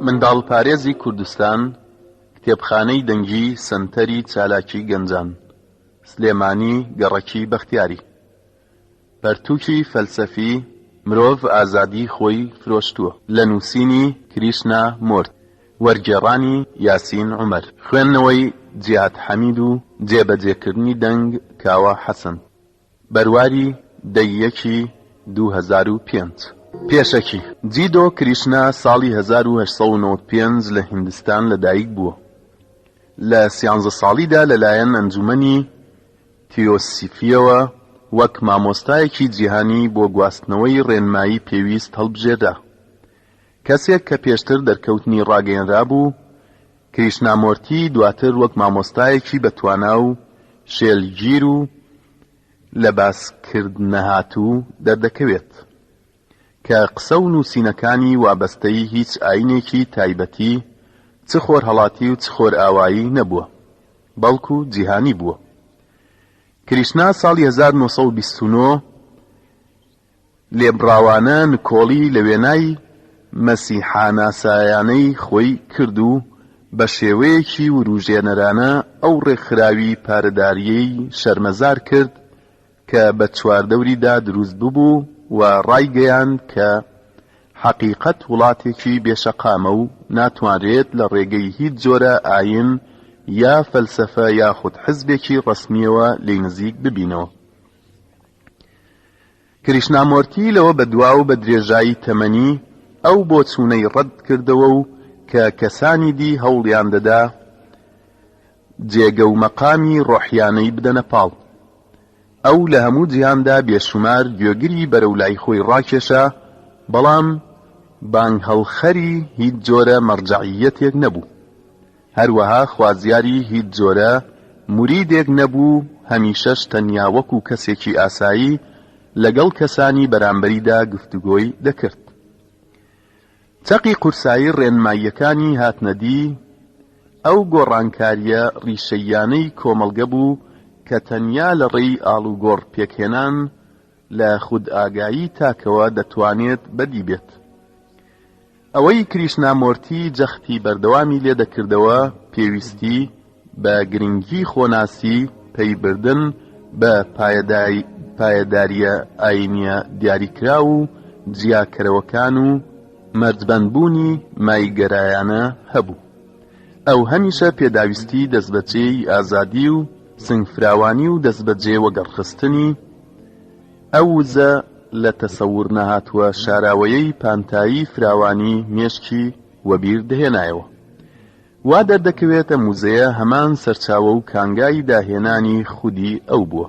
منداڵپارێزی کوردستان، کتێبخانەی دەنگی سەنتەری چالاکی گەنجان، سلێمانی گەڕەکی بەختیاری. پەرتووکی فەلسەفی، مرۆڤ ئازادیی خۆی فرۆشتووە، لە نووسینی، کریشنا مۆرتی، وەرگێڕانی، یاسین عومەر، خوێندنەوەی، جیهاد حەمید و جێبەجێکردنی دەنگ، کاوە حەسەن. بەرواری، دە ی یەکی 2005. پێشەکی، جیدۆ کریشنا ساڵی 1895 لە هیندستان لەدایک بووە. لە سیانزە ساڵیدا لەلایەن ئەنجومەنی تیۆسیفییەوە وەک مامۆستایەکی جیهانی بۆ گواستنەوەی ڕێنمایی پێویست هەڵبژێررا. کەسێک کە پێشتر دەرکەوتنی ڕاگەیەنرابوو، کریشنامۆرتی دواتر وەک مامۆستایەکی بەتوانا و شێلگیر و لەباسکردنەهاتوو دەردەکەوێت. کە قسە و نووسینەکانی وابەستەی هیچ ئایینێکی تایبەتی چ خۆرهەڵاتی و چ خۆرئاوایی نەبووە، بەڵکو جیهانی بووە. کریشنا ساڵی 1929 لێبڕاوانە نکۆڵی لە وێنای مەسیحاناسایانەی خۆی کرد و بە شێوەیەکی وروژێنەرانە ئەو ڕێکخراوی پارەدارییەی شەرمەزار کرد کە بە چواردەوریدا دروست ببوو و ڕایگەیاند کە حەقیقەت وڵاتێکی بێ شەقامە و ناتوانرێت لە ڕێگەی هیچ جۆرە ئاین یا فەلسەفە یاخود حزبێکی ڕەسمییەوە لێی نزیک ببینەوە. کریشنامۆرتی لەوە بەدوا و بە درێژایی تەمەنی ئەو بۆچوونەی ڕەت کردەوە و کە کەسانی دی هەوڵیان دەدا جێگە و مەقامی ڕۆحیانەی بدەنە پاڵ. ئەو لە هەموو جیهاندا بێشومار گوێگری بەرەو لای خۆی ڕاکێشا، بەڵام بانگهەڵخەری هیچ جۆرە مەرجەعییەتێک نەبوو. هەروەها خوازیاری هیچ جۆرە موریدێک نەبوو، هەمیشەش تەنیا وەکو کەسێکی ئاسایی لەگەڵ کەسانی بەرامبەریدا گفتوگۆی دەکرد. چەقی قورسایی ڕێنماییەکانی هاتنەدی ئەو گۆڕانکارییە ڕیشەییانەی کۆمەڵگە بوو کە تەنیا لە ڕێی ئاڵوگۆڕ پێکهێنان لە خودئاگایی تاکەوە دەتوانێت بەدی بێت. ئەوەی کریشنامۆرتی جەختی بەردەوامی لێ دەکردەوە پێویستی بە گرنگی خۆناسی، پەیبردن بە پایەدارییە ئایینییە دیاریکراو و جیاکەرەوەکان و مەرجبەندبوونی مایگەرایانە هەبوو. ئەو هەمیشە پێداویستی دەستبەجێی ئازادی و سنگفراوانی و دەستبەجێ وەگەڕخستنی ئەو وزە لە تەسەورنەهاتووە شاراوەیەی پانتایی فراوانی مێشکی وەبیر دەهێنایەوە. وا دەردەکەوێت ئەم وزەیە هەمان سەرچاوە و کانگای داهێنانی خودی ئەو بووە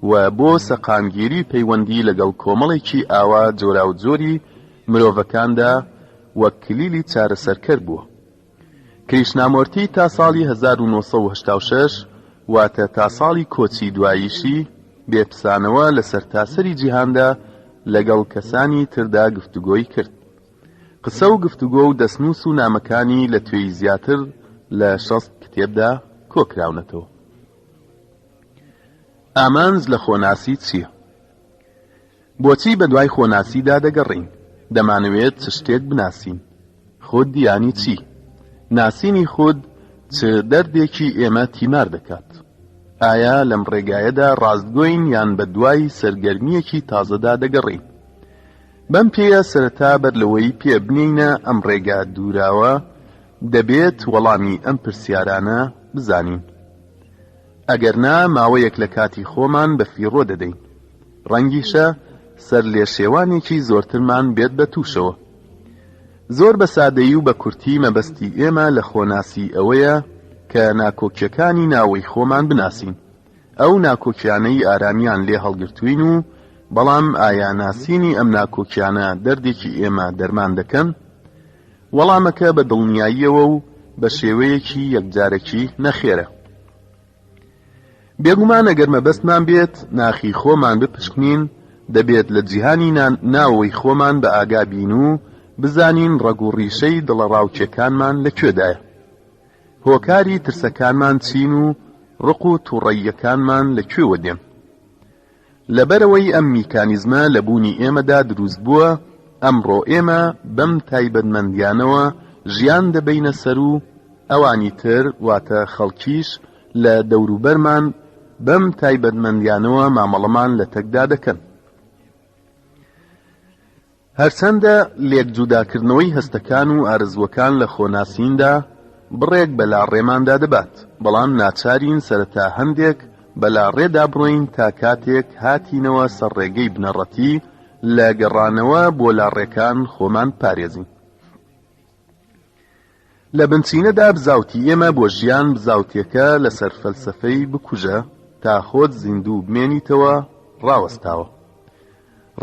و بۆ سەقامگیری پەیوەندی لەگەڵ کۆمەڵێکی ئاوا جۆراوجۆری مرۆڤەکاندا وەک کلیلی چارەسەرکەر بووە. کریشنامۆرتی تا ساڵی 1986 واتە تا ساڵی کۆچی دواییشی بێ پسانەوە لە سەرتاسەری جیهاندا لەگەڵ کەسانی تردا گفتوگۆی کرد. قسە و گفتوگۆ و دەستنووس و نامەکانی لە توێی زیاتر لە 60 کتێبدا کۆکراونەتەوە. ئامانج لە خۆناسی چییە؟ بۆچی بەدوای خۆناسیدا دەگەڕێین؟ دەمانەوێت چ شتێک بناسین؟ خود یانی چی؟ ناسینی خود چ دەردێکی ئێمە تیمار دەکات؟ ئایا لەم ڕێگایەدا ڕاستگۆین یان بەدوای سەرگەرمییەکی تازەدا دەگەڕێین؟ بەم پێیە سەرەتا بەر لەوەی پێ بنێینە ئەم ڕێگا دووراوە، دەبێت وەڵامی ئەم پرسیارانە بزانین. ئەگەر نا ماوەیەک لە کاتی خۆمان بە فیڕۆ دەدەین. ڕەنگیشە سەرلێشێوانێکی زۆرترمان بێت بە تووشەوە. زۆر بە سادەیی و بە کورتی مەبەستی ئێمە لە خۆناسی ئەوەیە کە ناکۆکیەکانی ناوەی خۆمان بناسین. ئەو ناکۆکیانەی ئارامیان لێ هەڵگرتووین و بەڵام ئایا ناسینی ئەم ناکۆکیانە دەردێکی ئێمە دەرمان دەکەن؟ وەڵامەکە بە دڵنیاییەوە و بە شێوەیەکی یەکجارەکی نەخێرە. بێگومان ئەگەر مەبەستمان بێت ناخی خۆمان بپشکنین، دەبێت لە جیهانی ناوەوەی خۆمان بە ئاگا بین و بزانین ڕەگ و ڕیشەی دڵەڕاوکێکانمان لە کوێدایە. هۆکاری ترسەکانمان چین و ڕق و توڕەییەکانمان لە کوێوە دێن؟ لەبەرئەوەی ئەم میکانیزمە لە بوونی ئێمەدا دروست بووە، ئەمڕۆ ئێمە بەم تایبەتمەندیانەوە ژیان دەبەینە سەر و ئەوانی تر واتە خەڵکیش لە دەوروبەرمان بەم تایبەتمەندیانەوە مامەڵەمان لەتەکدا دەکەن. هەرچەندە لێکجوداکردنەوەی هەستەکان و ئارەزووەکان لە خۆناسیندا بڕێک بە لاڕێماندا دەبات، بەڵام ناچارین سەرەتا هەندێک بە لاڕێدا بڕۆین تا کاتێک هاتینەوە سەر ڕێگەی بنەڕەتی لە گەڕانەوە بۆ لاڕێکان خۆمان بپارێزین. لە بنچینەدا بزاوتی ئێمە بۆ ژیان بزاوتێکە لەسەر فەلسەفەی بکوژە تا خۆت زیندوو بمێنیتەوە ڕاوەستاوە.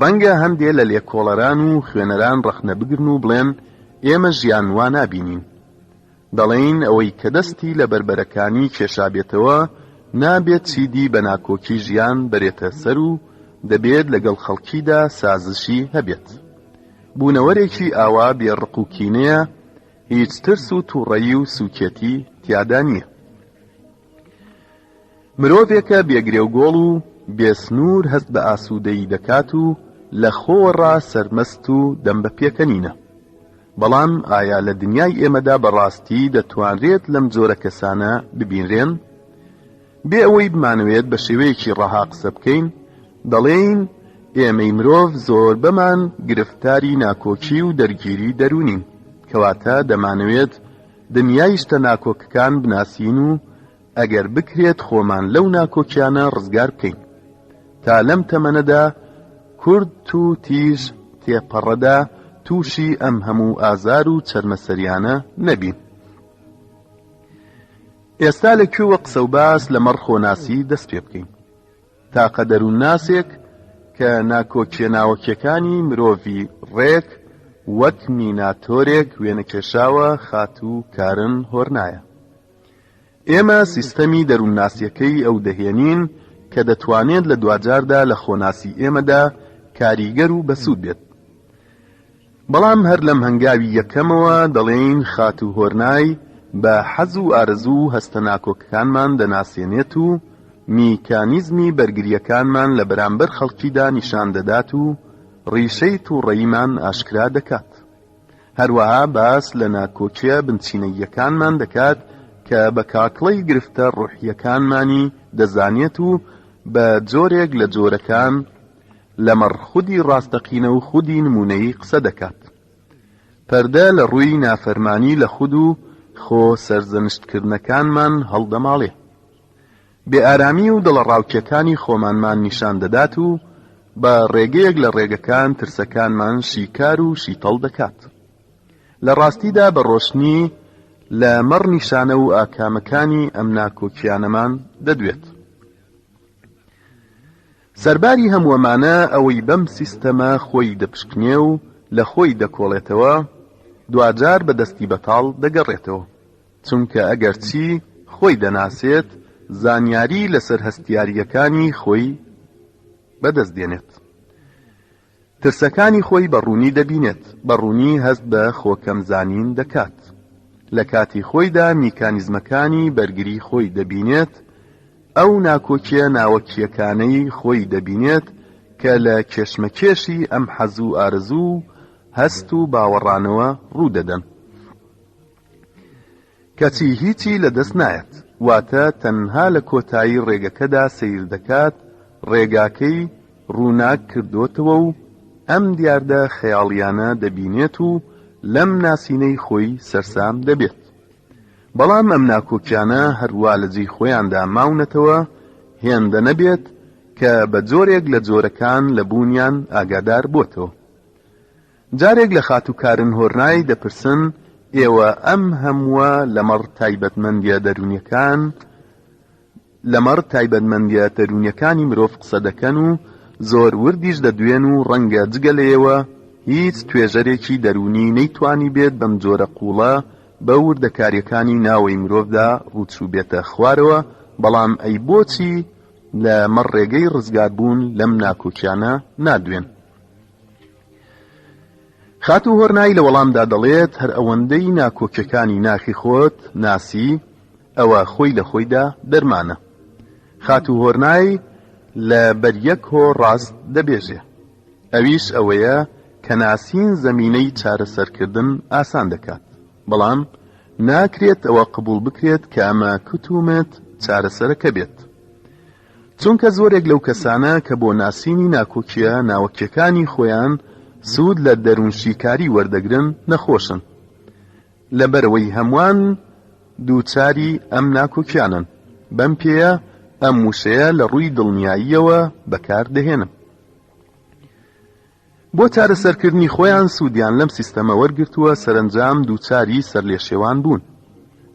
ڕەنگە هەندێ لە لێکۆڵەران و خوێنەران ڕەخنە بگرن و بڵێن ئێمە ژیان وا نابینین. دەڵێین ئەوەی کە دەستی لە بەربەرەکانی کێشابێتەوە نابێت چیدی بە ناکۆکی ژیان بەرێتە سەر و دەبێت لەگەڵ خەڵکیدا سازشی هەبێت. بوونەوەرێکی ئاوا بێ ڕق و کینەیە، هیچ ترس و تووڕەیی و سووکێتی تیادا نییە. مرۆڤێکە بێ گرێوگۆڵ و بێ سنوور هەست بە ئاسوودەیی دەکات و لە خۆوەڕا سەرمەست و دەم بە پێکەنینە. بەڵام ئایا لە دنیای ئێمەدا بە ڕاستی دەتوانرێت لەم جۆرە کەسانە ببینرێن؟ بێ ئەوەی بمانەوێت بە شێوەیەکی ڕەها قسە بکەین، دەڵێین ئێمەی مرۆڤ زۆربەمان گرفتاری ناکۆکی و دەرگیری دەروونین، کەواتە دەمانەوێت دنیای شتە ناکۆکەکان بناسین و ئەگەر بکرێت خۆمان لەو ناکۆکیانە ڕزگار بکەین تا لەم تەمەنەدا کورت و تیژ تێپەڕەدا تووشی ئەم هەموو ئازار و چەرمەسەریانە نەبین. ئێستا لە کوێوە قسە و باس لەمەڕ خۆناسی دەست پێ بکەین؟ تاقە دەروونناسێک کە ناکۆکییە ناوەکییەکانی مرۆڤی ڕێک وەک میناتۆرێک وێنەکێشاوە خاتوو کارن هۆرنایە. ئێمە سیستەمی دەروونناسییەکەی ئەو دەهێنین کە دەتوانێت لە دواجاردا لە خۆناسی ئێمەدا کاریگەر و بەسوود بێت. بەڵام هەر لەم هەنگاوی یەکەمەوە دەڵێین خاتوو هۆرنای بە حەز و ئارەزوو و هەستە ناکۆکەکانمان دەناسێنێت و میکانیزمی بەرگرییەکانمان لە بەرامبەر خەڵکیدا نیشان دەدات و ڕیشەی تووڕەییمان ئاشکرا دەکات. هەروەها باس لە ناکۆکییە بنچینەییەکانمان دەکات کە بە کاکڵەی گرفتە ڕۆحییەکانمانی دەزانێت و بە جۆرێک لە جۆرەکان لەمەڕ خودی ڕاستەقینە و خودی نموونەیی قسە دەکات. پەردە لە ڕووی نافەرمانی لە خود و خۆ سەرزەنشتکردنەکانمان هەڵدەماڵێ. بێئارامی و دڵەڕاوکێکانی خۆمانمان نیشان دەدات و بە ڕێگەیەک لە ڕێگەکان ترسەکانمان شیکار و شیتەڵ دەکات. لە ڕاستیدا بە ڕۆشنی لە مەڕ نیشانە و ئاکامەکانی ئەم ناکۆکییانەمان دەدوێت. سەرباری هەموو ئەمانە ئەوەی بەم سیستەمە خۆی دەپشکنێ و لە خۆی دەکۆڵێتەوە دواجار بە دەستی بەتاڵ دەگەڕێتەوە چونکە ئەگەرچی خۆی دەناسێت زانیاری لەسەر هەستیارییەکانی خۆی بەدەست دێنێت. ترسەکانی خۆی بە ڕوونی دەبینێت، بە ڕوونی هەست بە خۆکەمزانین دەکات. لە کاتی خۆیدا میکانیزمەکانی بەرگری خۆی دەبینێت، ئەو ناکۆکییە ناوەکییەکانەی خۆی دەبینێت کە لە کێشمەکێشی ئەم حەز و ئارەزوو و هەست و باوەڕانەوە ڕوو دەدەن. کەچی هیچی لە دەست نایەت، واتە تەنها لە کۆتایی ڕێگەکەدا سەیر دەکات ڕێگاکەی ڕووناک کردۆتەوە و ئەم دیاردە خەیاڵیانە دەبینێت و لەم ناسینەی خۆی سەرسام دەبێت. بەڵام ئەم ناکۆکیانە هەروا لە جێی خۆیاندا ماونەتەوە هێندە نەبێت کە بە جۆرێک لە جۆرەکان لە بوونیان ئاگادار بۆتەوە. جارێک لە خاتوو کارن هۆرنای دەپرسن ئێوە ئەم هەمووە لەمەڕ تایبەتمەندییە دەروونیەکان لەمەڕ تایبەتمەندییە دەروونیەکانی مرۆڤ قسە دەکەن و زۆر وردیش دەدوێن و ڕەنگە جگە لە ئێوە هیچ توێژەرێکی دەروونی نەیتوانیبێت بەم جۆرە قووڵە بە وردەکارییەکانی ناوەی مرۆڤدا ڕووچووبێتە خوارەوە بەڵام ئەی بۆچی لە مەڕ ڕێگەی ڕزگاربوون لەم ناکۆکیانە نادوێن؟ خاتوو هۆرنای لە وەڵامدا دەڵێت، هەر ئەوەندەی ناکۆکیەکانی ناخی خۆت ناسی، ئەوە خۆی لە خۆیدا دەرمانە. خاتوو هۆرنای لە بەر یەک هۆ ڕاست دەبێژێ، ئەویش ئەوەیە کە ناسین زەمینەی چارەسەرکردن ئاسان دەکات. بەڵام ناکرێت ئەوە قبوڵ بکرێت کە ئەمە کتومت چارەسەرەکە بێت. چونکە زۆرێک لەو کەسانە کە بۆ ناسینی ناکۆکییە ناوەکییەکانی خۆیان سوود لە دەروونشیکاری وەردەگرن نەخۆشن. لەبەرئەوەی هەمووان دووچاری ئەم ناکۆکیانەن، بەم پێیە ئەم وشەیە لە ڕووی دڵنیاییەوە بەکار دەهێنم. بۆ چارەسەرکردنی خۆیان سوودیان لەم سیستەمە وەرگرتووە، سەرەنجام دووچاری سەرلێشێوان بوون.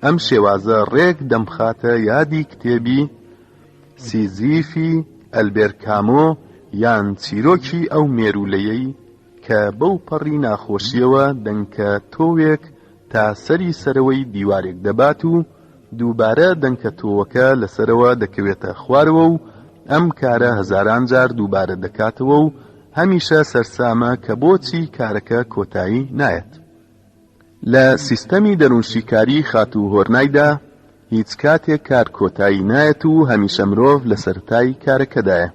ئەم شێوازە ڕێک دەمخاتە یادی کتێبی سیزیفی ئەلبێر کامۆ یان چیرۆکی ئەو مێروولەیەی کە بەو پەڕی ناخۆشییەوە دەنکە تۆوێک تا سەری سەرەوەی دیوارێک دەبات و دووبارە دەنکە تۆوەکە لەسەرەوە دەکەوێتە خوارەوە و ئەم کارە هەزاران جار دووبارە دەکاتەوە و هەمیشە سەرسامە کە بۆچی کارەکە کۆتایی نایەت. لە سیستەمی دەروونشیکاری خاتوو هۆرنایدا هیچ کاتێک کار کۆتایی نایەت و هەمیشە مرۆڤ لە سەرەتای کارەکەدایە.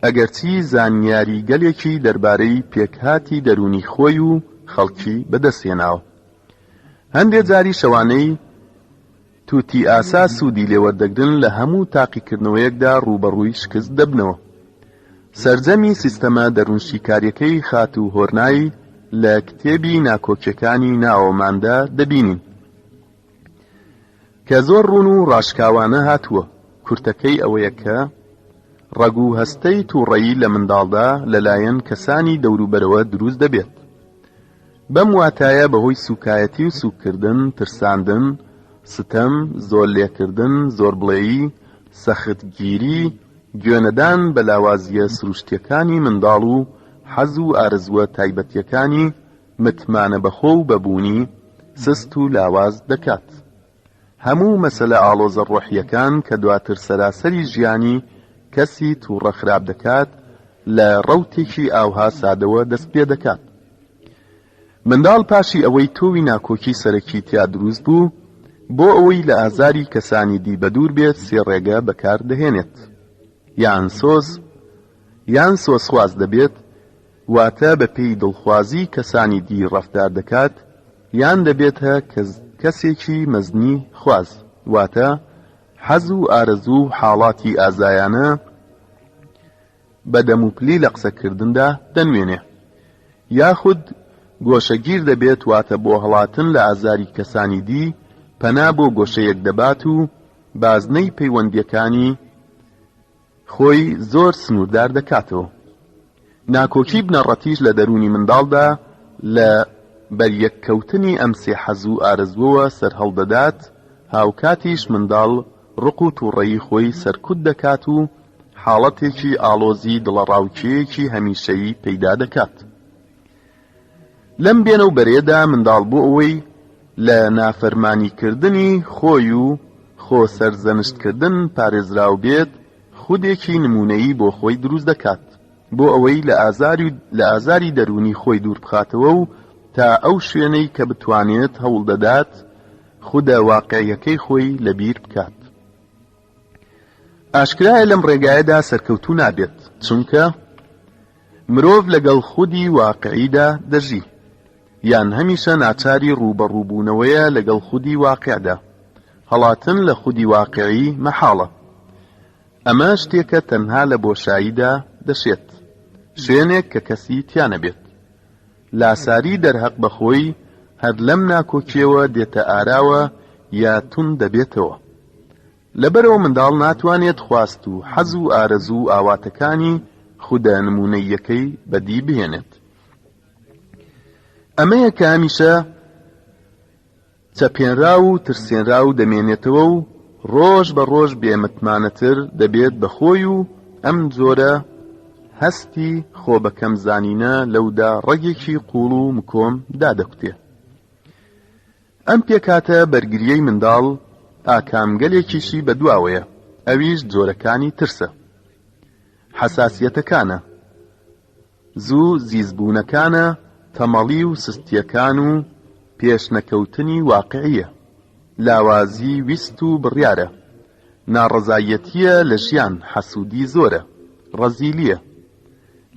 ئەگەرچی زانیاریگەلێکی دەربارەی پێکهاتی دەروونی خۆی و خەڵکی بەدەستهێناوە. هەندێ جاریش ئەوانەی توتیئاسا سوودی لێوەردەگرن لە هەموو تاقیکردنەوەیەکدا ڕووبەڕووی شکست دەبنەوە. سەرجەمی سیستەمە دەروونشیکارییەکەی خاتوو هۆرنای لە کتێبی ناکۆکییەکانی ناوەوەماندا دەبینین. کە زۆر ڕوون و ڕاشکاوانە هاتووە، کورتەکەی ئەوەیە کە ڕەگ و هەستەی تووڕەیی لە منداڵدا لەلایەن کەسانی دەوروبەرەوە دروست دەبێت. بەم واتایە بەهۆی سووکایەتی و سووککردن، ترساندن، ستەم، زۆرلێکردن، زۆربڵێیی، سەختگیری، گوێنەدان بە لاوازییە سروشتییەکانی منداڵ و حەز و ئارەزووە تایبەتییەکانی، متمانە بەخۆ و بەبوونی سست و لاواز دەکات. هەموو مەسەلە ئاڵۆزە ڕۆحییەکان کە دواتر سەراسەری ژیانی کەسی تووڕە خراپ دەکات، لە ڕەوتێکی ئاوها سادەوە دەست پێدەکات. منداڵ پاشی ئەوەی تۆوی ناکۆکی سەرەکی تیا دروست بوو، بۆ ئەوەی لە ئازاری کەسانی دی بەدوور بێت سێ ڕێگە بەکار دەهێنێت. یان سۆز، یان سۆزخواز دەبێت، واتە بە پێی دڵخوازی کەسانی دی ڕەفتار دەکات، یان دەبێتە کەسێکی مەزنی خواز، واتە حەز و ئارەزوو و حاڵاتی ئازایانە بە دەموپلی لە قسەکردندا دەنوێنێ. یاخود گۆشەگیر دەبێت واتە بۆ هەڵاتن لە ئازاری کەسانی دی پەنا بۆ گۆشەیەک دەبات و بازنەی پەیوەندییەکانی خۆی زۆر سنووردار دەکاتەوە. ناکۆکی بنەڕەتیش لە دەروونی منداڵدا لە بەریەککەوتنی ئەم سێ حەز و ئارەزووەوە سەرهەڵدەدات، هاوکاتیش منداڵ ڕق و تووڕەیی خۆی سەرکوت دەکات و حاڵەتێکی ئاڵۆزی دڵەڕاوکێیەکی هەمیشەیی پەیدا دەکات. لەم بێنە و بەرەیەدا منداڵ بۆ ئەوەی لە نافەرمانیکردنی خۆی و خۆ سەرزەنشتکردن پارێزراو بێت، خودێکی نموونەیی بۆ خۆی دروست دەکات، بۆ ئەوەی لە ئازاری لە ئازاری دەروونی خۆی دوور بخاتەوە و تا ئەو شوێنەی کە بتوانێت هەوڵ دەدات خودە واقیعیەکەی خۆی لەبیر بکات. ئاشکرایە لەم ڕێگایەدا سەرکەوتوو نابێت، چونکە مرۆڤ لەگەڵ خودی واقعیدا دەژی، یان هەمیشە ناچاری ڕووبەڕووبوونەوەیە لەگەڵ خودی واقعدا. هەڵاتن لە خودی واقعی مەحاڵە. ئەمە شتێکە تەنها لە بۆشاییدا دەشێت، شوێنێک کە کەسی تیا نەبێت. لاساری دەرهەق بە خۆی هەر لەم ناکۆکییەوە دێتە ئاراوە یا توند دەبێتەوە. لەبەرئەوە منداڵ ناتوانێت خواست و حەز و ئارەزوو و ئاواتەکانی خودە نموونەییەکەی بەدی بهێنێت. ئەمەیە کە هەمیشە چەپێنراو و ترسێنراو دەمێنێتەوە و ڕۆژ بە ڕۆژ بێ متمانەتر دەبێت بە خۆی و ئەم جۆرە هەستی خۆ بەکەم زانینە لەودا ڕەگێکی قووڵ و مکۆم دادەکوتێ. ئەم پێکهاتە بەرگرییەی منداڵ ئاکامگەلێکیشی بەدواوەیە، ئەویش جۆرەکانی ترسە. حەساسیەتەکانە. زوو زیزبوونەکانە، تەمەڵی و سستییەکان و پێشنەکەوتنی واقعییە. لاوازی ویست و بڕیارە. ناڕەزاییەتییە لە ژیان، حەسوودی زۆرە. ڕەزیلییە.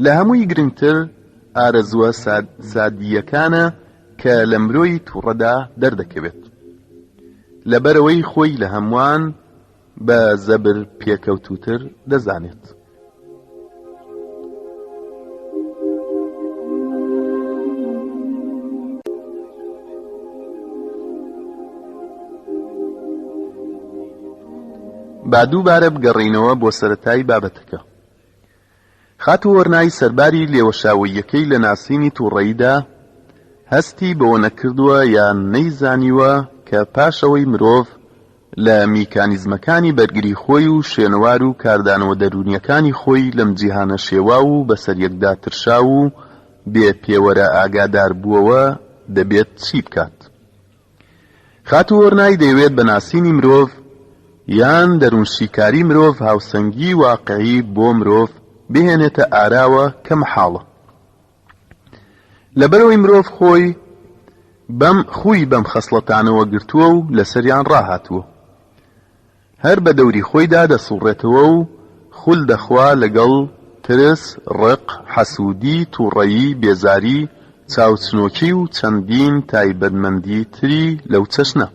لە هەمووی گرنگتر ئارەزووە سادییەکانە. کە لە مرۆی توڕەدا دەردەکەوێت. لەبەرئەوەی خۆی لە هەمووان بە زەبر پێکەوتووتر دەزانێت. با دووبارە بگەڕێینەوە بۆ سەرەتای بابەتەکە. خاتوو هۆرنای سەرباری لێوەشاوەییەکەی لە ناسینی تووڕەییدا، هەستی بەوە نەکردووە یان نەیزانیوە کە پاش ئەوەی مرۆڤ لە میکانیزمەکانی بەرگری خۆی و شوێنەوار و کاردانەوە دەروونییەکانی خۆی لەم جیهانە شێواو و بەسەریەکدا ترشاو و بێ پێوەرە ئاگادار بووەوە دەبێت چی بکات. خاتوو هۆرنای دەیەوێت بە ناسینی مرۆڤ یان دەروونشیکاری مرۆڤ هاوسەنگی واقعی بۆ مرۆڤ بهێنێتە ئاراوە کە مەحاڵە. لەبەرئەوەی مرۆڤ خۆی بەم خووی بەم خەسڵەتانەوە گرتووە و لەسەریان ڕاهاتووە. هەر بە دەوری خۆیدا دەسوڕێتەوە و خول دەخوا لەگەڵ ترس، ڕق، حەسوودی، تووڕەیی، بێزاری، چاوچنۆکی و چەندین تایبەتمەندی تری لەو چەشنە.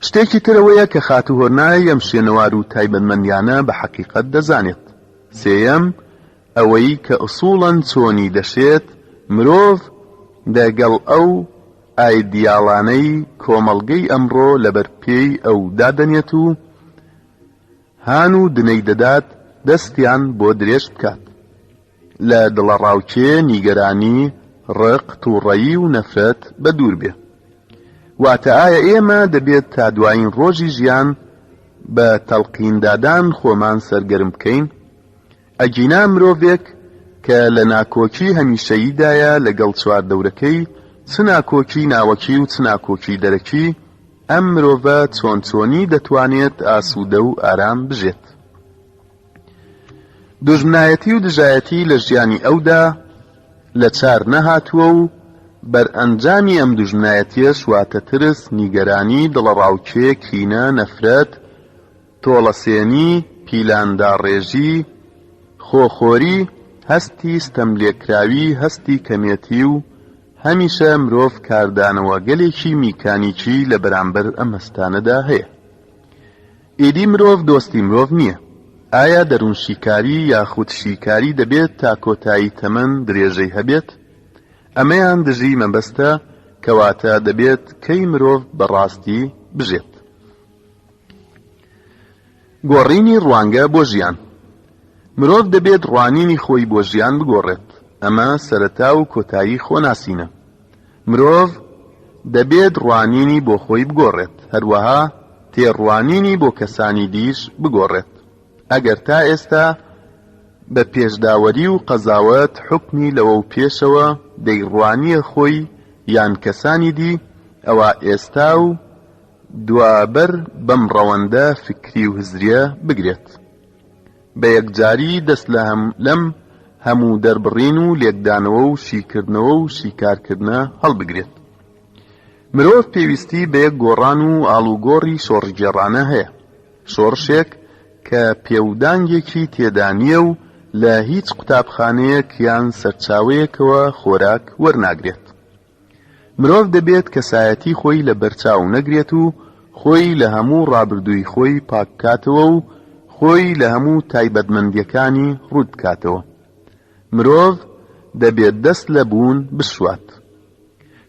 شتێکی تر ئەوەیە کە خاتوو هۆرنای ئەم شوێنەوار و تایبەتمەندیانە بە حەقیقەت دەزانێت. سێیەم، ئەوەی کە ئوسوڵەن چۆنی دەشێت مرۆڤ دە گەڵ ئەو ئایدیاڵانەی کۆمەڵگەی ئەمڕۆ لەبەر پێی ئەو دادەنێت و هان و دنەی دەدات دەستیان بۆ درێژ بکات لە دڵەڕاوکێ، نیگەرانی، ڕق، توڕەیی و نەفرەت بەدوور بێ. واتە ئایا ئێمە دەبێت تا دوایین ڕۆژی ژیان بە تەڵقیندادان خۆمان سەرگەرم بکەین؟ ئەگینا مرۆڤێک کە لە ناکۆکی هەمیشەییدایە لەگەڵ چواردەورەکەی، چ ناکۆکی ناوەکی و چ ناکۆکی دەرەکی، ئەم مرۆڤە چۆن چۆنی دەتوانێت ئاسوودە و ئارام بژێت؟ دوژمنایەتی و دژایەتی لە ژیانی ئەودا لە چار نەهاتووە و بەرئەنجامی ئەم دوژمنایەتیەش واتە ترس، نیگەرانی، دڵەڕاوکێ، کینە، نەفرەت، تۆڵەسێنی، پیلانداڕێژی، خۆخۆری، هەستی ستەملێکراوی، هەستی کەمێتی و هەمیشە مرۆڤ کاردانەوەگەلێکی میکانیکی لە بەرامبەر ئەم هەستانەدا هەیە. ئیدی مرۆڤ دۆستی مرۆڤ نییە. ئایا دەروونشیکاری یاخود شیکاری دەبێت تا کۆتایی تەمەن درێژەی هەبێت؟ ئەمەیان دژی مەبەستە، کەواتە دەبێت کەی مرۆڤ بە ڕاستی بژێت؟ گۆڕینی ڕوانگە بۆ ژیان مرۆڤ دەبێت ڕوانینی خۆی بۆ ژیان بگۆڕێت، ئەمە سەرەتا و کۆتایی خۆناسینە. مرۆڤ دەبێت ڕوانینی بۆ خۆی بگۆڕێت، هەروەها تێڕوانینی بۆ کەسانی دیش بگۆڕێت. ئەگەر تا ئێستا بە پێشداوەری و قەزاوەت حوکمی لەوەو پێشەوە دەیڕوانییە خۆی یان کەسانی دی، ئەوا ئێستا و دوا بەر بەم ڕەوەندە فیکری و هزرییە بگرێت. بە یەکجاری دەست لە لەم هەموو دەربڕین و لێکدانەوە و شیکردنەوە و شیکارکردنە هەڵبگرێت. مرۆڤ پێویستی بە یەک گۆڕان و ئاڵوگۆڕی شۆڕشگێڕانە هەیە. شۆڕشێک کە پێودانگێکی تێدا نییە و لە هیچ قوتابخانەیەک یان سەرچاوەیەکەوە خۆراک وەرناگرێت. مرۆڤ دەبێت کەسایەتی خۆی لە بەرچاو نەگرێت و خۆی لە هەموو ڕابردووی خۆی پاک بکاتەوە و خۆی لە هەموو تایبەتمەندییەکانی ڕووت بکاتەوە. مرۆڤ دەبێت دەست لە بوون بشوات.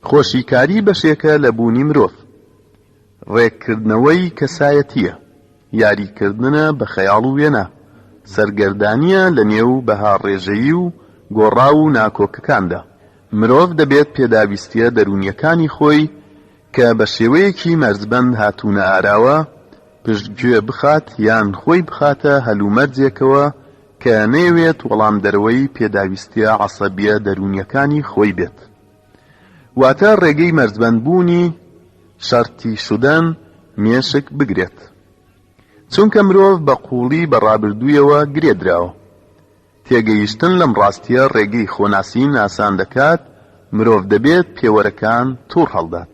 خۆشیکاری بەشێکە لە بوونی مرۆڤ. ڕێککردنەوەی کەسایەتییە، یاریکردنە بە خەیاڵ و وێنا، سەرگەردانییە لە نێو بەها ڕێژەیی و گۆڕاو و ناکۆکەکاندا. مرۆڤ دەبێت پێداویستییە دەروونییەکانی خۆی کە بە شێوەیەکی مەرجبەند هاتوونە ئاراوە، پشتگوێ بخات یان خۆی بخاتە هەلومەرجێکەوە کە نەیەوێت وەڵامدەرەوەی پێداویستییە عەسەبییە دەروونییەکانی خۆی بێت. واتە ڕێگەی مەرجبەندبوونی، شەرتی شدن، مێشک بگرێت. چونکە مرۆڤ بە قووڵی بە ڕابردوویەوە گرێ دراوە. تێگەیشتن لەم ڕاستییە ڕێگەی خۆناسین ئاسان دەکات، مرۆڤ دەبێت پێوەرەکان تووڕ هەڵدات.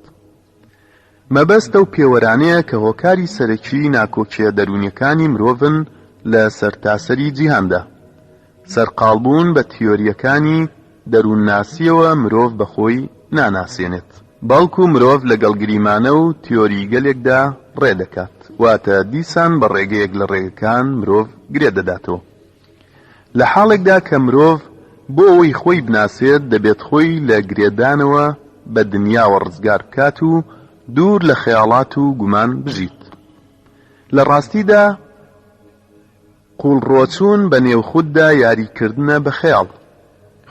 مەبەست ئەو پێوەرانەیە کە هۆکاری سەرەکیی ناکۆکییە دەروونییەکانی مرۆڤن لە سەرتاسەری جیهاندا. سەرقاڵبوون بە تیۆرییەکانی دەروونناسییەوە مرۆڤ بە خۆی. ناناسێنێت، بەڵکو مرۆڤ لەگەڵ گریمانە و تیۆریگەلێکدا ڕێ دەکات، واتە دیسان بە ڕێگەیەک لە ڕێگەکان مرۆڤ گرێ دەداتەوە. لە حاڵێکدا کە مرۆڤ بۆ ئەوەی خۆی بناسێت دەبێت خۆی لە گرێدانەوە بە دنیاوە ڕزگار بکات و دوور لە خەیاڵات و گومان بژیت. لە ڕاستیدا قووڵڕۆچوون بە نێو خوددا یاریکردنە بە خەیاڵ.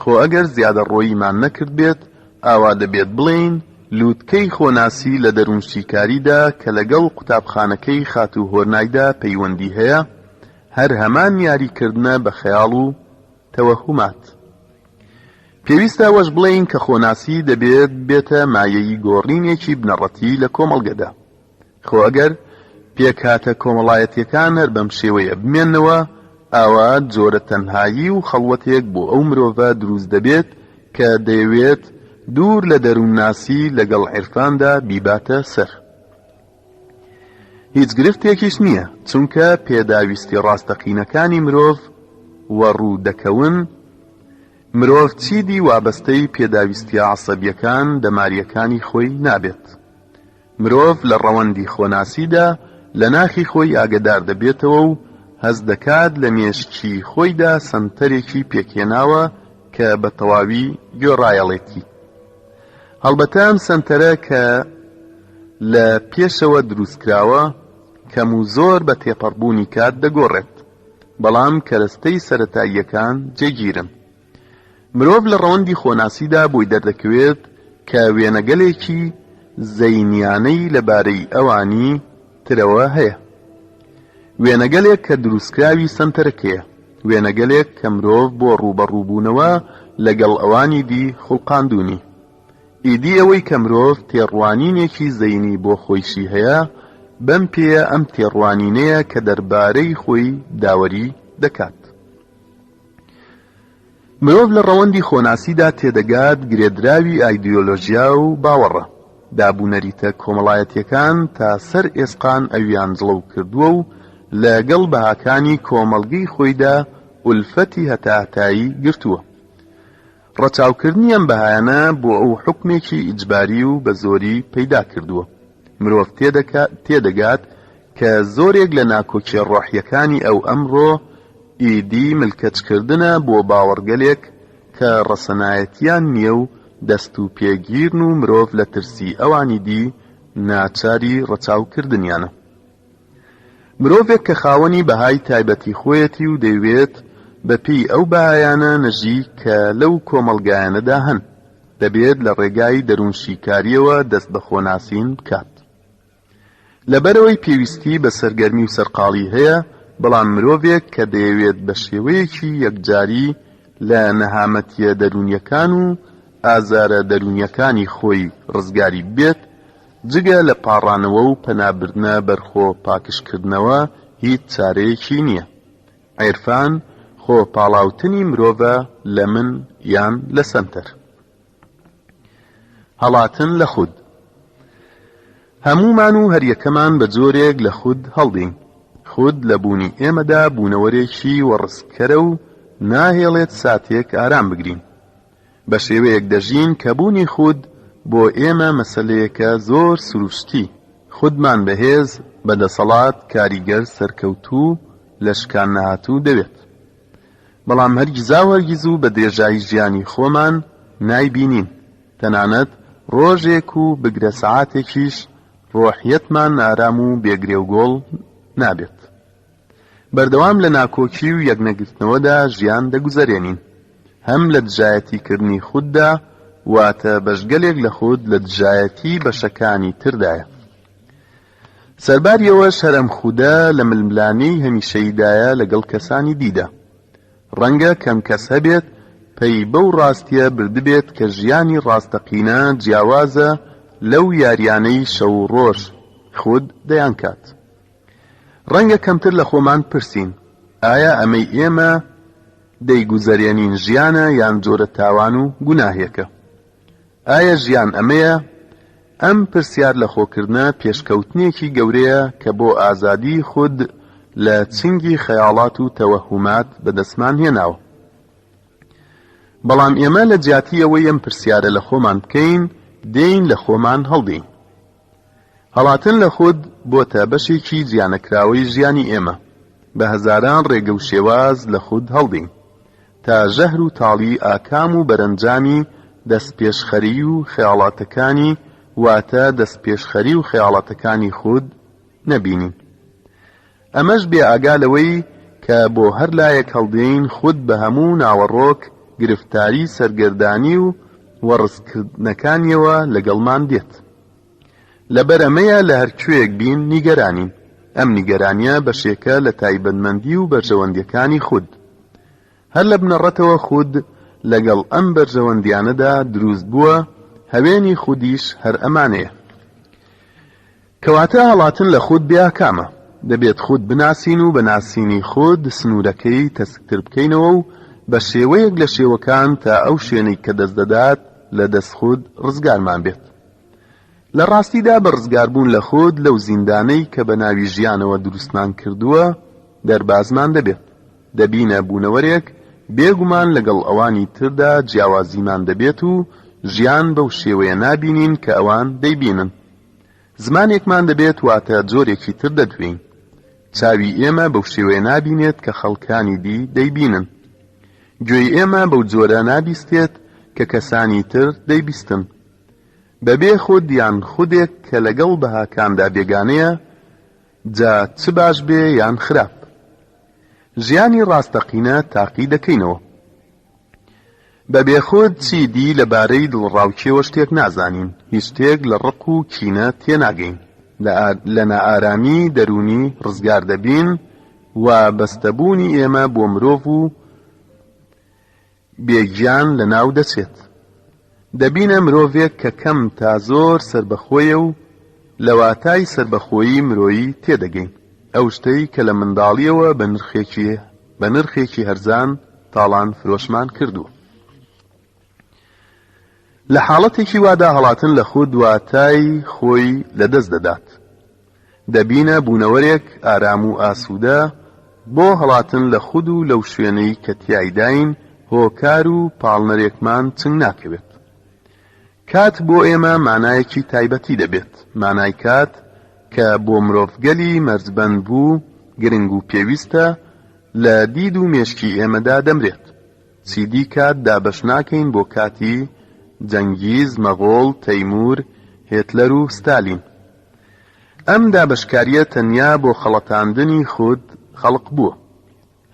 خۆ ئەگەر زیادەڕۆییمان نەکردبێت، ئاوا دەبێت بڵێین لووتکەی خۆناسی لە دەروونشیکاریدا کە لەگەڵ قوتابخانەکەی خاتوو هۆرنایدا پەیوەندی هەیە، هەر هەمان یاریکردنە بە خەیاڵ و تەوەهومات. پێویستە ئەوەش بڵێین کە خۆناسی دەبێت ببێتە مایەی گۆڕینێکی بنەڕەتی لە کۆمەڵگەدا. خۆ ئەگەر پێکهاتە کۆمەڵایەتیەکان هەر بەم شێوەیە بمێننەوە، ئاوا جۆرە تەنهایی و خەڵوەتێک بۆ ئەو مرۆڤە دروست دەبێت کە دەیەوێت دوور لە دەروونناسی لەگەڵ عیرفاندا بیباتە سەر. هیچ گرفتێکیش نییە، چونکە پێداویستی ڕاستەقینەکانی مرۆڤ وەڕوو دەکەون، مرۆڤ چیدی وابەستەی پێداویستیە عەسەبیەکان دەماریەکانی خۆی نابێت. مرۆڤ لە ڕەوەندی خۆناسیدا لە ناخی خۆی ئاگەدار دەبێتەوە و هەست دەکات لە مێشکی خۆیدا سەنتەرێکی پێکهێناوە کە بە تەواوی گوێڕایەڵێتی. هەڵبەتە ئەم سەنتەرە کە لە پێشەوە دروستکراوە کەم و زۆر بە تێپەڕبوونی کات دەگۆڕێت، بەڵام کەرەستەی سەرەتاییەکان جێگیرن. مرۆڤ لە ڕەوەندی خۆناسیدا بۆی دەردەکەوێت کە وێنەگەلێکی زەینیانەی لەبارەی ئەوانی ترەوە هەیە. وێنەگەلێک کە دروستکراوی سەنتەرەکەیە، وێنەگەلێک کە مرۆڤ بۆ ڕووبەڕووبوونەوە لەگەڵ ئەوانی دی خوڵقاندوونی. ئیدی ئەوەی کە مرۆڤ تێڕوانینێکی زەینی بۆ خۆیشی هەیە، بەم پێیە ئەم تێڕوانینەیە کە دەربارەی خۆی داوەری دەکات. مرۆڤ لە ڕەوەندی خۆناسیدا تێدەگات گرێدراوی ئایدیۆلۆژیا و باوەڕە. دابونەریتە کۆمەڵایەتیەکان تا سەر ئێسقان ئەویان جڵەو کردووە و لە گەڵ بەهاکانی کۆمەڵگەی خۆیدا ئولفەتی هەتاهەتایی گرتووە. ڕەچاوکردنی ئەم بەهایانە بۆ ئەو حوکمێکی ئیجباری و بە زۆری پەیدا کردووە. مرۆڤ تێدەگات کە زۆرێک لە ناکۆکیە ڕۆحیەکانی ئەو ئەمڕۆ ئیدی ملکەچکردنە بۆ باوەڕگەلێک کە ڕەسەنایەتیان نیە و دەست و پێ گیرن و مرۆڤ لە ترسی ئەوانی دی ناچاری ڕەچاوکردنیانە. مرۆڤێک کە خاوەنی بەهای تایبەتی خۆیەتی و دەیوێت بە پێی ئەو بەهایانە نەژی کە لەو کۆمەڵگایانەدا هەن، دەبێت لە ڕێگای دەروونشیکاریەوە دەست بە خۆناسین بکات. لەبەرئەوەی پێویستی بە سەرگەرمی و سەرقاڵی هەیە، بەڵام مرۆڤێک کە دەیەوێت بە شێوەیەکی یەکجاری لە نەهامەتییە دەروونییەکان و ئازارە دەروونییەکانی خۆی ڕزگاری ببێت، جگە لە پاڕانەوە و پەنابردنە بەر خۆ پاکژکردنەوە هیچ چارەیەکی نییە. عیرفان خۆ پاڵاوتنی مرۆڤە لە من یان لە سەنتەر. هەڵاتن لە خود. هەموومان و هەریەکەمان بە جۆرێک لە خود هەڵدێین. خود لە بوونی ئێمەدا بوونەوەرێکی وەڕسکەرە و ناهێڵێت ساتێک ئارام بگرین. بە شێوەیەک دەژین کە بوونی خود بۆ ئێمە مەسەلەیەکە زۆر سروشتی. خودمان بەهێز، بەدەسەڵات، کاریگەر، سەرکەوتوو، لە شکان نەهاتوو دەوێت. بەڵام هەرگیزاوهەرگیز و بە درێژایی ژیانی خۆمان نایبینین، تەنانەت ڕۆژێک و بگرە سەعاتێکیش ڕۆحیەتمان ئارام و بێ گرێوگۆڵ نابێت. بەردەوام لە ناکۆکی و یەکنەگرتنەوەدا ژیان دەگوزەرێنین، هەم لە دژایەتیکردنی خوددا، واتە بەشگەلێک لە خود لە دژایەتی بەشەکانی تردایە. سەرباری ئەوەش هەر ئەم خودە لە ململانێی هەمیشەییدایە لەگەڵ کەسانی دیدا. ڕەنگە کەم کەس هەبێت پەی بەو ڕاستییە بردبێت کە ژیانی ڕاستەقینە جیاوازە لەو یاریانەی شەو و ڕۆژ خود دەیانکات. ڕەنگە کەمتر لە خۆمان بپرسین ئایا ئەمەی ئێمە دەیگوزەرێنین ژیانە یان جۆرە تاوان و گوناهێکە؟ ئایا ژیان ئەمەیە؟ ئەم پرسیار لەخۆکردنە پێشکەوتنێکی گەورەیە کە بۆ ئازادیی خود لە چنگی خەیاڵات و تەوەهومات بەدەستمان هێناوە. بەڵام ئێمە لە جیاتی ئەوەی ئەم پرسیارە لە خۆمان بکەین، دێین لە خۆمان هەڵدێین. هەڵاتن لە خود بۆتە بەشێکی جیانەکراوەی ژیانی ئێمە، بە هەزاران ڕێگە و شێواز لە خود هەڵدێین، تا ژەهر و تاڵی ئاکام و بەرەنجامی دەستپێشخەریی و خەیاڵاتەکانی، واتە دەستپێشخەری و خەیاڵاتەکانی خود، نەبینین. ئەمەش بێ ئاگا لەوەی کە بۆ هەر لایەک هەڵدێین خود بە هەموو ناوەڕۆک گرفتاری سەرگەردانی و وەڕسکردنەکانیەوە لەگەڵمان دێت. لەبەر ئەمەیە لە هەر کوێیەک بین نیگەرانین. ئەم نیگەرانیە بەشێکە لە تایبەتمەندی و بەرژەوەندیەکانی خود. هەر لە بنەڕەتەوە خود لەگەڵ ئەم بەرژەوەندیانەدا دروست بووە، هەوێنی خودیش هەر ئەمانەیە. کەواتە هەڵاتن لە خود بێ ئاکامە. دەبێت خود بناسین و بە ناسینی خود سنوورەکەی تەسکتر بکەینەوە و بە شێوەیەک لە شێوەکان تا ئەو شوێنەی کە دەست دەدات لە دەست خود ڕزگارمان بێت. لە ڕاستیدا بە ڕزگاربوون لە خود لەو زیندانەی کە بە ناوی ژیانەوە دروستمان کردووە دەربازمان دەبێت. دەبینە بوونەوەرێک بێ گومان لەگەڵ ئەوانی تردا جیاوازیمان دەبێت و ژیان بەو شێوەیە نابینین کە ئەوان دەیبینن. زمانێکمان دەبێت واتە جۆرێکی تر دەدوێین. چاوی ئێمە بەو شێوەیە نابینێت کە خەڵکانی دی دەیبینن. گوێی ئێمە بەو جۆرە نابیستێت کە کەسانی تر دەیبیستن. بەبێ خود یان خودێک کە لەگەڵ بەهاکاندا بێگانەیە، جا چ باش بێ یان خراپ. ژیانی ڕاستەقینە تاقی دەکەینەوە. بە بێخود چی دی لە بارەی دڵەڕاوکێوە شتێک نازانین، هیچ شتێک لە ڕق و کینە تێناگەین، لە نائارامی دەروونی ڕزگار دەبین و بەستەبوونی ئێمە بۆ مرۆڤ و بێ گیان لەناو دەچێت. دەبینە مرۆڤێک کە کەم تا زۆر سەربەخۆیە و لە واتای سەربەخۆیی مرۆیی تێدەگەین، ئەو شتەی کە لە منداڵییەوە بە نرخێکی بە نرخێکی هەرزان تاڵان فرۆشمان کردووە. لە حاڵەتێکی وادا هەڵاتن لە خود واتای خۆی لەدەست دەدات. دەبینە بوونەوەرێک ئارام و ئاسوودە، بۆ هەڵاتن لە خود و لەو شوێنەی کە تیایداین هۆکار و پاڵنەرێکمان چنگ ناکەوێت. کات بۆ ئێمە مانایەکی تایبەتی دەبێت، مانای کات کە بۆ مرۆڤگەلی مەرجبەند بوو گرنگ و پێویستە، لە دید و مێشکی ئێمەدا دەمرێت. چیدی کات دابەش ناکەین بۆ کاتی جەنگیز، مەغۆڵ، تەیموور، هێتلەر و ستالین. ئەم دابەشکارییە تەنیا بۆ خەڵەتاندنی خود خەڵق بووە.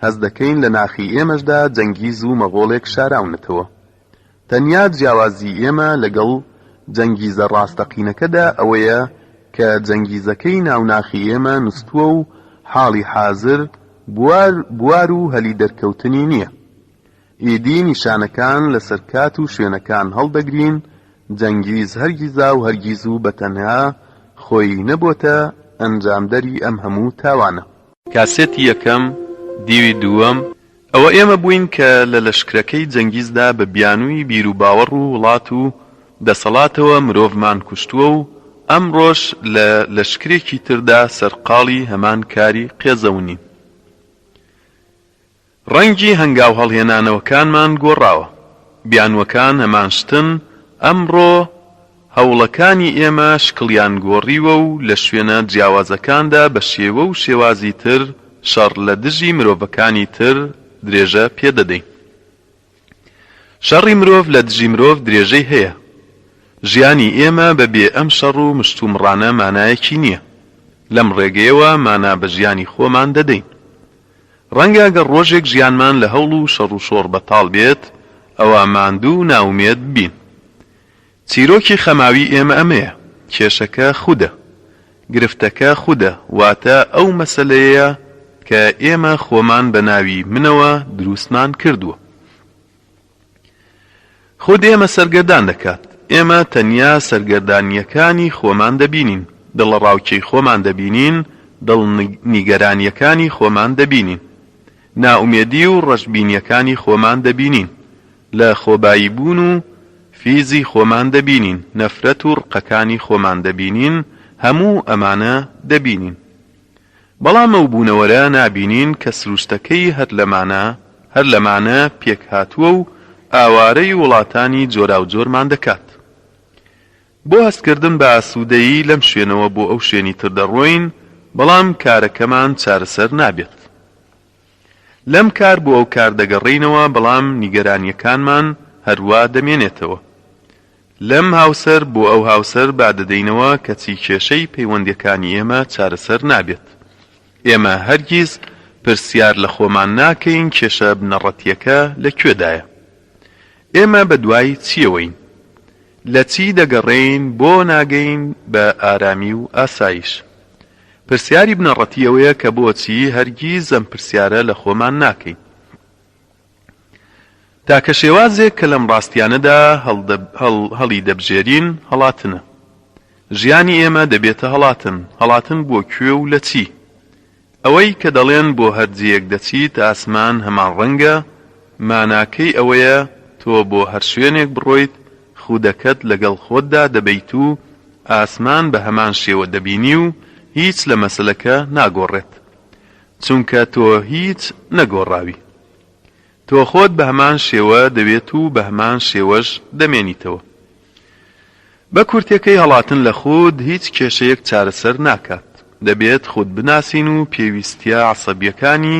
هەست دەکەین لە ناخی ئێمەشدا جەنگیز و مەغۆڵێک شاراونەتەوە. تەنیا جیاوازی ئێمە لەگەڵ جەنگیزە ڕاستەقینەکەدا ئەوەیە کە جەنگیزەکەی ناو ناخی ئێمە نوستووە و حاڵی حازر بوار بوار و هەلی دەرکەوتنی نییە. ئیدی نیشانەکان لەسەر کات و شوێنەکان هەڵدەگرین، جەنگیز هەرگیزا و هەرگیز و بەتەنها خۆی نەبۆتە ئەنجامدەری ئەم هەموو تاوانە. کاسێتی یەکەم، دیوی دووەم، ئەوە ئێمە بووین کە لە لەشکرەکەی جەنگیزدا بە بیانووی بیروباوەڕ و وڵات و دەسەڵاتەوە مرۆڤمان کوشتووە و ئەمڕۆش لە لەشکرێکی تردا سەرقاڵی هەمان کاری قێزەونین. ڕەنگی هەنگاوهەڵهێنانەوەکانمان گۆڕاوە. بیانووەکان هەمان شتن، ئەمڕۆ هەوڵەکانی ئێمە شکڵیان گۆڕیوە و لە شوێنە جیاوازەکاندا بە شێوە و شێوازی تر شەڕ لە دژی مرۆڤەکانی تر درێژە پێدەدەین. شەڕی مرۆڤ لە دژی مرۆڤ درێژەی هەیە. ژیانی ئێمە بە بێ ئەم شەڕ و مشتومڕانە مانایەکی نییە. لەم ڕێگەیەوە مانا بە ژیانی خۆمان دەدەین. ڕەنگە گەر ڕۆژێک ژیانمان لە هەوڵ و شەڕ و شۆڕ بەتاڵ بێت، ئەوا ماندوو و نائومێد ببین. چیرۆکی خەماوی ئێمە ئەمەیە، کێشەکە خودە. گرفتەکە خودە، واتە ئەو مەسەلەیە کە ئێمە خۆمان بە ناوی منەوە دروستمان کردووە. خود ئێمە سەرگەردان دەکات. ئێمە تەنیا سەرگەردانییەکانی خۆمان دەبینین، دڵەڕاوکێی خۆمان دەبینین، دڵنیگەرانییەکانی خۆمان دەبینین، نائومێدی و ڕەشبینییەکانی خۆمان دەبینین، لە خۆباییبوون و فیزی خۆمان دەبینین، نەفرەت و ڕقەکانی خۆمان دەبینین، هەموو ئەمانە دەبینین. بەڵام ئەو بوونەوەرە نابینین کە سروشتەکەی هەر لەمانە هەر لەمانە پێکهاتووە و ئاوارەی وڵاتانی جۆراوجۆرمان دەکات. بۆ هەستکردن بە ئاسوودەیی لەم شوێنەوە بۆ ئەو شوێنی تر دەڕۆین، بەڵام کارەکەمان چارەسەر نابێت. لەم کار بۆ ئەو کار دەگەڕێینەوە، بەڵام نیگەرانییەکانمان هەروا دەمێنێتەوە. لەم هاوسەر بۆ ئەو هاوسەر بادەدەینەوە، کەچی کێشەی پەیوەندییەکانی ئێمە چارەسەر نابێت. ئێمە هەرگیز پرسیار لە خۆمان ناکەین کێشە بنەڕەتییەکە لە کوێدایە؟ ئێمە بەدوای چییەوەین؟ لە چی دەگەڕێین بۆ ناگەین بە ئارامی و ئاسایش؟ پرسیاری بنەڕەتی ئەوەیە کە بۆچی هەرگیز ئەم پرسیارە لە خۆمان ناکەین؟ تاکە شێوازێک کە لەم ڕاستیانەدا هەڵیدەبژێرین هەڵاتنە. ژیانی ئێمە دەبێتە هەڵاتن، هەڵاتن بۆ کوێ و لە چی؟ ئەوەی کە دەڵێن بۆ هەر جێیەک دەچیت ئاسمان هەمان ڕەنگە، ماناکەی ئەوەیە تۆ بۆ هەر شوێنێک بڕۆیت خودەکەت لەگەڵ خۆتدا دەبەیت و ئاسمان بە هەمان شێوە دەبینی و هیچ لە مەسەلەکە ناگۆڕێت چونکە تۆ هیچ نەگۆڕاوی. تۆ خۆت بە هەمان شێوە دەوێت و بە هەمان شێوەش دەمێنیتەوە. بە کورتیەکەی هەڵاتن لە خود هیچ کێشەیەک چارەسەر ناکات. دەبێت خود بناسین و پێویستیە عەسەبیەکانی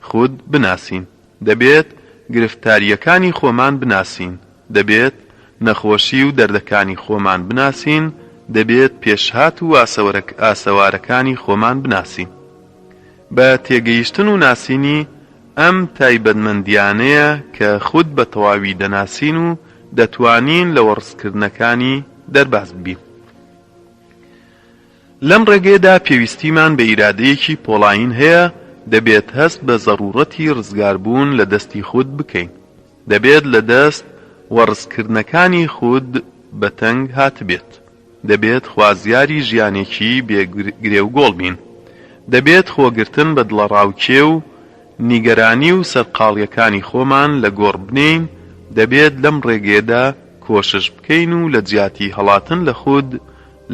خود بناسین. دەبێت گرفتارییەکانی خۆمان بناسین. دەبێت نەخۆشی و دەردەکانی خۆمان بناسین. دەبێت پێشهات و ئاسەوارەکانی خۆمان بناسین. بە تێگەیشتن و ناسینی ئەم تایبەتمەندییانەیە کە خود بە تەواوی دەناسین و دەتوانین لە وەڕسکردنەکانی دەرباز ببین. لەم ڕێگەیەدا پێویستیمان بە ئیرادەیەکی پۆڵایین هەیە، دەبێت هەست بە زەڕوڕەتی ڕزگاربوون لە دەستی خود بکەین. دەبێت لە دەست وەڕسکردنەکانی خود بەتەنگ هاتبێت. دەبێت خوازیاری ژیانێکی بێ گرێوگۆڵ بین. دەبێت خۆگرتن بە دڵەڕاوکێ و نیگەرانی و سەرقاڵییەکانی خۆمان لە گۆڕ بنێین، دەبێت لەم ڕێگەیەدا کۆشش بکەین و لە جیاتی هەڵاتن لە خود،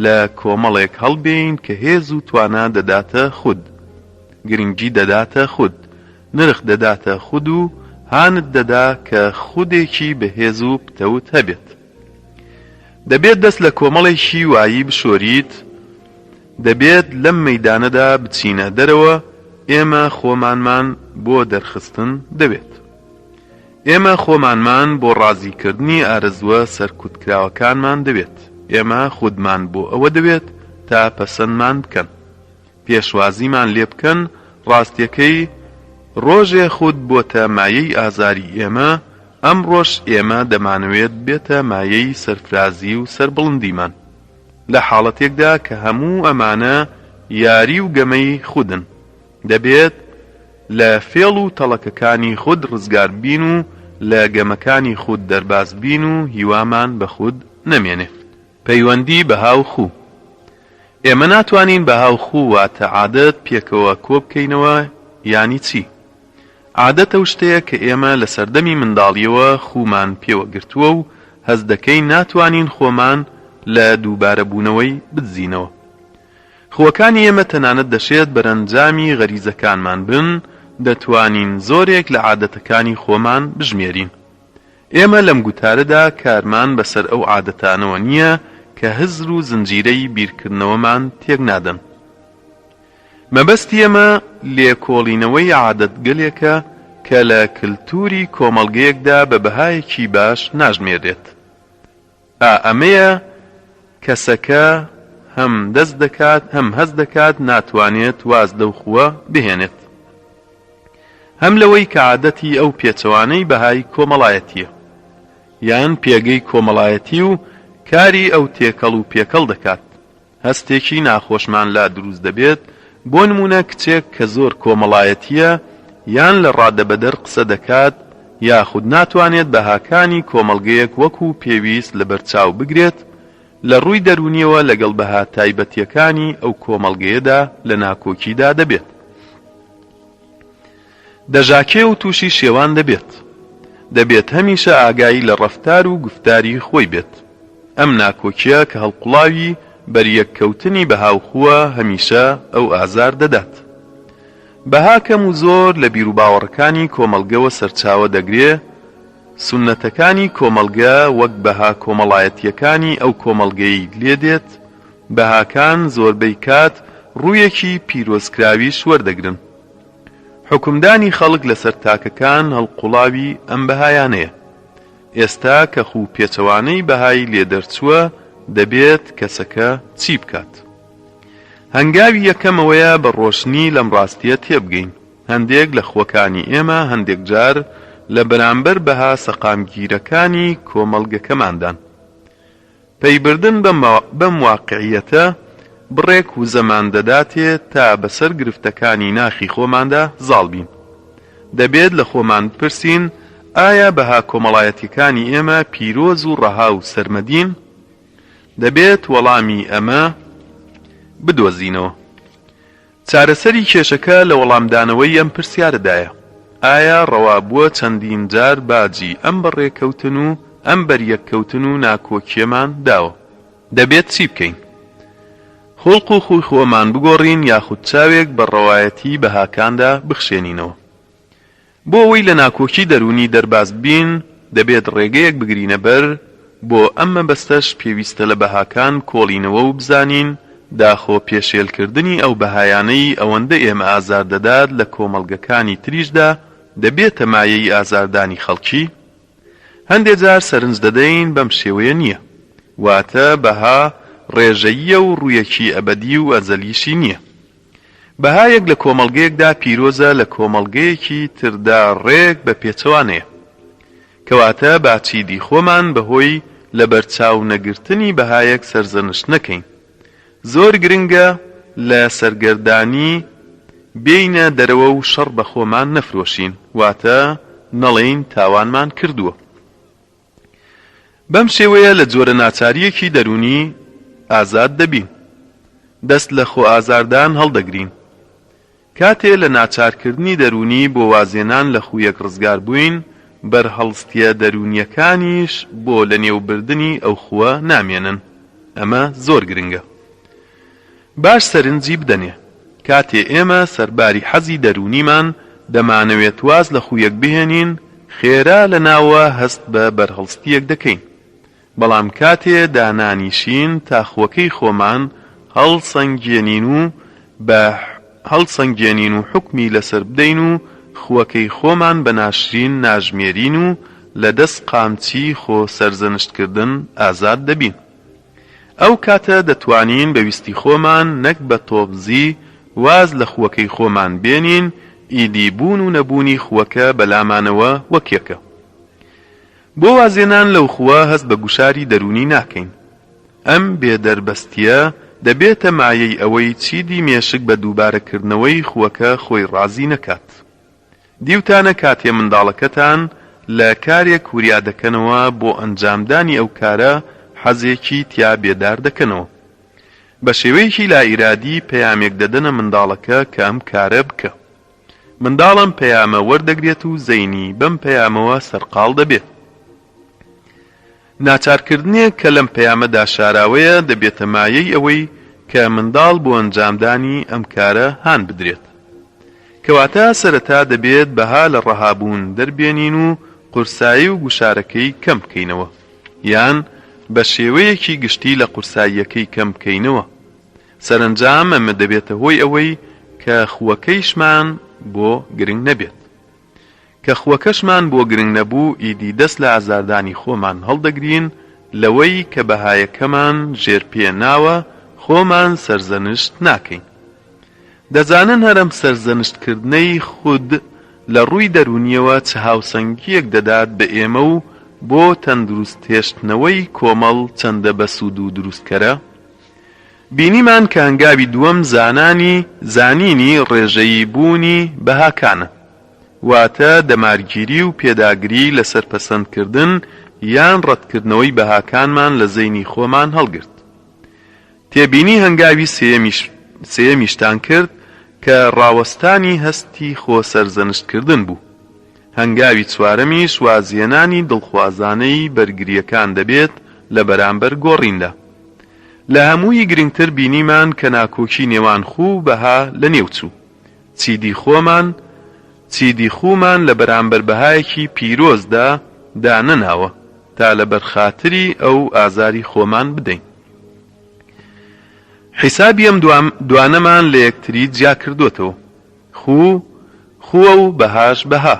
لە کۆمەڵێک هەڵبێین کە هێز و توانا دەداتە خود، گرنگی دەداتە خود، نرخ دەداتە خود و هانت دەدا کە خودێکی بەهێز و پتەوت هەبێت. دەبێت دەست لە کۆمەڵێکی وایی بشۆریت، دەبێت لەم مەیدانەدا بچینە دەرەوە، ئێمە خۆمانمان بۆ دەرخستن دەوێت. ئێمە خۆمانمان بۆ ڕازیکردنی ئارەزووە سەرکوتکراوەکانمان دەوێت. ئێمە خودمان بۆ ئەوە دەوێت تا پەسەندمان بکەن. پێشوازیمان لێ بکەن، ڕاستیەکەی ڕۆژێ خود بۆتە مایەی ئازاری ئێمە، ئەمڕۆش ئێمە دەمانەوێت بێتە مایەی سەرفرازی و سەربڵندیمان. لە حاڵەتێکدا کە هەموو ئەمانە یاری و گەمەی خودن، دەبێت لە فێڵ و تەڵەکەکانی خود ڕزگار بین و لە گەمەکانی خود دەرباز بین و هیوامان بە خود نەمێنێ. پەیوەندی بەها و خوو. ئێمە ناتوانین بەها و خوو واتە عادەت پێکەوە کۆبکەینەوە یانی چی؟ عادەت ئەو شتەیە کە ئێمە لە سەردەمی منداڵییەوە خوومان پێوە گرتووە و هەست دەکەین ناتوانین خۆمان لە دووبارەبوونەوەی بدزینەوە. خووەکانی ئێمە تەنانەت دەشێت بەرەنجامی غەریزەکانمان بن، دەتوانین زۆرێک لە عادەتەکانی خۆمان بژمێرین. ئێمە لەم گوتارەدا کارمان بەسەر ئەو عادەتانەوە نییە کە هزر و زنجیرەی بیرکردنەوەمان تێکنادەن. مەبەستی ئێمە لێکۆڵینەوەی عادەتگەلێکە کە لە کلتوری کۆمەڵگەیەکدا بە بەهایەکی باش ناژمێررێت. ئا ئەمەیە کەسەکە هەم دەست دەکات هەم هەست دەکات ناتوانێت واز لەو خووە بهێنێت. هەم لەوەی کە عادەتی ئەو پێچەوانەی بەهای کۆمەڵایەتییە. یان پێگەی کۆمەڵایەتی و کاری ئەو تێکەڵ و پێکەڵ دەکات. هەستێکی ناخۆشمان لا دروست دەبێت، بۆ نموونە کچێک کە زۆر کۆمەڵایەتییە یان لە ڕادەبەدەر قسە دەکات یاخود ناتوانێت بەهاکانی کۆمەڵگەیەک وەکو پێویست لەبەرچاو بگرێت، لە ڕووی دەروونییەوە لەگەڵ بەها تایبەتییەکانی ئەو کۆمەڵگەیەدا لە ناکۆکیدا دەبێت. دەژاکێ و تووشی شێوان دەبێت. دەبێت هەمیشە ئاگای لە ڕەفتار و گوفتاری خۆی بێت. ئەم ناکۆکییە کە هەڵقوڵاوی بەریەککەوتنی بەها و خووە هەمیشە ئەو ئازار دەدات. بەها کەم و زۆر لە بیروباوەڕەکانی کۆمەڵگەوە سەرچاوە دەگرێ. سوننەتەکانی کۆمەڵگە وەک بەها کۆمەڵایەتییەکانی ئەو کۆمەڵگەی لێ دێت، بەهاکان زۆربەی کات ڕوویەکی پیرۆزکراویش وەردەگرن. حوکمدانی خەڵک لەسەر تاکەکان هەڵقوڵاوی ئەم بەهایانەیە. ئێستا کە خوو پێچەوانەی بەهای لێ دەرچووە دەبێت کەسەکە چی بکات؟ هەنگاوی یەکەم ئەوەیە بە ڕۆشنی لەم ڕاستییە تێبگەین. هەندێک لە خووەکانی ئێمە هەندێک جار لە بەرامبەر بەها سەقامگیرەکانی کۆمەڵگەکەماندان. پەیبردن بەم واقعییەتە بڕێک وزەمان دەداتێ تا بەسەر گرفتەکانی ناخی خۆماندا زاڵ بین. دەبێت لە خۆمان بپرسین ئایا بەها کۆمەڵایەتییەکانی ئێمە پیرۆز و ڕەها و سەرمەدین؟ دەبێت وەڵامی ئەمە بدۆزینەوە. چارەسەری کێشەکە لە وەڵامدانەوەی ئەم پرسیارەدایە، ئایا ڕەوا بووە چەندین جار باجی ئەم بەڕێکەوتن و ئەم بەریەککەوتن و ناکۆکییەمان داوە؟ دەبێت چی بکەین؟ خوڵق و خووی خۆمان بگۆڕین یاخود چاوێک بە ڕەوایەتیی بەهاکاندا بخشێنینەوە؟ بۆ ئەوەی لە ناکۆکی دەروونی دەرباز ببین، دەبێت ڕێگەیەک بگرینە بەر، بۆ ئەم مەبەستەش پێویستە لە بەهاکان کۆڵینەوە و بزانین داخۆ پێشێلکردنی ئەو بەهایانەی ئەوەندە ئێمە ئازار دەدات لە کۆمەڵگەکانی تریشدا دەبێتە مایەی ئازاردانی خەڵکی؟ هەندێ جار سەرنج دەدەین بەم شێوەیە نییە، واتە بەها ڕێژەییە و ڕوویەکی ئەبەدی و ئەزەلیشی نییە. بەهایەک لە کۆمەڵگەیەکدا پیرۆزە لە کۆمەڵگەیەکی تردا ڕێک بە پێچەوانەیە. کەواتە با چیدی خۆمان بە هۆی لەبەرچاو نەگرتنی بەهایەک سەرزەنشت نەکەین. زۆر گرنگە لە سەرگەردانی بێینە دەرەوە و شەڕ بە خۆمان نەفرۆشین، واتە نەڵێین تاوانمان کردووە. بەم شێوەیە لە جۆرە ناچارییەکی دەروونی ئازاد دەبین. دەست لە خۆئازاردان هەڵدەگرین. کاتێ لە ناچارکردنی دەروونی بۆ وازهێنان لە خوویەک ڕزگار بووین، بەرهەڵستییە دەروونییەکانیش بۆ لەنێوبردنی ئەو خووە نامێنن. ئەمە زۆر گرنگە. باش سەرنجی بدەنێ. کاتێ ئێمە سەرباری حەزی دەروونیمان دەمانەوێت واز لە خوویەک بهێنین، خێرا لە ناوە هەست بە بەرهەڵستییەک دەکەین. بەڵام کاتێ دانانیشین تا خووەکەی خۆمان هەڵسەنگێنین و بە هەڵسەنگێنین و حوکمی لەسەر بدەین و خووەکەی خۆمان بە ناشرین ناژمێرین و لە دەست قامچی خۆ سەرزەنشتکردن ئازاد دەبین. ئەو کاتە دەتوانین بە ویستی خۆمان نەک بە تۆپزی واز لە خووەکەی خۆمان بێنین، ئیدی بوون و نەبوونی خووەکە بەلامانەوە وەک یەکە. بۆ وازهێنان لەو خووە هەست بە گوشاری دەروونی ناکەین. ئەم بێ دەربەستییە دەبێتە مایەی ئەوەی چیدی مێشک بە دووبارەکردنەوەی خووەکە خۆی ڕازی نەکات. دیوتانە کاتێ منداڵەکەتان لە کارێک وریا دەکەنەوە بۆ ئەنجامدانی ئەو کارە حەزێکی تیا بێدار دەکەنەوە. بە شێوەیەکی لائیرادی پەیامێک دەدەنە منداڵەکە کە ئەم کارە بکە. منداڵ ئەم پەیامە وەردەگرێت و زەینی بەم پەیامەوە سەرقاڵ دەبێت. ناچارکردنێک کە لەم پەیامەدا شاراوەیە دەبێتە مایەی ئەوەی کە منداڵ بۆ ئەنجامدانی ئەم کارە هان بدرێت. کەواتە سەرەتا دەبێت بەها لە ڕەهابوون دەربێنین و قورسایی و گوشارەکەی کەم بکەینەوە، یان بە شێوەیەکی گشتی لە قورساییەکەی کەم بکەینەوە. سەرەنجام ئەمە دەبێتە هۆی ئەوەی کە خووەکەیشمان بۆ گرنگ نەبێت. کە خووەکەشمان بۆ گرنگ نەبوو ئیدی دەست لە ئازاردانی خۆمان هەڵدەگرین لەوەی کە بەهایەکەمان ژێر پێ ناوە خۆمان سەرزەنشت ناکەین. دەزانن هەر ئەم سەرزەنشت کردنەی خود لە ڕووی دەروونیەوە چ هاوسەنگیەک دەدات بە ئێمە و بۆ تەندروست هێشتنەوەی کۆمەڵ چەندە بەسوود و دروستکەرە؟ بینیمان کە هەنگاوی دووەم زانانی زانینی ڕێژەیی بوونی بەهاکانە. واتە دەمارگیری و پێداگری لەسەر پەسەندکردن یان ڕەتکردنەوەی بەهاکانمان لە زەینی خۆمان هەڵگرت. تێبینی هەنگاوی سێیەمیشتان کرد کە ڕاوەستانی هەستی خۆ سەرزەنشتکردن بوو. هەنگاوی چوارەمیش وازهێنانی دڵخوازانەی بەرگرییەکان دەبێت لە بەرامبەر گۆڕیندا. لە هەمووی گرنگتر بینیمان کە ناکۆکی نێوان خوو و بەها لەنێوچوو. چیدی خۆمان چیدی خوومان لە بەرامبەر بەهایەکی پیرۆزدا دانەناوە تا لەبەر خاتری ئەو ئازاری خۆمان بدەین. حیسابی ئەم دوانەمان لە یەکتری جیا کردۆتەوە. خوو خووە و بەهاش بەها.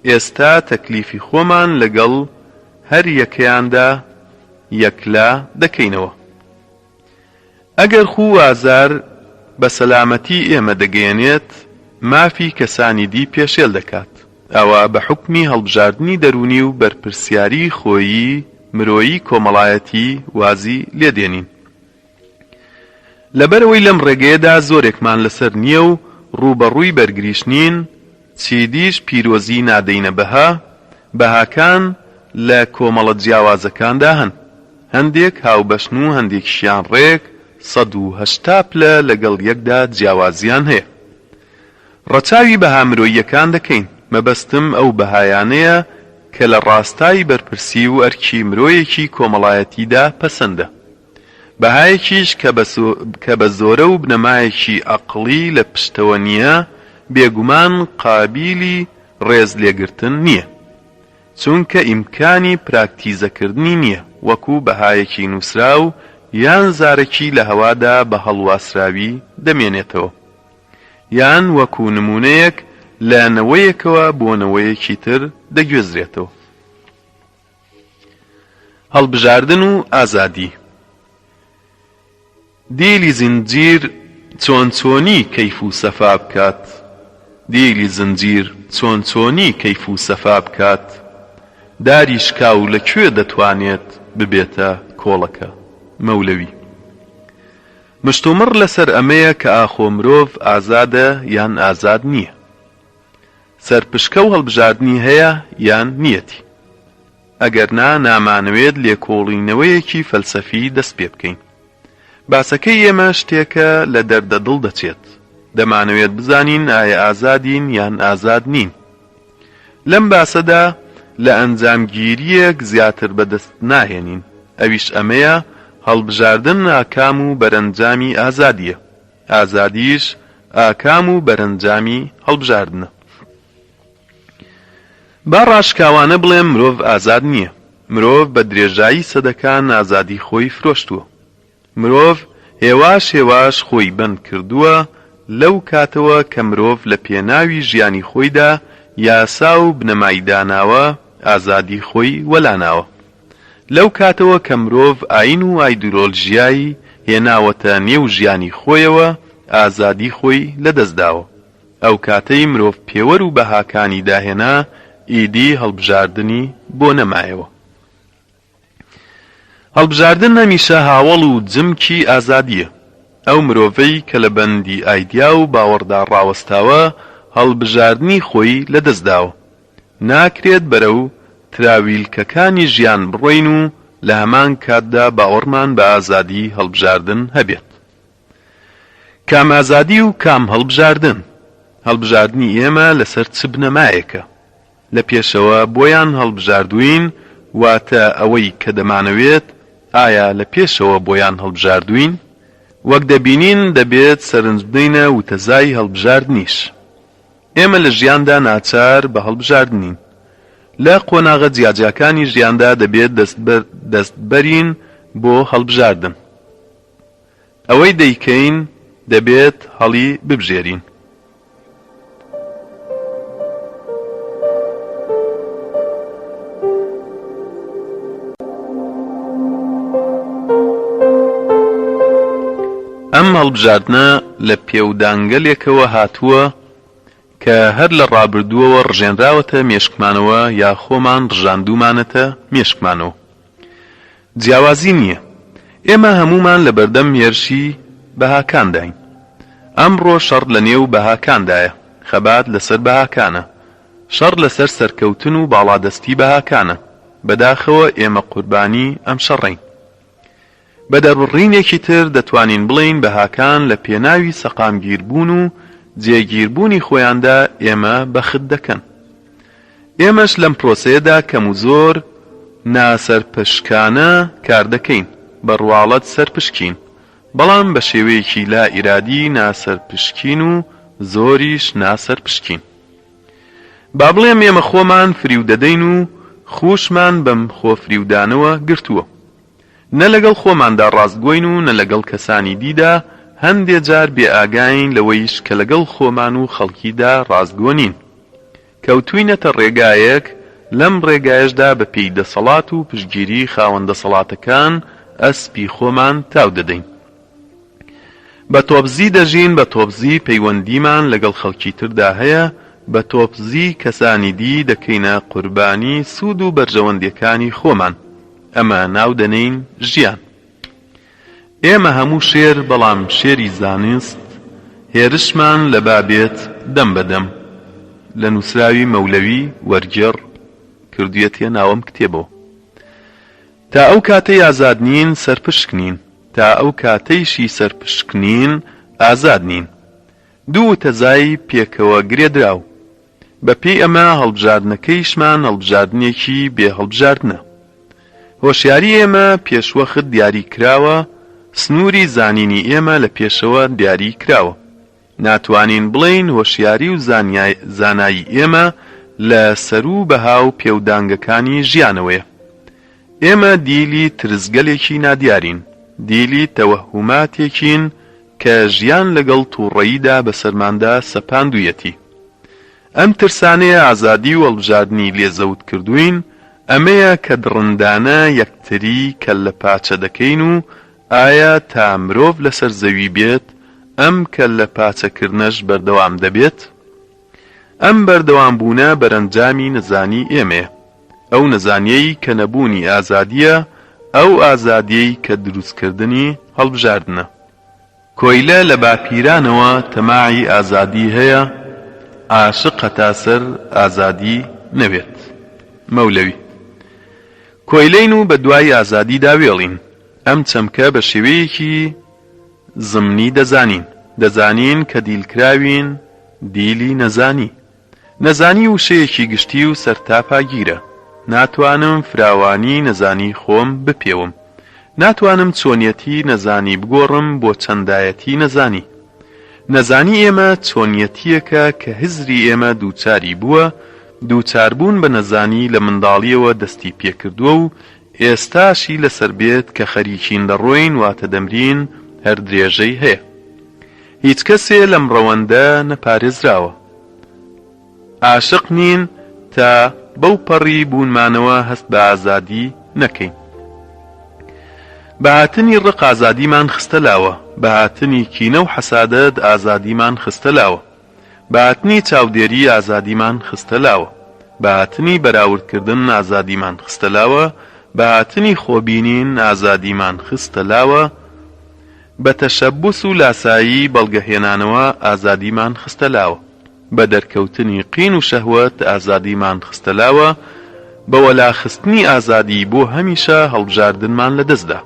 ئێستا تەکلیفی خۆمان لەگەڵ هەر یەکەیاندا یەکلا دەکەینەوە. ئەگەر خوو و ئازار بە سەلامەتی ئێمە دەگەیەنێت، مافی کەسانی دی پێشێل دەکات، ئەوا بە حوکمی هەڵبژاردنی دەروونی و بەرپرسیاریی خۆیی مرۆیی کۆمەڵایەتی وازی لێ دێنین. لەبەرئەوەی لەم ڕێگەیەدا زۆرێکمان لەسەر نییە و ڕووبەڕووی بەرگریش نین، چیدیش پیرۆزی نادەینە بەها، بەهاکان لە کۆمەڵە جیاوازەکاندا هەن، هەندێک هاوبەشن و هەندێکیشیان ڕێک 180 پلە لەگەڵ یەکدا جیاوازییان هەیە. ڕەچاوی بەها مرۆییەکان دەکەین، مەبەستم ئەو بەهایانەیە کە لە ڕاستای بەرپرسی و ئەرکی مرۆیەکی کۆمەڵایەتیدا پەسەندە. بەهایەکیش کە بە زۆرە و بنەمایەکی ئەقڵی لە پشتەوە نییە، بێگومان قابیلی ڕێز لێگرتن نییە. چونکە ئیمکانی پراکتیزەکردنی نییە، وەکو بەهایەکی نووسراو یان زارەکی لە هەوادا بە هەڵواسراوی دەمێنێتەوە. یان وەکو نموونەیەک لە نەوەیەکەوە بۆ نەوەیەکی تر دەگوێزرێتەوە. هەڵبژاردن و ئازادی. دیلی زنجیر چۆن چۆنی کەیف و سەفا بکات دیلی زنجیر چۆن چۆنی کەیف و سەفا بکات داری شکاو لە کوێ دەتوانێت ببێتە کۆڵەکە؟ مەولەوی. مشتومڕ لەسەر ئەمەیە کە ئاخۆ مرۆڤ ئازادە یان ئازاد نییە؟ سەرپشکە و هەڵبژاردنی هەیە یان نییەتی؟ ئەگەر نا نامانەوێت لێکۆڵینەوەیەکی فەلسەفی دەست پێ بکەین. باسەکەی ئێمە شتێکە لە دەردە دڵ دەچێت. دەمانەوێت بزانین ئایا ئازادین یان ئازاد نین. لەم باسەدا لە ئەنجامگیرییەک زیاتر بەدەست ناهێنین، ئەویش ئەمەیە هەڵبژاردن ئاکام و بەرەنجامی ئازادییە. ئازادیش ئاکام و بەرەنجامی هەڵبژاردنە. با ڕاشکاوانە بڵێم مرۆڤ ئازاد نییە. مرۆڤ بە درێژایی سەدەکان ئازادی خۆی فرۆشتووە. مرۆڤ هێواش هێواش خۆی بەند کردووە لەو کاتەوە کە مرۆڤ لە پێناوی ژیانی خۆیدا یاسا و بنەمای داناوە ئازادی خۆی وەلاناوە. لەو کاتەوە کە مرۆڤ ئایین و ئایدیۆلۆژیای هێناوەتە نێو ژیانی خۆیەوە ئازادی خۆی لەدەست داوە. ئەو کاتەی مرۆڤ پێوەر و بەهاکانی داهێنا ئیدی هەڵبژاردنی بۆ نەمایەوە. هەڵبژاردن هەمیشە هاوەڵ و جمکی ئازادییە. ئەو مرۆڤەی کە لە بەندی ئایدیا و باوەڕدا ڕاوەستاوە هەڵبژاردنی خۆی لەدەست داوە. ناکرێت بەرەو تراویلکەکانی ژیان بڕۆین و لە هەمان کاتدا باوەڕمان بە ئازادی هەڵبژاردن هەبێت. کام ئازادی و کام هەڵبژاردن؟ هەڵبژاردنی ئێمە لەسەر چ بنەمایەکە؟ لە پێشەوە بۆیان هەڵبژاردووین، واتە ئەوەی کە دەمانەوێت، ئایا لە پێشەوە بۆیان هەڵبژاردووین؟ وەک دەبینین دەبێت سەرنج بدەینە وتەزای هەڵبژاردنیش. ئێمە لە ژیاندا ناچار بە هەڵبژاردنین. لە قۆناغە جیاجیاکانی ژیاندا دەبێت دەستبەرین بۆ هەڵبژاردن. ئەوەی دەیکەین دەبێت هەڵی ببژێرین. ئەم هەڵبژاردنە لە پێودانگەلێکەوە هاتووە کە هەر لە ڕابردووەوە ڕژێنراوەتە مێشکمانەوە یا خۆمان ڕژاندوومانەتە مێشکمانەوە. جیاوازی نییە. ئێمە هەموومان لەبەردەم هێرشی بەهاکانداین. ئەمڕۆ شەڕ لەنێو بەهاکاندایە، خەبات لەسەر بەهاکانە، شەڕ لەسەر سەرکەوتن و باڵادەستی بەهاکانە. بەداخەوە ئێمە قوربانی ئەم شەڕەین. بە دەربڕینێکی تر دەتوانین بڵێین بەهاکان لە پێناوی سەقامگیربوون و جێگیربوونی خۆیاندا ئێمە بەخت دەکەن. ئێمەش لەم پرۆسەیەدا کەم و زۆر ناسەرپشکانە کار دەکەین، بە ڕواڵەت سەرپشکین، بەڵام بە شێوەیەکی لا ئیرادی ناسەرپشکین و زۆریش ناسەرپشکین. با بڵێم ئێمە خۆمان فریو دەدەین و. خووشمان بەم خۆفریودانەوە گرتووە. نە لەگەڵ خۆماندا ڕاستگۆین و نە لەگەڵ کەسانی دیدا، هەندێ جار بێئاگاین لەوەیش کە لەگەڵ خۆمان و خەڵکیدا ڕاستگۆ نین. کەوتووینەتە ڕێگایەک، لەم ڕێگایەشدا بە پێی دەسەڵات و پشتگیری خاوەن دەسەڵاتەکان ئەسپی خۆمان تاو دەدەین. بە تۆپزی دەژین، بە تۆپزی پەیوەندیمان لەگەڵ خەڵکی تردا هەیە، بە تۆپزی کەسانی دی دەکەینە قوربانی سوود و بەرژەوەندیەکانی خۆمان، ئەمە ناو دەنێین ژیان. ئێمە هەموو شێر بەڵام شێری زانست هێرشمان لە با بێت دەم بە دەم لە نووسراوی مەولەوی وەرگێڕ کردویەتیە ناو ئەم کتێبەوە. تا ئەو کاتەی ئازاد نین سەرپشک نین، تا ئەو کاتەیشی سەرپشک نین ئازاد نین. دوو وتەزای پێکەوە گرێدراو. بە پێی ئەمە هەڵبژاردنەکەیشمان هەڵبژاردنێکی بێ هەڵبژاردنە. هۆشیاری ئێمە پێشوەخت دیاری کراوە، سنووری زانینی ئێمە لە پێشەوە دیاری کراوە. ناتوانین بڵێین هۆشیاری و زانایی ئێمە لە سەروو بەها و پێودانگەکانی ژیانەوەیە. ئێمە دیلی ترسگەلێکی نادیارین، دیلی تەوەهوماتێکین کە ژیان لەگەڵ تووڕەییدا بەسەرماندا سەپاندوویەتی. ئەم ترسانەیە ئازادی و هەڵبژاردنی لێ زەوت کردووین، ئەمەیە کە دڕندانە یەکتری کەللەپاچە دەکەین و ئایا تا مرۆڤ لەسەر زەوی بێت ئەم کەللە پاچەکردنەش بەردەوام دەبێت؟ ئەم بەردەوامبوونە بەرەنجامی نەزانی ئێمەیە. ئەو نەزانیەی کە نەبوونی ئازادییە، ئەو ئازادیەی کە دروستکردنی هەڵبژاردنە. کۆیلە لە باپیرانەوە تەماعی ئازادی هەیە، عاشق هەتا سەر ئازادی نەوێت. مەولەوی. کۆیلەین و بەدوای ئازادیدا وێڵین. ئەم چەمکە بە شێوەیەکی زمنی دەزانین. دەزانین کە دیلکراوین، دیلی نەزانی. نەزانی وشەیەکی گشتی و سەرتاپاگیرە. ناتوانم فراوانی نەزانی خۆم بپێوم. ناتوانم چۆنیەتی نەزانی بگۆڕم بۆ چەندایەتی نەزانی. نەزانی ئێمە چۆنیەتییەکە کە هزری ئێمە دووچاری بووە، دووچاربوون بە نەزانی لە منداڵییەوە دەستی پێکردووە و ئێستاشی لەسەر بێت کە خەریکین دەڕۆین واتە دەمرین هەر درێژەی هەیە. هیچ کەسێ لەم ڕەوەندە نەپارێزراوە. ئاشق نین تا بەو پەڕی بوونمانەوە هەست بە ئازادی نەکەین. بە هاتنی ڕق ئازادیمان خستە لاوە، بە هاتنی کینە و حەسادەت ئازادیمان خستە لاوە. بە هاتنی چاودێری ئازادیمان خستە لاوە. بە هاتنی بەراوردکردن ئازادیمان خستە لاوە، بە هاتنی خۆبینین ئازادیمان خستە لاوە، بە تەشەبوس و لاسایی بەڵگەهێنانەوە ئازادیمان خستە لاوە. بە دەرکەوتنی قین و شەهوەت ئازادیمان خستە لاوە، بە وەلاخستنی ئازادی بۆ هەمیشە هەڵبژاردنمان لەدەستدا.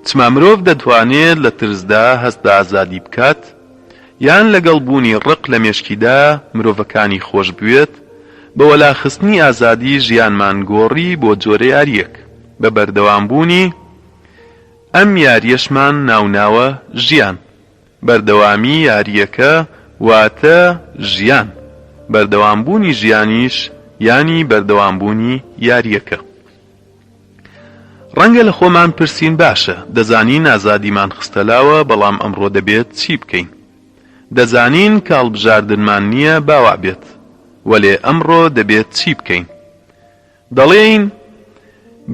چما مرۆڤ دەتوانێت لە ترسدا هەست بە ئازادی بکات؟ یان لەگەڵ بوونی ڕق لە مێشکیدا مرۆڤەکانی خۆش بوێت؟ بە وەلاخستنی ئازادی ژیانمان گۆڕی بۆ جۆرە یارییەک، بە بەردەوامبوونی ئەم یارییەشمان ناوناوە ژیان. بەردەوامی یارییەکە واتە ژیان، بەردەوامبوونی ژیانیش یانی بەردەوامبوونی یارییەکە. ڕەنگە لە خۆمان پرسین باشە، دەزانین ئازادیمان خستە لاوە، بەڵام ئەمڕۆ دەبێت چی بکەین؟ دەزانین کە هەڵبژاردنمان نییە با وابێت، وەلێ ئەمڕۆ دەبێت چی بکەین؟ دەڵێین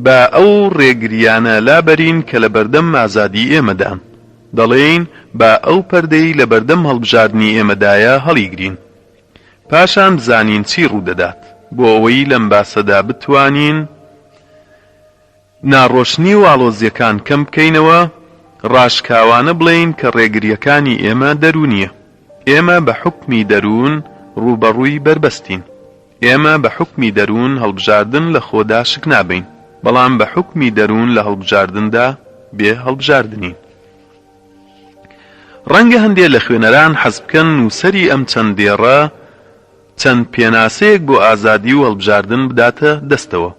با ئەو ڕێگرییانە لابەرین کە لەبەردەم ئازادی ئێمەدان. دەڵێین با ئەو پەردەی لەبەردەم هەڵبژاردنی ئێمەدایە هەڵیگرین. پاشان بزانین چی ڕوودەدات. بۆ ئەوەی لەم باسەدا بتوانین ناڕۆشنی و ئاڵۆزییەکان کەم بکەینەوە، ڕاشکاوانە بڵێین کە ڕێگرییەکانی ئێمە دەروونییە. ئێمە بە حوکمی دەروون ڕووبەڕووی بەربەستین. ئێمە بە حوکمی دەروون هەڵبژاردن لە خۆدا شک نابەین، بەڵام بە حوکمی دەروون لە هەڵبژاردندا بێ هەڵبژاردنین. ڕەنگە هەندێ لە خوێنەران حەز بکەن نووسەری ئەم چەند دێڕە چەند پێناسەیەک بۆ ئازادی و هەڵبژاردن بداتە دەستەوە.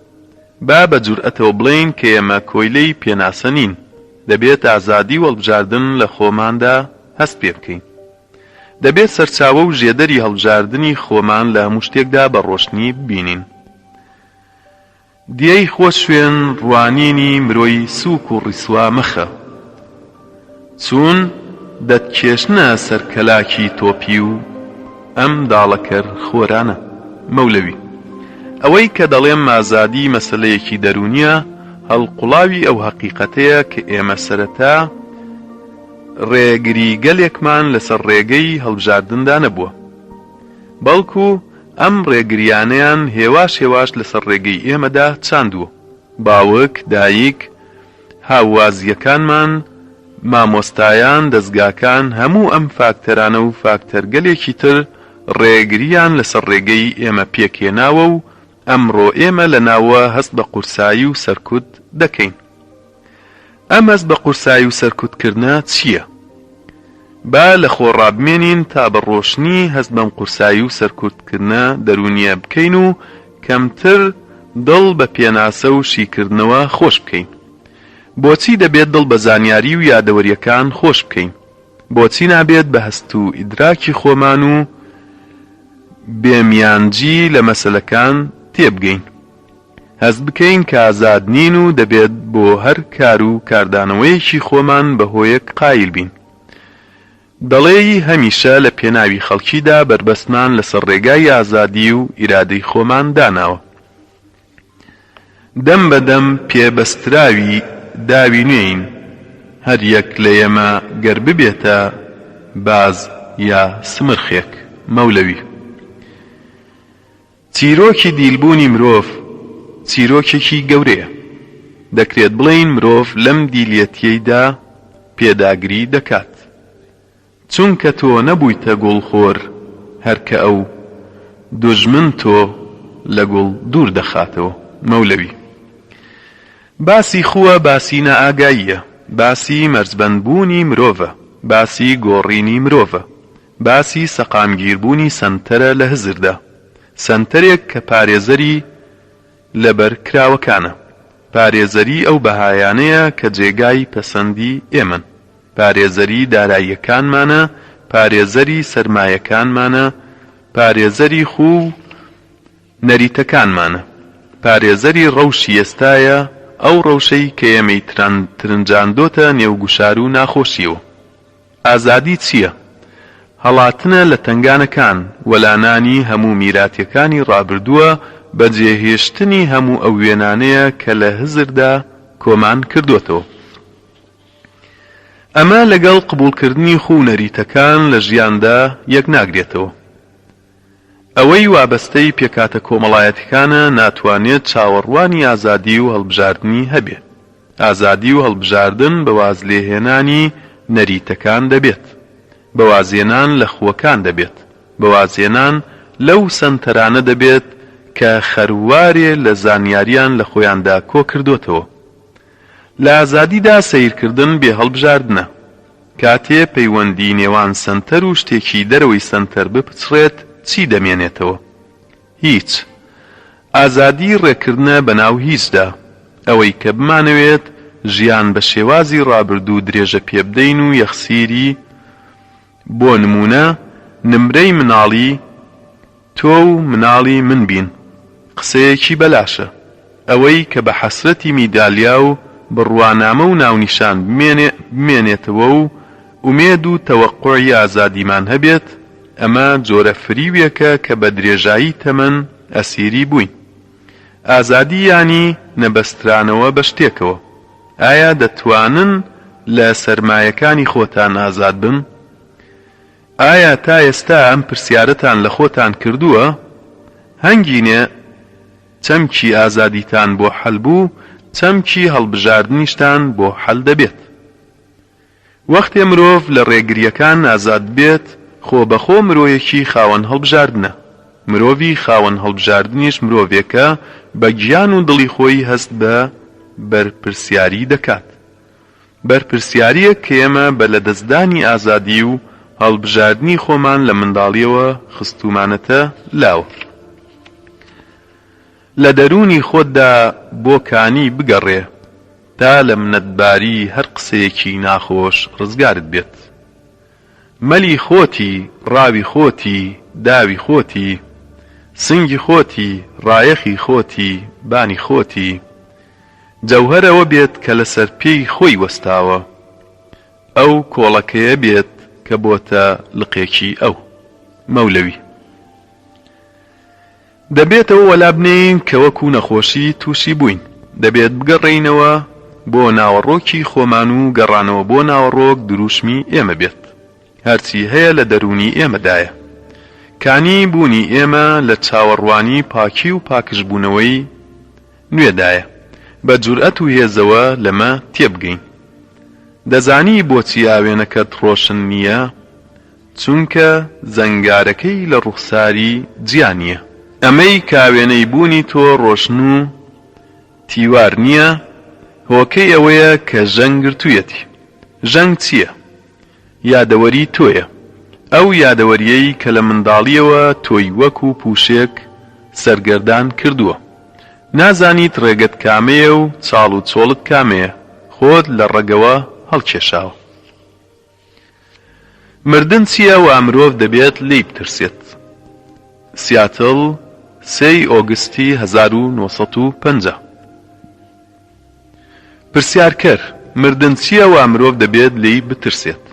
با بە جورئەتەوە بڵێین کە ئێمە کۆیلەی پێناسە نین، دەبێت ئازادی و هەڵبژاردن لە خۆماندا هەست پێ بکەین. دەبێت سەرچاوە و ژێدەری هەڵبژاردنی خۆمان لە هەموو شتێکدا بە ڕۆشنی ببینین. دیەی خۆت شوێن ڕوانینی مرۆی سووک و ڕیسوا مەخە. چوون دەتکێشنە سەر کەلاکی تۆپیو ئەم داڵەکەر خۆرانە. مەولەوی. ئەوەی کە دەڵێم ئازادی مەسەلەیەکی دەروونییە، هەڵقوڵاوی ئەو هەقیقەتەیە کە ئێمە سەرەتا ڕێگریگەلێکمان لەسەر ڕێگەی هەڵبژاردندا نەبووە. بەڵکو ئەم ڕێگریانەیان هێواش هێواش لەسەر ڕێگەی ئێمەدا چاندووە. باوک، دایک، هاووازییەکانمان، مامۆستایان، دەزگاکان، هەموو ئەم فاکتەرانە و فاکتەرگەلێکی تر ڕێگرییان لەسەر ڕێگەی ئێمە پێکهێناوە و ئەمڕۆ ئێمە لە ناوە هەست بە قورسایی و سەرکوت دەکەین. ئەم هەست بە قورسایی و سەرکوتکردنە چییە؟ با لە خۆ ڕابمێنین تا بە ڕۆشنی هەست بەم قورسایی و سەرکوتکردنە دەروونییە بکەین و کەمتر دڵ بە پێناسە و شیکردنەوە خۆش بکەین. بۆچی دەبێت دڵ بە زانیاری و یادەوەرییەکان خۆش بکەین؟ بۆچی نابێت بە هەست و ئیدراکی خۆمان و بێ میانجی لە مەسەلەکان تێبگەین؟ هەست بکەین کە ئازاد نین و دەبێت بۆ هەر کار و کاردانەوەیەکی خۆمان بە هۆیەک قایل بین. دەڵێی هەمیشە لە پێناوی خەڵکیدا بەربەستمان لەسەر ڕێگای ئازادی و ئیرادەی خۆمان داناوە. دەم بە دەم پێ بەستراوی داوی نوێین، هەر یەک لە ئێمە گەر ببێتە باز یا سمرخێک. مەولەوی. چیرۆکی دیلبوونی مرۆڤ چیرۆکێکی گەورەیە. دەکرێت بڵێین مرۆڤ لەم دیلیەتیەیدا پێداگری دەکات. چونکە تۆ نەبوویتە گوڵ خۆر هەر کە ئەو دوژمن تۆ لە گوڵ دوور دەخاتەوە. مەولەوی. باسی خووە باسی نائاگاییە. باسی مەرجبەندبوونی مرۆڤە. باسی گۆڕینی مرۆڤە. باسی سەقامگیربوونی سەنتەرە لە هزردا. سەنتەرێک کە پارێزەری لەبەر کراوەکانە. پارێزەری ئەو بەهایانەیە کە جێگای پەسەندی ئێمەن. پارێزەری داراییەکانمانە، پارێزەری سەرمایەکانمانە، پارێزەری خوو و نەریتەکانمانە. پارێزەری ڕەوشی ئێستایە، ئەو ڕەوشەی کە ئێمەی ترنجاندۆتە نێو گوشار و ناخۆشییەوە. ئازادی چییە؟ هەڵاتنە لە تەنگانەکان، وەلانانی هەموو میراتیەکانی ڕابردووە، بەجێهێشتنی هەموو ئەو وێنانەیە کە لە هزردا کۆمان کردۆتەوە. ئەمە لەگەڵ قبوڵکردنی خوو و نەریتەکان لە ژیاندا یەکناگرێتەوە. ئەوەی وابەستەی پێکهاتە کۆمەڵایەتیکانە ناتوانێت چاوەڕوانی ئازادی و هەڵبژاردنی هەبێ. ئازادی و هەڵبژاردن بە وازلێهێنانی نەریتەکان دەبێت. بە وازهێنان لە خووەکان دەبێت. بە وازهێنان لەو سەنتەرانە دەبێت کە خەروارێ لە زانیاریان لە خۆیاندا کۆکردۆتەوە. لە ئازادیدا سەیرکردن بێ هەڵبژاردنە. کاتێ پەیوەندی نێوان سەنتەر و شتێکی دەرەوەی سەنتەر بپچڕێت چی دەمێنێتەوە؟ هیچ. ئازادی ڕێکردنە بەناو هیچدا. ئەوەی کە بمانەوێت ژیان بە شێوازی ڕابردوو درێژە پێبدەین و یەخسیری بۆ نموونە نمرەی مناڵی تۆ و مناڵی من بین قسەیەکی بەلاشە. ئەوەی کە بە حەسرەتی میدالیا و بڕوانامە و ناونیشان بمێنێتەوە و ئومێد و تەوەقوعی ئازادیمان هەبێت، ئەمە جۆرە فریوێکە کە بە درێژایی تەمەن ئەسیری بووین. ئازادی یانی نەبەسترانەوە بە شتێکەوە. ئایا دەتوانن لە سەرمایەکانی خۆتان ئازاد بن؟ ئایا تا ئێستا ئەم پرسیارەتان لە خۆتان کردووە؟ هەنگینێ چەمکی ئازادیتان بۆ حەل بوو، چەمکی هەڵبژاردنیشتان بۆ حەل دەبێت. وەختێ مرۆڤ لە ڕێگرییەکان ئازاد بێت، خۆبەخۆ مرۆیەکی خاوەن هەڵبژاردنە. مرۆڤی خاوەن هەڵبژاردنیش مرۆڤێکە بە گیان و دڵی خۆی هەست بە بەرپرسیاری دەکات. بەرپرسیارییەک کە ئێمە بە لەدەستدانی ئازادی و هەڵبژاردنی خۆمان لە منداڵییەوە خستوومانەتە لاوە. لە دەروونی خۆتدا بۆ کانی بگەڕێ تا لە منەتباری هەر قسەیەکی ناخۆش ڕزگارت بێت. مەلی خۆتی، ڕاوی خۆتی، داوی خۆتی. سنگی خۆتی، ڕایەخی خۆتی، بانی خۆتی. جەوهەر ئەوە بێت کە لەسەر پێی خۆی وەستاوە. ئەو کۆڵەکەیە بێت کە بۆتە لقێکی ئەو. مەولەوی. دەبێت ئەوە وەلابنێین کە وەکو نەخۆشی تووشی بووین، دەبێت بگەڕێینەوە بۆ ناوەڕۆکی خۆمان و گەڕانەوە بۆ ناوەڕۆک دروشمی ئێمە بێت. هەرچی هەیە لە دەروونی ئێمەدایە. کانی بوونی ئێمە لە چاوەڕوانی پاکی و پاکژبوونەوەی نوێدایە. بە جورئەت و هێزەوە لەمە تێبگەین. دەزانی بۆچی ئاوێنەکەت ڕۆشن نییە؟ چونکە زەنگارەکەی لە ڕوخساری جیا نییە. ئەمەی کە ئاوێنەی بوونی تۆ ڕۆشن و تیوار نییە، هۆکەی ئەوەیە کە ژەنگ گرتوویەتی. ژەنگ چییە؟ یادەوەری تۆیە. ئەو یادەوەرییەی کە لە منداڵییەوە تۆی وەکوو پووشێک سەرگەردان کردووە. نازانیت ڕێگەت کامەیە و چاڵ و چۆڵت کامەیە، خۆت لە ڕەگەوە هەڵکێشاوە. مردن چییە وا مرۆڤ دەبێت لێی بترسێت؟ سیاتڵ، سێ ی ئۆگستی 1950. پرسیارکەر، مردن چییە وا مرۆڤ دەبێت لێی بترسێت؟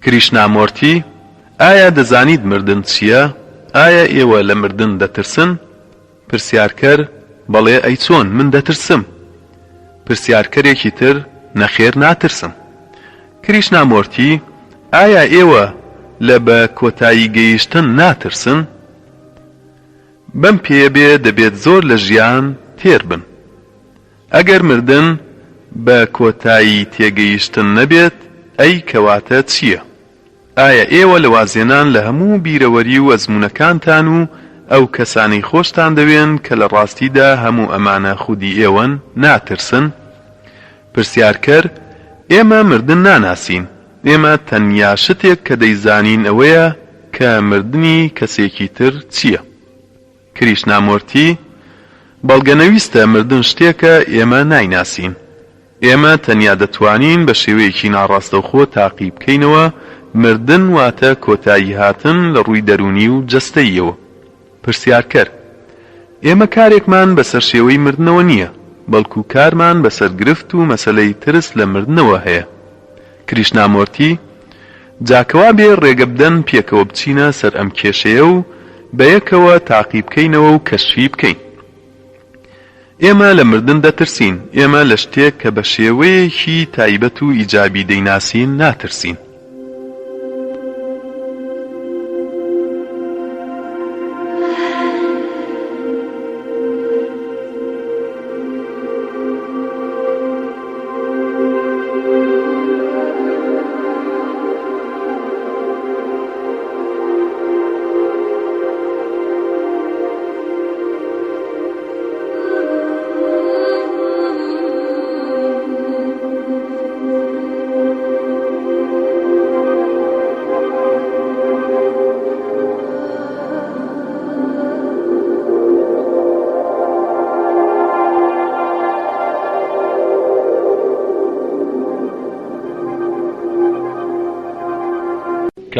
کریشنامۆرتی، ئایا دەزانیت مردن چییە؟ ئایا ئێوە لە مردن دەترسن؟ پرسیارکەر، بەڵێ ئەی چۆن، من دەترسم. پرسیارکەرێکی تر، نەخێر ناترسم. کریشنامۆرتی، ئایا ئێوە لە بە کۆتایی گەیشتن ناترسن؟ بەم پێیە بێ دەبێت زۆر لە ژیان تێر بن. ئەگەر مردن بە کۆتایی تێگەیشتن نەبێت، ئەی کەواتە چییە؟ ئایا ئێوە لە وازهێنان لە هەموو بیرەوەری و ئەزموونەکانتان و ئەو کەسانەی خۆشتان دەوێن کە لە ڕاستیدا هەموو ئەمانە خودی ئێوەن، ناترسن؟ پرسیارکەر، ئێمە مردن ناناسین. ئێمە تەنیا شتێک کە دەیزانین ئەوەیە کە مردنی کەسێکی تر چییە. کریشنامۆرتی، بەڵگەنەویستە مردن شتێکە ئێمە نایناسین. ئێمە تەنیا دەتوانین بە شێوەیەکی ناڕاستەوخۆ تاقی بکەینەوە، مردن واتە کۆتاییهاتن لە ڕووی دەروونی و جەستەییەوە. پرسیارکەر، ئێمە کارێکمان بەسەر شێوەی مردنەوە نییە، بەڵکو کارمان بەسەر گرفت و مەسەلەی ترس لە مردنەوە هەیە. کریشنامۆرتی، جا کەوابێ ڕێگە بدەن پێکەوە بچینە سەر ئەم کێشەیە و بەیەکەوە تاقی بکەینەوە و کەشفی بکەین. ئێمە لە مردن دەترسین، ئێمە لە شتێک کە بە شێوەیەکی تایبەت و ئیجابی دەیناسین ناترسین.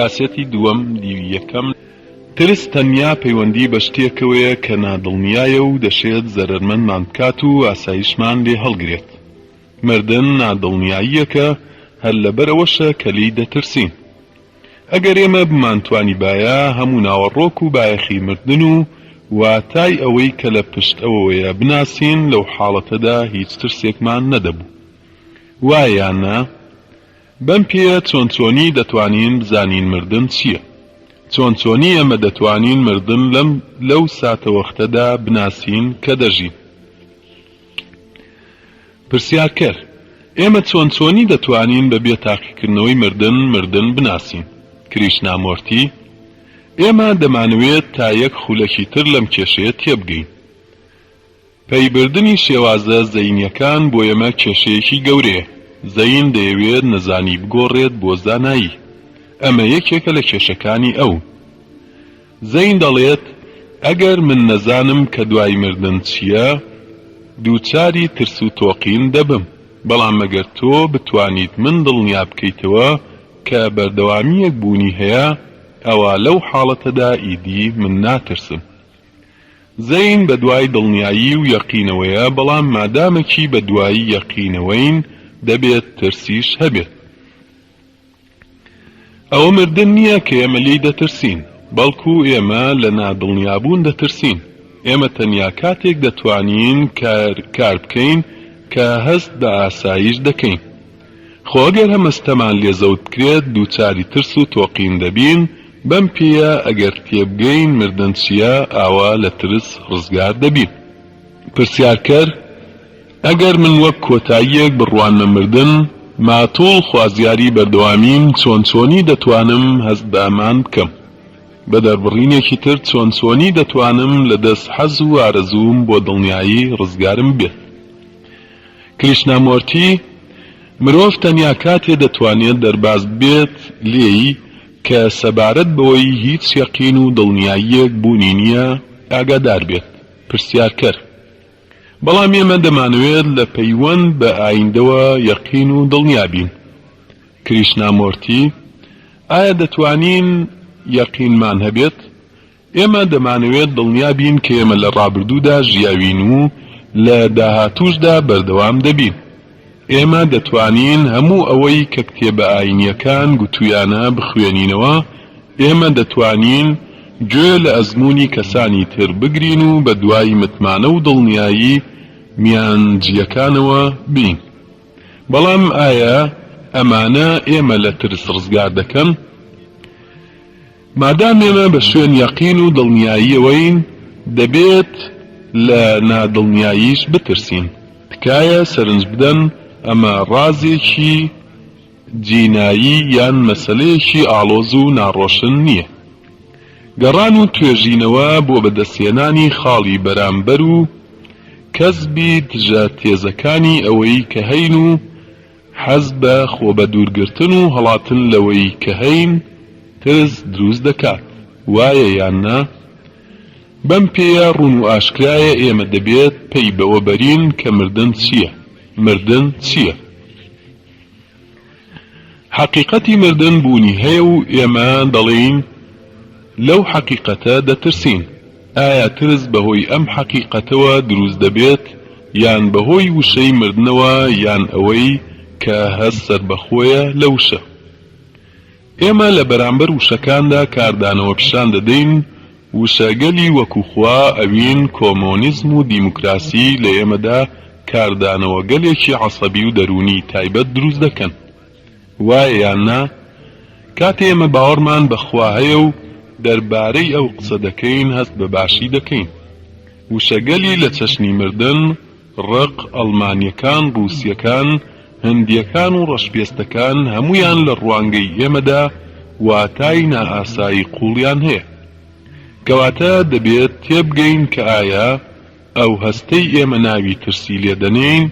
کاسێتی دووەم دیوی یەکەم. ترس تەنیا پەیوەندی بە شتێکەوەیە کە نادڵنیایە و دەشێت زەرەرمەندمان بکات و ئاسایشمان لێ هەڵگرێت. مردن نادڵنیاییەکە، هەر لەبەر ئەوەشە کە لێی دەترسین. ئەگەر ئێمە بمانتوانیبایە هەموو ناوەڕۆک و بایەخی مردن و واتای ئەوەی کە لە پشت ئەوەوەیە بناسین، لەو حاڵەتەدا هیچ ترسێکمان نەدەبوو. وایە یان نا؟ بەم پێیە چۆن چۆنی دەتوانین بزانین مردن چییە؟ چۆن چۆنی ئێمە دەتوانین مردن لەم لەو ساتەوەختەدا بناسین کە دەژین؟ پرسیارکەر، ئێمە چۆن چۆنی دەتوانین بە بێ تاقیکردنەوەی مردن، مردن بناسین؟ کریشنامۆرتی، ئێمە دەمانەوێت تا یەک خولەکی تر لەم کێشەیە تێبگەین. پەیبردنی شێوازە زەینییەکان بۆ ئێمە کێشەیەکی گەورەیە. زەین دەیەوێت نەزانی بگۆڕێت بۆ زانایی. ئەمە یەکێکە لە کێشەکانی ئەو. زەین دەڵێت، ئەگەر من نەزانم کە دوای مردن چییە، دووچاری ترس و تۆقین دەبم. بەڵام ئەگەر تۆ بتوانیت من دڵنیا بکەیتەوە کە بەردەوامییەک بوونی هەیە، ئەوا لەو حاڵەتەدا ئیدی من ناترسم. زەین بەدوای دڵنیایی و یەقینەوەیە، بەڵام مادامەکی بەدوای یەقینەوەین دەبێت ترسیش هەبێت. ئەوە مردن نییە کە ئێمە لێی دەترسین، بەڵکو ئێمە لە نادڵنیابوون دەترسین. ئێمە تەنیا کاتێک دەتوانین کار بکەین کە هەست بە ئاسایش دەکەین. خۆ ئەگەر ئەم هەستەمان لێ زەوت بکرێت، دووچاری ترس و تۆقین دەبین، بەم پێیە ئەگەر تێبگەین مردن چییە، ئاوا لە ترس ڕزگار دەبین. پرسیارکەر، ئەگەر من وەک کۆتاییەک بڕوانمە مردن، ماتوڵ خوازیاری بەردەوامیم، چۆن چۆنی دەتوانم هەست بە ئەمان بکەم؟ بە دەربڕینێکی تر چۆن چۆنی دەتوانم لە دەست حەز و ئارەزووم بۆ دڵنیایی ڕزگارم ببێت؟ کریشنامۆرتی، مرۆڤ تەنیا کاتێ دەتوانێت دەرباز ببێت لێی کە سەبارەت بەوەی هیچ یەقین و دڵنیاییەک بوونی نییە ئاگادار بێت. پرسیارکەر، بەڵام ئێمە دەمانەوێت لە پەیوەند بە ئایندەوە یەقین و دڵنیا بین. کریشنامۆرتی، ئایا دەتوانین یەقینمان هەبێت؟ ئێمە دەمانەوێت دڵنیا بین کە ئێمە لە ڕابردوودا ژیاوین و لە داهاتووشدا بەردەوام دەبین. ئێمە دەتوانین هەموو ئەوەی کە کتێبە ئایینییەکان گوتوویانە بخوێنینەوە، ئێمە دەتوانین گوێ لە ئەزموونی کەسانی تر بگرین و بە دوای متمانە و دڵنیایی میانجییەکانەوە بین. بەڵام ئایا ئەمانە ئێمە لە ترس ڕزگار دەکەن؟ مادام ئێمە بە شوێن یەقین و دڵنیاییەوەین، دەبێت لە نادڵنیاییش بترسین. تکایە سەرنج بدەن ئەمە ڕازێکی جینایی یان مەسەلەیەکی ئاڵۆز و ناڕۆشن نییە. گەڕان و توێژینەوە بۆ بەدەستهێنانی خاڵی بەرامبەر و کەسبی دژە تێزەکانی ئەوەی کە هەین و حەز بە خۆبەدوورگرتن و هەڵاتن لەوەی کە هەین ترس دروست دەکات، وایە یان نا؟ بەم پێیە ڕوون و ئاشکرایە ئێمە دەبێت پەی بەوە بەرین کە مردن چییە؟ مردن چییە؟ حەقیقەتی مردن بوونی هەیە و ئێمە دەڵێین لەو حەقیقەتە دەترسین. ئایا ترس بەهۆی ئەم حەقیقەتەوە دروست دەبێت یان بەهۆی وشەی مردنەوە یان ئەوەی کە هەست سەربەخۆیە لە وشە؟ ئێمە لە بەرامبەر وشەکاندا کاردانەوە پیشان دەدەین، وشەگەلی وەکو خوا، ئەوین، کۆمۆنیزم و دیموکراسی لە ئێمەدا کاردانەوەگەلێکی عەسەبی و دەروونی تایبەت دروست دەکەن. وایە یان نا؟ کاتێ ئێمە باوەڕمان بە خوا هەیە و دەربارەی ئەو قسە دەکەین هەست بە باشی دەکەین. وشەگەلی لە چەشنی مردن، ڕق، ئەڵمانییەکان، ڕووسییەکان، هندییەکان و ڕەشپێستەکان هەموویان لە ڕوانگەی ئێمەدا واتای نائاسایی قووڵیان هەیە. کەواتە دەبێت تێبگەین کە ئایا ئەو هەستەی ئێمە ناوی ترسی لێ دەنێین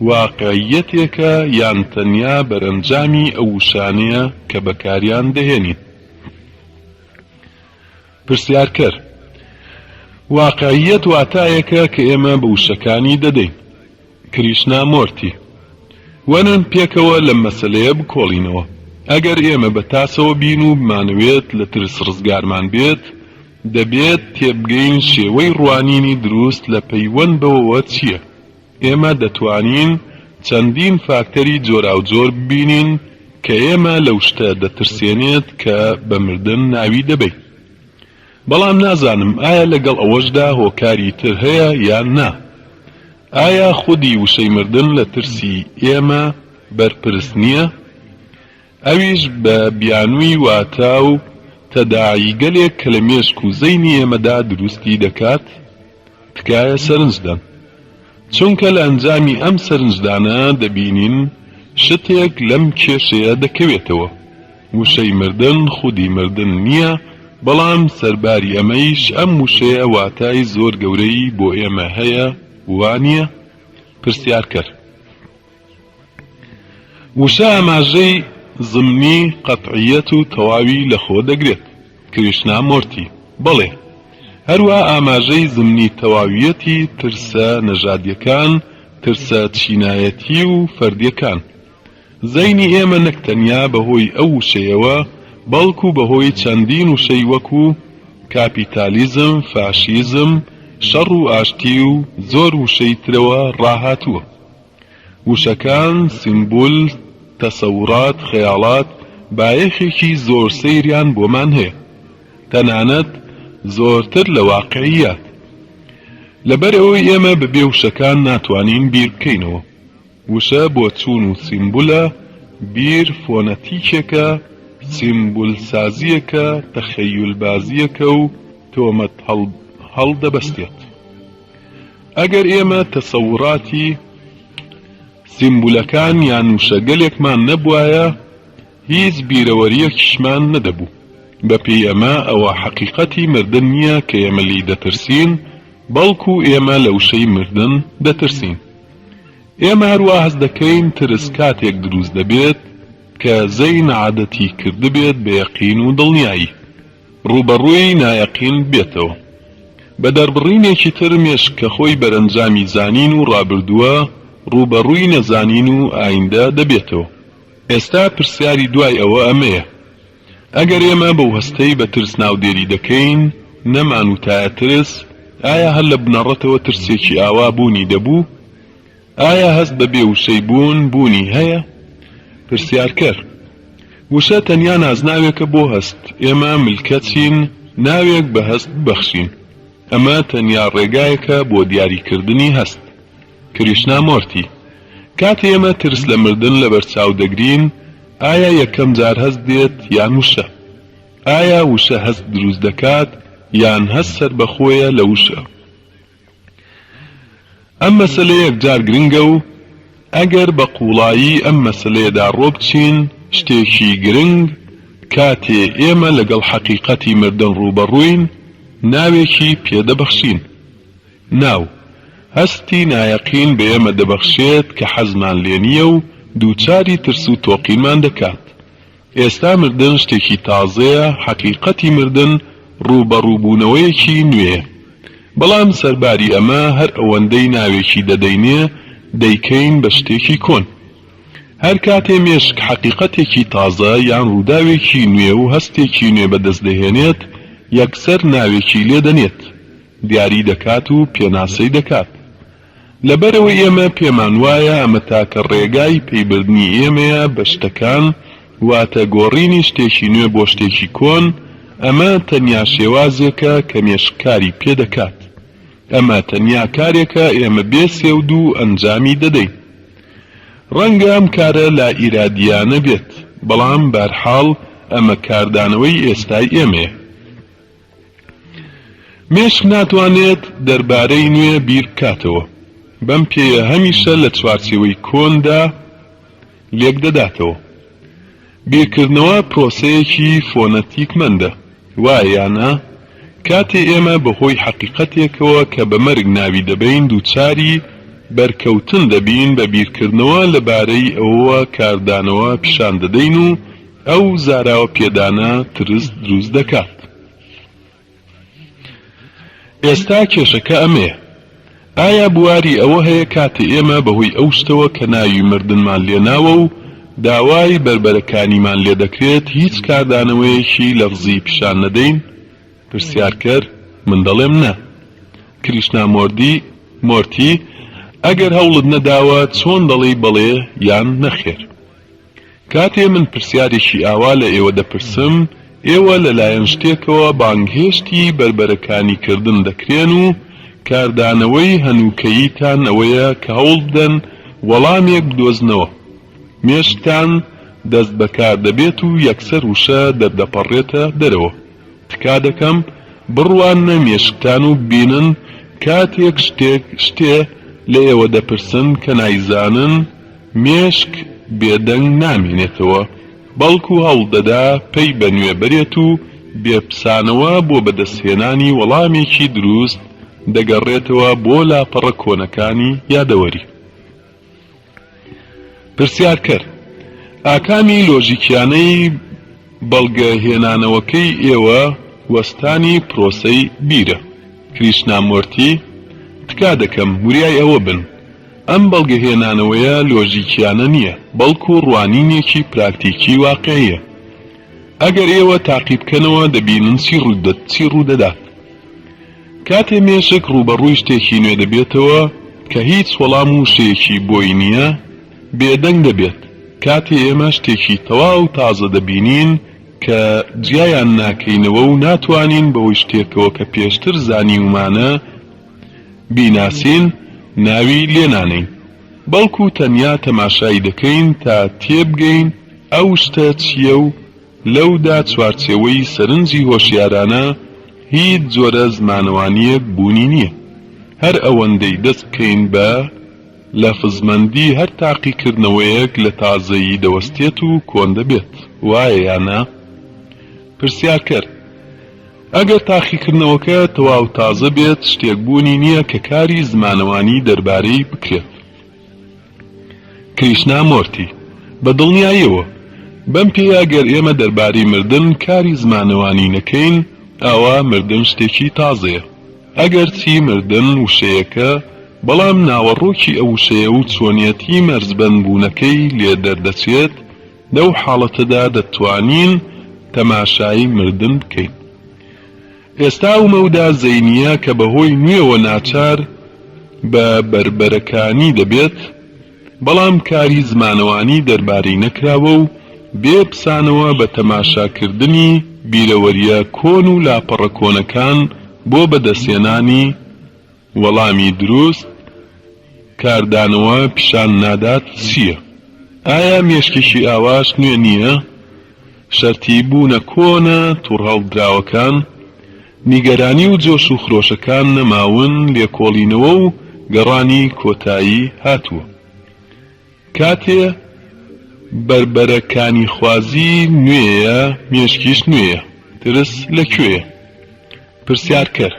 واقعییەتێکە یان تەنیا بەرەنجامی ئەو وشانەیە کە بەکاریان دەهێنین؟ پرسیارکەر، واقعییەت واتایەکە کە ئێمە بە وشەکانی دەدەین. کریشنا مۆرتی، وەرن پێکەوە لەم مەسەلەیە بکۆڵینەوە. ئەگەر ئێمە بە تاسەوە بین و بمانەوێت لە ترس ڕزگارمان بێت، دەبێت تێبگەین شێوەی ڕوانینی دروست لە پەیوەند بەوەوە چییە. ئێمە دەتوانین چەندین فاکتەری جۆراوجۆر ببینین کە ئێمە لەو شتە دەترسێنێت کە بە مردن ناوی دەبەین. بەڵام نازانم ئایا لەگەڵ ئەوەشدا هۆکاری تر هەیە یان نا؟ ئایا خودی وشەی مردن لە ترسی ئێمە بەرپرس نییە؟ ئەویش بە بیانووی واتا و تەداعیگەلێک کە لە مێشک و زەینی ئێمەدا دروستی دەکات؟ تکایە سەرنج دەن. چونکە لە ئەنجامی ئەم سەرنجدانە دەبینین شتێک لەم کێشەیە دەکەوێتەوە. وشەی مردن خودی مردن نییە، بەڵام سەرباری ئەمەیش ئەم وشەیە واتای زۆر گەورەی بۆ ئێمە هەیە، وا نییە؟ پرسیارکەر. وشە ئاماژەی زمنی قەتعییەت و تەواوی لەخۆ دەگرێت. کریشنا مۆرتی، بەڵێ. هەروەها ئاماژەی زمنی تەواوییەتی ترسە نەژادییەکان، ترسە چینایەتی و فەردییەکان. زەینی ئێمە نەک تەنیا بە هۆی ئەو وشەیەوە، بەڵکو بەهۆی چەندین وشەی وەکو کاپیتالیزم، فاشیزم، شەڕ و ئاشتی و زۆر وشەی ترەوە ڕاهاتووە. وشەکان، سیمبول، تەسەورات، خەیاڵات، بایەخێکی زۆر سەیریان بۆمان هەیە. تەنانەت زۆرتر لە واقعیات. لەبەرئەوەی ئێمە بەبێ وشەکان ناتوانین بیر بکەینەوە. وشە بۆچوون و سیمبولە، بیر فۆنەتیکێکە، سیمبولسازییەکە، تەخەیولبازییەکە و تۆمەت هەڵدەبەستێت. ئەگەر ئێمە تەسەوراتی سیمبولەکان یان وشەگەلێکمان نەبوایە، هیچ بیرەوەرییەکیشمان نەدەبوو. بەپێی ئەمە، ئەوە حەقیقەتی مردن نییە کە ئێمە لێی دەترسین، بەڵکو ئێمە لە وشەی مردن دەترسین. ئێمە هەروا هەست دەکەین ترس کاتێک دروست دەبێت کە زەین عادەتی کردبێت بە یەقین و دڵنیایی ڕووبەڕووی نایەقین ببێتەوە. بە دەربڕینێکی تر مێشک کە خۆی بەرەنجامی زانین و ڕابردووە ڕووبەڕووی نەزانین و ئایندە دەبێتەوە. ئێستا پرسیاری دوای ئەوە ئەمەیە ئەگەر ئێمە بەو هەستەی بە ترس ناودێری دەکەین نەمانوتایە ترس، ئایا هەر لە بنەڕەتەوە ترسێکی ئاوا بوونی دەبوو؟ ئایا هەست بە بێ وشەی بوون بوونی هەیە؟ پرسیارکەر، وشە تەنیا نازناوێکە بۆ هەست، ئێمە ملکەچین ناوێک بە هەست ببەخشین. ئەمە تەنیا ڕێگایەکە بۆ دیاریکردنی هەست. کریشنامۆرتی، کاتێ ئێمە ترس لە مردن لەبەرچاو دەگرین، ئایا یەکەم جار هەست دێت یان وشە؟ ئایا وشە هەست دروست دەکات یان هەست سەربەخۆیە لە وشە؟ ئەم مەسەلەیە یەکجار گرنگە و ئەگەر بە قووڵایی ئەم مەسەلەیەدا ڕۆبچین شتێکی گرنگ کاتێ ئێمە لەگەڵ حەقیقەتی مردن ڕووبەڕووین ناوێکی پێدەبەخشین. ناو، هەستی نایەقین بە ئێمە دەبەخشێت کە حەزمان لێ نییە و دووچاری ترس و تۆقینمان دەکات. ئێستا مردن شتێکی تازەیە، حەقیقەتی مردن ڕووبەڕووبوونەوەیەکی نوێیە. بەڵام سەرباری ئەمە هەر ئەوەندەی ناوێکی دەدەینێ دەیکەین بە شتێکی کۆن. هەر کاتێ مێشک حەقیقەتێکی تازە یان ڕووداوێکی نوێ و هەستێکی نوێ بەدەست دەهێنێت، یەکسەر ناوێکی لێ دەنێت. دیاری دەکات و پێناسەی دەکات. لەبەرئەوەی ئێمە پێمان وایە ئەمە تاکە ڕێگای پەیبردنی ئێمەیە بە شتەکان، واتە گۆڕینی شتێکی نوێ بۆ شتێکی کۆن، ئەمە تەنیا شێوازێکە کە مێشک کاری پێ دەکات. ئەمە تەنیا کارێکە ئێمە بێ سێودوو ئەنجامی دەدەین. ڕەنگە ئەم کارە لائیرادییانە بێت، بەڵام بەهەرحاڵ ئەمە کاردانەوەی ئێستای ئێمەیە. مێشک ناتوانێت دەربارەی نوێ بیر بکاتەوە، بەم پێیە هەمیشە لە چوارچێوەی کۆندا لێکدەداتەوە. بیرکردنەوە پرۆسەیەکی فۆنەتیکمەندە، وایە یا نا؟ کاتێ ئێمە بەهۆی حەقیقەتێکەوە کە بە مەرگ ناوی دەبەین دووچاری بەرکەوتن دەبین، بە بیرکردنەوە لەبارەی ئەوەوە کاردانەوە پیشان دەدەین و ئەو زاراوە پێدانە ترس دروست دەکات. ئێستا کێشەکە ئەمەیە، ئایا بواری ئەوە هەیە کاتێ ئێمە بەهۆی ئەو شتەوە کە ناوی مردنمان لێناوە و داوای بەربەرەکانیمان لێدەکرێت هیچ کاردانەوەیەکی لەفزی پیشان نەدەین؟ پرسیارکەر، من دەڵێم نا. کریشنامۆردی، مۆرتی، ئەگەر هەوڵت نەداوە چۆن دەڵێی بەڵێ یان نەخێر؟ کاتێ من پرسیارێکی ئاوا لە ئێوە دەپرسم، ئێوە لە لایەن شتێکەوە بانگهێشتی بەربەرەکانی کردن دەکرێن و کاردانەوەی هەنووکەییتان ئەوەیە کە هەوڵ بدەن وەڵامێک بدۆزنەوە. مێشکتان دەست بەکار دەبێت و یەکسەر وشە دەردەپەڕێتە دەرەوە. تکا دەکەم بڕواننە مێشکتان و ببینن کاتێک شتێک شتێ لە ئێوە دەپرسن کە نایزانن، مێشک بێدەنگ نامێنێتەوە، بەڵکو هەوڵدەدا پەی بە نوێ بەرێت و بێ پسانەوە بۆ بەدەستهێنانی وەڵامێکی دروست دەگەڕێتەوە بۆ لاپەڕە کۆنەکانی یادەوەری. پرسیارکەر، ئاکامی لۆژیکیانەی بەڵگە هێنانەوەکەی ئێوە وەستانی پرۆسەی بیرە. کریشنامۆرتی، تکا دەکەم وریای ئەوە بن، ئەم بەڵگەهێنانەوەیە لۆژیکیانە نییە، بەڵکو ڕوانینێکی پراکتیکی واقیعییە. ئەگەر ئێوە تاقی بکەنەوە دەبینن چی ڕوودەدات. کاتێ مێشک ڕووبەڕووی شتێکی نوێ دەبێتەوە کە هیچ وەڵام و وشەیەکی بۆی نییە، بێدەنگ دەبێت. کاتێ ئێمە شتێکی تەواو تازە دەبینین کە جیایان ناکەینەوە و ناتوانین بەهۆی شتێکەوە کە پێشتر زانیومانە بیناسین، ناوی لێنانێین. بەڵکو تەنیا تەماشای دەکەین تا تێبگەین ئەو شتە چییە و لەودا چوارچێوەی سەرنجی هۆشیارانە هیچ جۆرە زمانەوانییەک بوونی نییە. هەر ئەوەندەی دەست بکەین بە لەفزمەندی هەر تاقیکردنەوەیەک لە تازەیی دەوەستێت و کۆن دەبێت. وایە یا نا؟ پرسیارکەر، ئەگەر تاقیکردنەوەکە تەواو تازە بێت شتێک بوونی نییە کە کاری زمانەوانی دەربارەی بکرێت. کریشنا مۆرتی، بە دڵنیاییەوە. بەم پێیە گەر ئێمە دەربارەی مردن کاری زمانەوانی نەکەین، ئەوا مردن شتێکی تازەیە. ئەگەرچی مردن وشەیەکە، بەڵام ناوەڕۆکی ئەو وشەیە و چۆنیەتی مەرزبەند بوونەکەی لێ دەردەچێت، لەو حاڵەتەدا دەتوانین تەماشای مردن بکەین. ئێستا ئەو مەودا زەینییە کە بەهۆی نوێوە ناچار بە بەربەرەکانی دەبێت، بەڵام کاری زمانەوانی دەربارەی نەکراوە و بێ پسانەوە بە تەماشاکردنی بیرەوەرییە کۆن و لاپەڕە کۆنەکان بۆ بەدەستهێنانی وەڵامی دروست کاردانەوە پیشان نادات چییە؟ ئایا مێشکێکی ئاواش نوێ نییە؟ شەرتی بوونە کۆنە توڕهەڵدراوەکان، نیگەرانی و جۆش و خرۆشەکان نەماون، لێکۆڵینەوە و گەڕانی کۆتایی هاتووە. کاتێ بەربەرەکانیخوازی نوێیە مێشکیش نوێیە، ترس لە کوێیە؟ پرسیارکەر.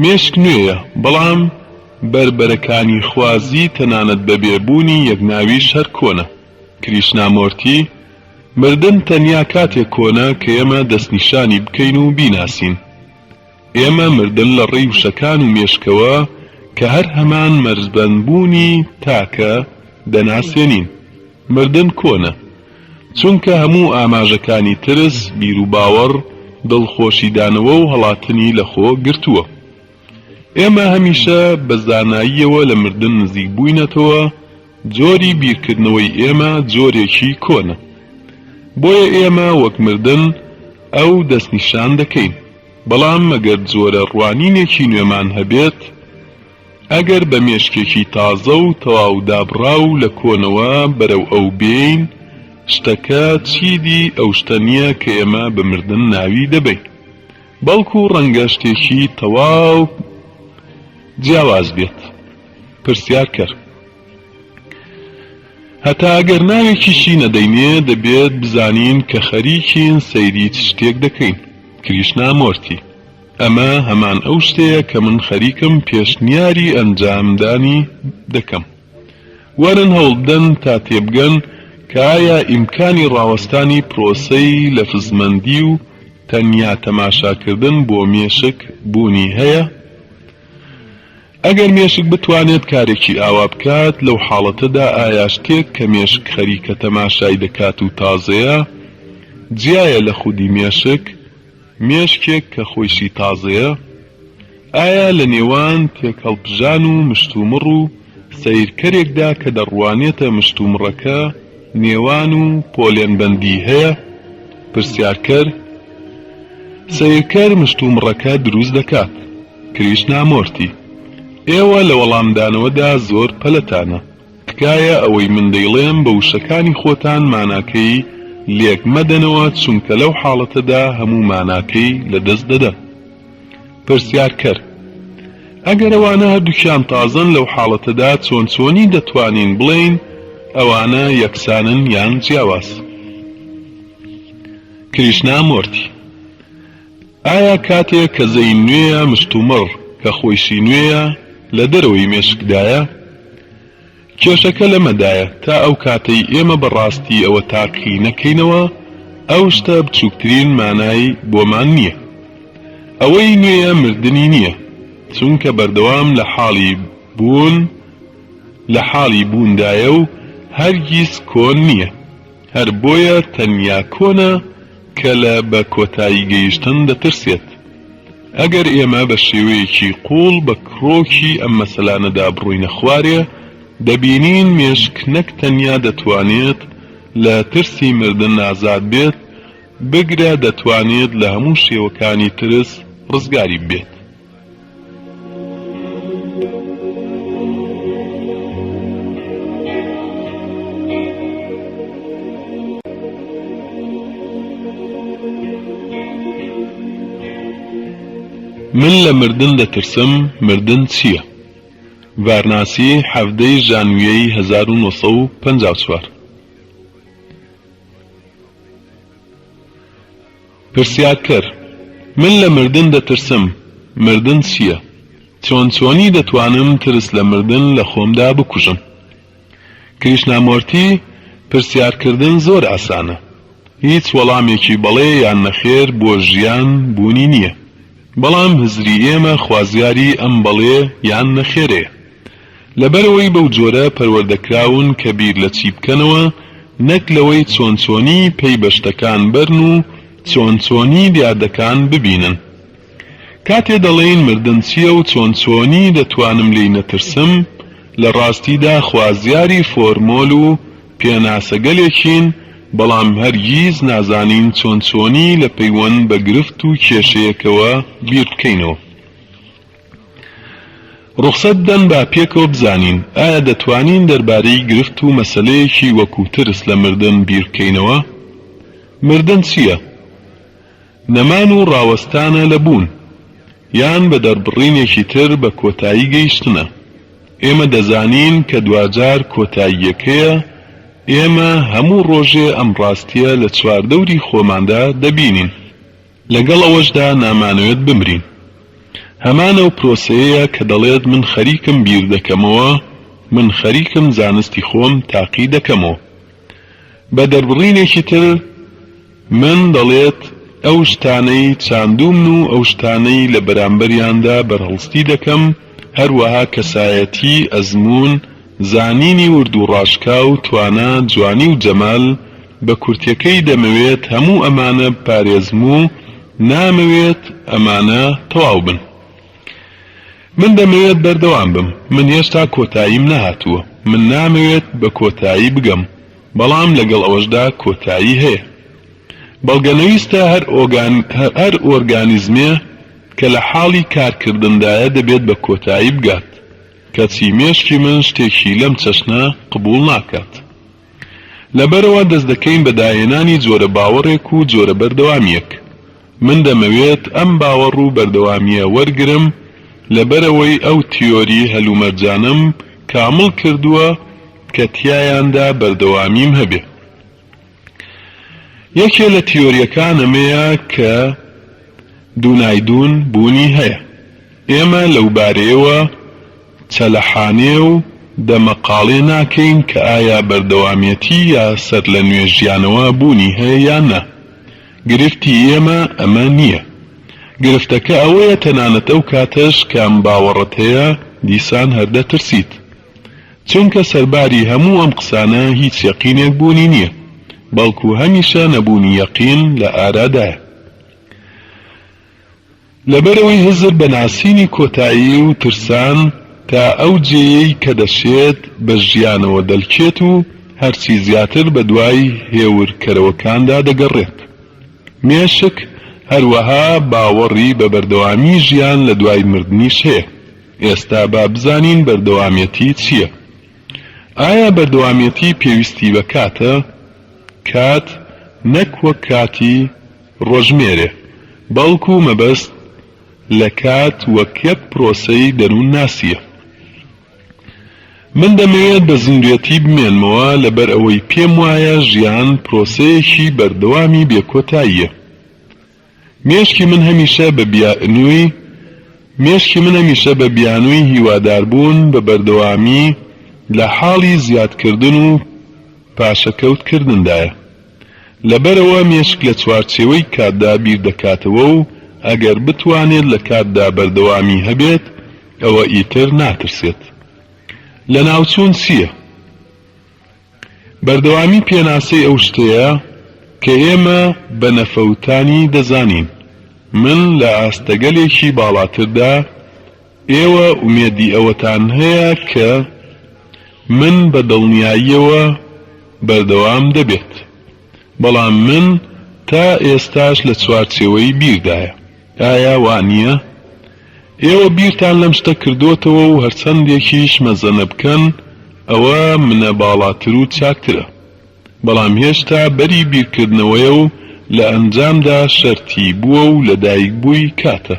مێشک نوێیە، بەڵام بەربەرەکانیخوازی تەنانەت بەبێ بوونی یەک ناویش هەر کۆنە. کریشنامۆرتی، مردن تەنیا کاتێک کۆنە کە ئێمە دەستنیشانی بکەین و بیناسین. ئێمە مردن لە ڕێی وشەکان و مێشکەوە کە هەر هەمان مەرزبەندبوونی تاکە، دەناسێنین. مردن کۆنە. چونکە هەموو ئاماژەکانی ترس، بیروباوەڕ، دڵخۆشیدانەوە و هەڵاتنی لەخۆ گرتووە. ئێمە هەمیشە بە زاناییەوە لە مردن نزیک بووینەتەوە، جۆری بیرکردنەوەی ئێمە جۆرێکی کۆنە. بۆیە ئێمە وەک مردن ئەو دەستنیشان دەکەین. بەڵام مەگەر جۆرە ڕوانینێکی نوێمان هەبێت، ئەگەر بە مێشکێکی تازە و تەواو دابڕاو لە کۆنەوە بەرەو ئەو بێین، شتەکە چیدی ئەو شتە نییە کە ئێمە بە مردن ناوی دەبەین، بەڵکو ڕەنگە شتێکی تەواو جیاواز بێت. پرسیارکەر، هەتا ئەگەر ناوێکیشی نەدەینێ، دەبێت بزانین کە خەریکین سەیری چ شتێک دەکەین. کریشنامۆرتی. ئەمە هەمان ئەو شتەیە کە من خەریکم پێشنیاری ئەنجامدانی دەکەم. وەرن هەوڵبدەن تا تێبگەن کە ئایا ئیمکانی ڕاوەستانی پرۆسەی لەفزمەندی و تەنیا تەماشاکردن بۆ مێشک بوونی هەیە؟ ئەگەر مێشک بتوانێت کارێکی ئاوا بکات، لەو حاڵەتەدا ئایا شتێک کە مێشک خەریکە تەماشای دەکات و تازەیە، جیایە لە خودی مێشک؟ مێشکێک کە خۆیشی تازەیە؟ ئایا لە نێوان تێکهەڵپژان و مشتومڕ و سەیرکەرێکدا کە دەڕوانێتە مشتومڕەکە نێوان و پۆلێنبەندی هەیە؟ پرسیارکەر، سەیرکەر مشتومڕەکە دروست دەکات. کریشنامۆرتی، ئێوە لە وەڵامدانەوەدا زۆر پەلەتانە. تکایە ئەوەی من دەیڵێم بە وشەکانی خۆتان ماناکەی لێک مەدەنەوە چونکە لەو حاڵەتەدا هەموو ماناکەی لەدەست دەدەن. پرسیارکەر، ئەگەر ئەوانە هەردووکیان تازەن لەو حاڵەتەدا چۆن چۆنی دەتوانین بڵێین ئەوانە یەکسانن یان جیاواز؟ کریشنامۆرتی، ئایا کاتێ کە زەین نوێیە مشتومڕ کە خۆیشی نوێیە لە دەرەوەی مێشکدایە؟ کێشەکە لەمەدایە تا ئەو کاتەی ئێمە بە ڕاستی ئەوە تاقی نەکەینەوە ئەو شتە بچووکترین مانای بۆمان نییە. ئەوەی نوێیە مردنی نییە چونکە بەردەوام لە حاڵی بوون لە حاڵی بووندایە و هەرگیز کۆن نییە. هەر بۆیە تەنیا کۆنە. کە لە بە کۆتایی گەیشتن دەترسێت. ئەگەر ئێمە بە شێوەیەکی قووڵ بە کڕۆکی ئەم مەسەلانەدا بڕۆینە خوارێ، دەبینین مێشک نەک تەنیا دەتوانێت لە ترسی مردن ئازاد بێت، بگرە دەتوانێت لە هەموو شێوەکانی ترس ڕزگاری ببێت. من لە مردن دەترسم، مردن چییە؟ ڤارناسی، حەڤدە ی ژانویەی 1954. پرسیارکەر، من لە مردن دەترسم، مردن چییە؟ چۆن چۆنی دەتوانم ترس لە مردن لە خۆمدا بکوژم؟ کریشنامۆرتی، پرسیارکردن زۆر ئاسانە. هیچ وەڵامێکی بەڵێ یان نەخێر بۆ ژیان بوونی نییە. بەڵام هزری ئێمە خوازیاری ئەم بەڵێ یان نەخێرەیە. لەبەرئەوەی بەو جۆرە پەروەردەکراون کە بیر لە چی بکەنەوە نەک لەوەی چۆن چۆنی پەی بە شتەکان بەرن و چۆن چۆنی دیاردەکان ببینن. کاتێ دەڵێین مردن چییە و چۆن چۆنی دەتوانم لێی نەترسم، لە ڕاستیدا خوازیاری فۆرمۆل و پێناسەگەلێکین، بەڵام هەرگیز نازانین چۆن چۆنی لە پەیوەند بە گرفت و کێشەیەکەوە بیر بکەینەوە. ڕوخسەت بدەن با پێکەوە بزانین ئایا دەتوانین دەربارەی گرفت و مەسەلەیەکی وەکو ترس لە مردن بیر بکەینەوە؟ مردن چییە؟ نەمان و ڕاوەستانە لە بوون، یان بە دەربڕینێکی تر بە کۆتایی گەیشتنە. ئێمە دەزانین کە دواجار کۆتاییەکەیە، ئێمە هەموو ڕۆژێ ئەم ڕاستییە لە چواردەوری خۆماندا دەبینین. لەگەڵ ئەوەشدا نامانەوێت بمرین. هەمان ئەو پرۆسەیەیە کە دەڵێت من خەریکم بیر دەکەمەوە، من خەریکم زانستی خۆم تاقی دەکەمەوە. بە دەربڕینێکی تر من دەڵێت ئەو شتانەی چاندوومن و ئەو شتانەی لە بەرامبەریاندا بەرهەڵستی دەکەم، هەروەها کەسایەتی، ئەزموون، زانینی ورد و ڕاشکاو، توانا، جوانی و جەمال، بە کورتیەکەی دەمەوێت هەموو ئەمانە بپارێزم و نامەوێت ئەمانە تەواو بن. من دەمەوێت بەردەوام بم، من هێشتا کۆتاییم نەهاتووە، من نامەوێت بە کۆتایی بگەم، بەڵام لەگەڵ ئەوەشدا کۆتایی هەیە. بەڵگەنەویستە هەر ئۆرگانیزمێ کە لە حاڵی کارکردندایە دەبێت بە کۆتایی بگات، کەچی مێشکی من شتێکی لەم چەشنە قبوڵ ناکات. لەبەرئەوە دەست دەکەین بە داهێنانی جۆرە باوەڕێک و جۆرە بەردەوامییەک. من دەمەوێت ئەم باوەڕ و بەردەوامییە وەرگرم، لەبەرئەوەی ئەو تیۆری هەلومەرجانەم کامڵ کردووە کە تیایاندا بەردەوامیم هەبێ. یەکێ لە تیۆرییەکان ئەمەیە کە دوونایدوون بوونی هەیە. ئێمە لەوبارەیەوە چەلەحانێ و دەمەقاڵێ ناکەین کە ئایا بەردەوامێتی یا سەرلەنوێ ژیانەوە بوونی هەیە یان نا. گرفتی ئێمە ئەمە نییە. گرفتەکە ئەوەیە تەنانەت ئەو کاتەش کە ئەم باوەڕەت هەیە دیسان هەر دەترسیت. چونکە سەرباری هەموو ئەم قسانە هیچ یەقینێک بوونی نییە، بەڵکو هەمیشە نەبوونی یەقین لە ئارادایە. لەبەرئەوەی هزر بە ناسینی کۆتایی و ترسان تا ئەو جێیەی کە دەشێت بە ژیانەوە دەلکێت و هەرچی زیاتر بەدوای هێورکەرەوەکاندا دەگەڕێت. مێشک هەروەها باوەڕی بە بەردەوامی ژیان لە دوای مردنیش هەیە. ئێستا با بزانین بەردەوامێتی چییە؟ ئایا بەردەوامێتی پێویستی بە کاتە؟ کات نەک وەک کاتی ڕۆژمێرێ، بەڵکو مەبەست لە کات وەک یەک پرۆسەی دەروونناسییە. من دەمەوێت بە زیندوێتی بمێنمەوە لەبەر ئەوەی پێم وایە ژیان پرۆسەیەکی بەردەوامی بێ کۆتاییە. مێشکی من هەمیشە بە بیانووی مێشکی من هەمیشە بە بیانووی هیواداربوون بە بەردەوامی لە حاڵی زیادکردن و پاشەکەوت کردندایە. لەبەرئەوە مێشک لە چوارچێوەی کاتدا بیر دەکاتەوە و ئەگەر بتوانێت لە کاتدا بەردەوامی هەبێت ئەوە ئیتر ناترسێت. لەناوچوون چییە؟ بەردەوامی پێناسەی ئەو شتەیە. کە ئێمە بە نەفەوتانی دەزانین. من لە ئاستگەلێکی باڵاتردا، ئێوە ئومێدی ئەوەتان هەیە کە من بە دڵنیاییەوە بەردەوام دەبێت. بەڵام من تا ئێستاش لە چوارچێوەی بیردایە. ئایا وا نییە؟ ئێوە بیرتان لەم شتە کردۆتەوە و هەرچەندێکیش مەزەنە بکەن ئەوە منە باڵاتر و چاکترە. بەڵام هێشتا بەری بیرکردنەوەیە و لە ئەنجامدا شەرتی بووە و لەدایکبووی کاتە.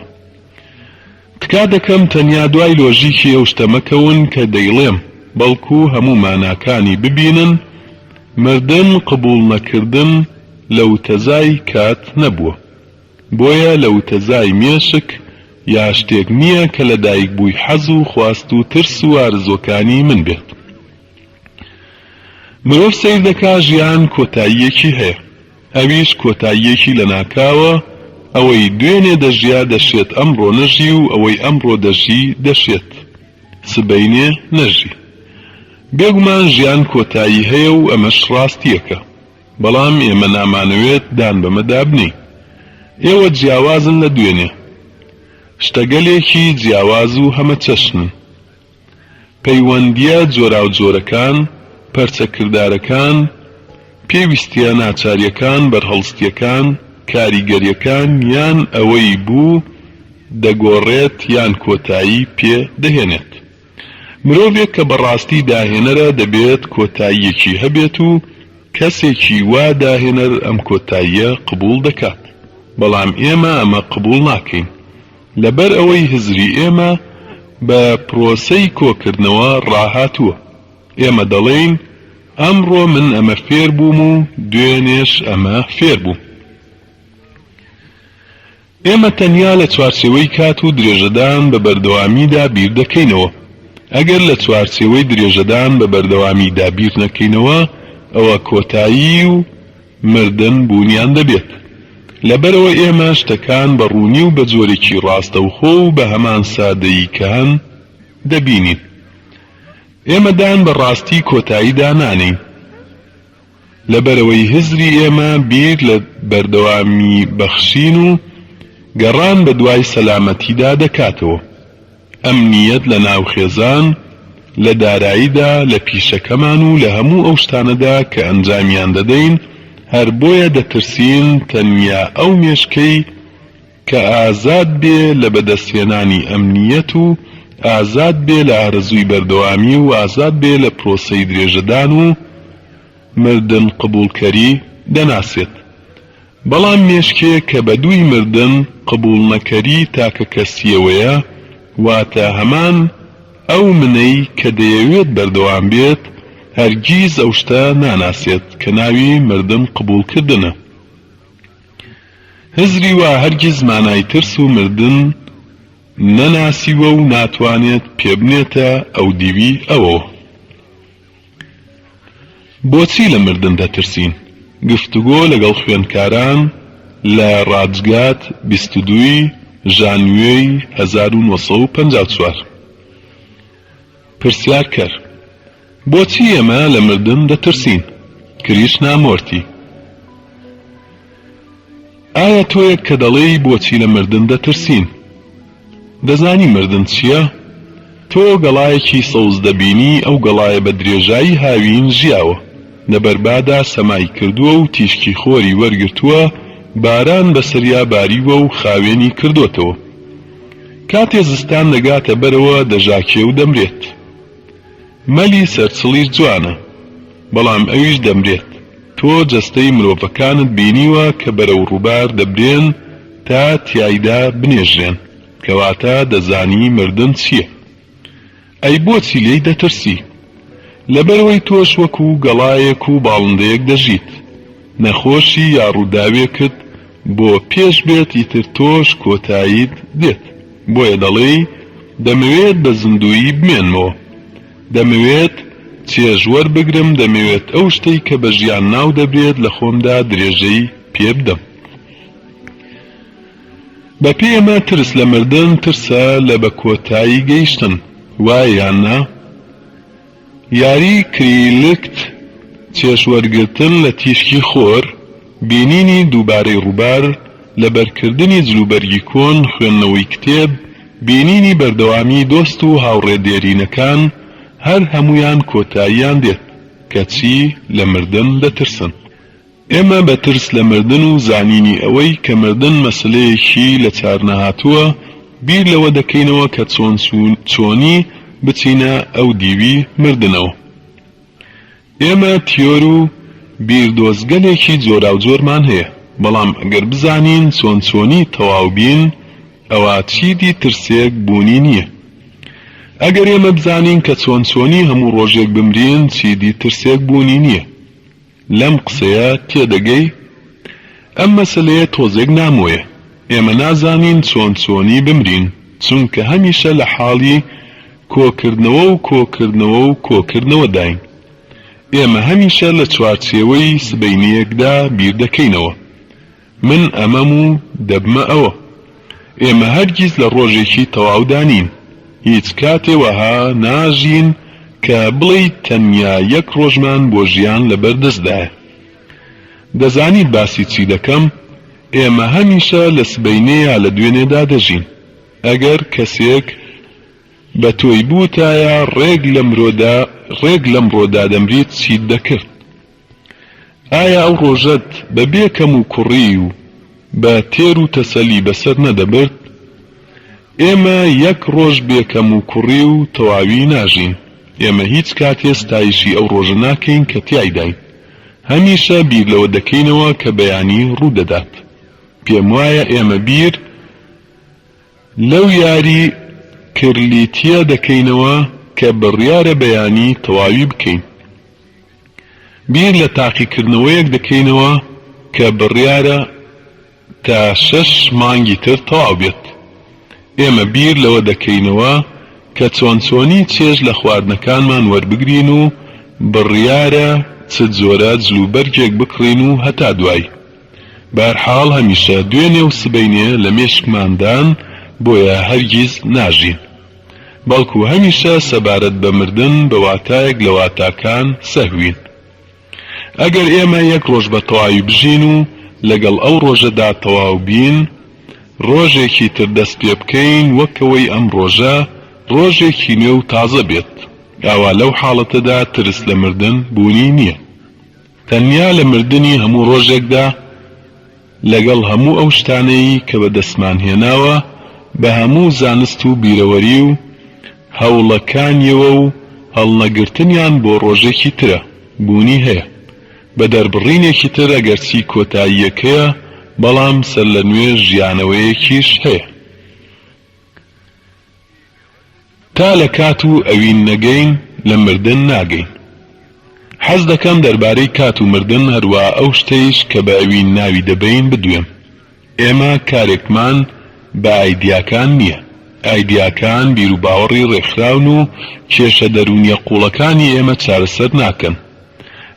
تکا دەکەم تەنیا دوای لۆژیکی ئەو شتە مەکەون کە دەیڵێم، بەڵکو هەموو ماناکانی ببینن، مردن قبوڵ نەکردن لە وتەزای کات نەبووە. بۆیە لە وتەزای مێشک یا شتێک نییە کە لەدایکبووی حەز و خواست و ترس و ئارەزووەکانی من بێت. مرۆڤ سەیر دەکا ژیان کۆتاییەکی هەیە، ئەویش کۆتاییەکی لەناکاوە، ئەوەی دوێنێ دەژیا دەشێت ئەمڕۆ نەژی و ئەوەی ئەمڕۆ دەژی دەشێت سبەینێ نەژی. بێگومان ژیان کۆتایی هەیە و ئەمەش ڕاستییەکە، بەڵام ئێمە نامانەوێت دان بەمەدا بنێین. ئێوە جیاوازن لە دوێنێ. شتەگەلێکی جیاواز و هەمەچەشنن. پەیوەندییە جۆراوجۆرەکان، پەرچەکردارەکان، پێویستییە ناچارییەکان، بەرهەڵستییەکان، کاریگەرییەکان یان ئەوەی بوو دەگۆڕێت یان کۆتایی پێ دەهێنێت. مرۆڤێک کە بەڕاستی داهێنەرە دەبێت کۆتاییەکی هەبێت و کەسێکی وا داهێنەر ئەم کۆتاییە قبوڵ دەکات. بەڵام ئێمە ئەمە قبوڵ ناکەین. لەبەر ئەوەی هزری ئێمە بە پرۆسەی کۆکردنەوە ڕاهاتووە. ئێمە دەڵێین ئەمڕۆ من ئەمە فێر بووم و دوێنێش ئەمە فێر بووم. ئێمە تەنیا لە چوارچێوەی کات و درێژەدان بە بەردەوامیدا بیر دەکەینەوە. ئەگەر لە چوارچێوەی درێژەدان بە بەردەوامیدا بیر نەکەینەوە، ئەوە کۆتایی و مردن بوونیان دەبێت. لەبەرئەوە ئێمە شتەکان بە ڕوونی و بە جۆرێکی ڕاستەوخۆ و بە هەمان سادەیی کە هەن، دەبینین. ئێمە دان بە ڕاستی کۆتاییدا نانێین. لەبەرئەوەی هزری ئێمە بیر لە بەردەوامیبەخشین و گەڕان بەدوای سەلامەتیدا دەکاتەوە. ئەمنییەت لە ناو خێزان، لە داراییدا، لە پیشەکەمان و لە هەموو ئەو شتانەدا کە ئەنجامیان دەدەین، هەر بۆیە دەترسین تەنیا ئەو مێشکەی کە ئازاد بێ لە بەدەستهێنانی ئەمنییەت و ئازاد بێ لە ئارەزووی بەردەوامی و ئازاد بێ لە پرۆسەی درێژەدان و مردن قبوڵکەری دەناسێت. بەڵام مێشکێک کە بە دووی مردن قبوڵنەکەری تاکەکەسییەوەیە، واتە هەمان ئەو منەی کە دەیەوێت بەردەوام بێت، هەرگیز ئەو شتە ناناسێت کە ناوی مردن قبوڵکردنە. هزری وا هەرگیز مانای ترس و مردن نەناسیوە و ناتوانێت پێبنێتە ئەودیوی ئەوەوە. بۆچی لە مردن دەترسین؟ گفتوگۆ لەگەڵ خوێندکاران لە ڕاجگات 22 ی ژانویەی 1954. پرسیارکەر، بۆچی ئێمە لە مردن دەترسین؟ کریشنامۆرتی، ئایا تۆیەک کە دەڵێی بۆچی لە مردن دەترسین؟ دەزانی مردن چییە؟ تۆ گەڵایەکی سەوز دەبینی، ئەو گەڵایە بە درێژایی هاوین ژیاوە، لەبەر بادا سەمای کردووە و تیشکی خۆری وەرگرتووە، باران بەسەریا باریوە و خاوێنی کردۆتەوە. کاتێ زستان دەگاتە بەرەوە دەژاکێ و دەمرێت. مەلی سەرچڵیش جوانە، بەڵام ئەویش دەمرێت. تۆ جەستەی مرۆڤەکانت بینیوە کە بەرەو ڕووبار دەبرێن تا تیایدا بنێژرێن، کەواتە دەزانی مردن چییە. ئەی بۆچی لێی دەترسی؟ لەبەرئەوەی تۆش وەکو گەڵایەک و باڵندەیەک دەژیت. نەخۆشی یا ڕووداوێکت بۆ پێش بێت ئیتر تۆش کۆتاییت دێت. بۆیە دەڵێی دەمەوێت بە زیندوویی بمێنمەوە. دەمەوێت چێژ وەربگرم، دەمەوێت ئەو شتەی کە بە ژیان ناو دەبرێت لە خۆمدا درێژەی پێ بدەم. بە پێی ئەمە ترس لە مردن ترسە لە بە کۆتایی گەیشتن، وایە یان نا؟ یاری کریلکت چێژوەرگرتن لە تیشکی خۆر. بینینی دووبارەی ڕووبار، لەبەرکردنی جلوبەرگی کۆن، خوێندنەوەی کتێب، بینینی بەردەوامی دۆست و هاوڕێ دێرینەکان، هەر هەموویان کۆتاییان دێت، کەچی لە مردن دەترسن. ئێمە بە ترس لە مردن و زانینی ئەوەی کە مردن مەسەلەیەکی لە چارنەهاتووە، بیر لەوە دەکەینەوە کە چۆن چۆنی بچینە ئەو دیوی مردنەوە. ئێمە تیۆر و بیردۆزگەلێکی جۆراوجۆرمان هەیە، بەڵام ئەگەر بزانین چۆن چۆنی تەواو بین، ئەوا چیدی ترسێک بوونی نییە. ئەگەر ئێمە بزانین کە چۆن چۆنی هەموو ڕۆژێک بمرین، چیدی ترسێک بوونی نییە. لەم قسەیە تێدەگەی؟ ئەم مەسەلەیە تۆزێک نامۆیە. ئێمە نازانین چۆن چۆنی بمرین، چونکە هەمیشە لە حاڵی کۆکردنەوە و کۆکردنەوە و کۆکردنەوەداین. ئێمە هەمیشە لە چوارچێوەی سبەینێیەکدا بیردەکەینەوە. من ئەمەم و دەبمە ئەوە. ئێمە هەرگیز لە ڕۆژێکی تەواودا نین. هیچ کاتێ وەها ناژین کە بڵێیت تەنیا یەک ڕۆژمان بۆ ژیان لەبەردەستدایە. دەزانیت باسی چی دەکەم؟ ئێمە هەمیشە لە سبەینێ یا لە دوێنێدا دەژین. ئەگەر کەسێک بە تۆی بوتایە ڕێک لەمرۆدا ڕێک لەمڕۆدا دەمریت چیت دەکرد؟ ئایا ئەو ڕۆژەت بە بێ کەم و کوڕی و بە تێر و تەسەلی بەسەر نەدەبرد؟ ئێمە یەک ڕۆژ بێ کەم و کوڕی و تەواوی ناژین. ئێمە هیچ کاتێ ستایشی ئەو ڕۆژە ناکەین کە تیایداین. هەمیشە بیر لەوە دەکەینەوە کە بەیانی ڕوو دەدات. پێم وایە ئێمە بیر لەو یاری کرلیتیە دەکەینەوە کە بڕیارە بەیانی تەواوی بکەین. بیر لە تاقیکردنەوەیەک دەکەینەوە کە بڕیارە تا شەش مانگی تر تەواو بێت. ئێمە بیر لەوە دەکەینەوە کە چۆن چۆنی چێژ لە خواردنەکانمان وەربگرین و بڕیارە چ جۆرە جلوبەرگێک بکڕین و هەتا دوایی. بەهەرحاڵ هەمیشە دوێنێ و سبەینێ لە مێشکماندان بۆیە هەرگیز ناژین. بەڵکو هەمیشە سەبارەت بە مردن بە واتایەک لە واتاکان سەهوین. ئەگەر ئێمە یەک ڕۆژ بە تەواوی بژین و لەگەڵ ئەو ڕۆژەدا تەواو بین، ڕۆژێکی تر دەست پێ بکەین وەک ئەوەی ئەم ڕۆژە ڕۆژێکی نوێ و تازە بێت، ئەوا لەو حاڵەتەدا ترس لە مردن بوونی نییە. تەنیا لە مردنی هەموو ڕۆژێکدا لەگەڵ هەموو ئەو شتانەی کە بەدەستمان هێناوە بە هەموو زانست و بیرەوەری و هەوڵەکانیەوە و هەڵنەگرتنیان بۆ ڕۆژێکی ترە بوونی هەیە بە دەربڕینێکی تر ئەگەرچی کۆتاییەکەیە بەڵام سەرلەنوێ ژیانەوەیەکیش هەیە. تا لە کات و ئەوین نەگەین لە مردن ناگەین. حەز دەکەم دەربارەی کات و مردن هەروا ئەو شتەیش کە بە ئەوین ناوی دەبەین بدوێم. ئێمە کارێکمان بە ئایدیاکان نییە. ئایدیاکان بیروباوەڕی ڕێکخراون و کێشە دەروونییە قووڵەکانی ئێمە چارەسەر ناکەن.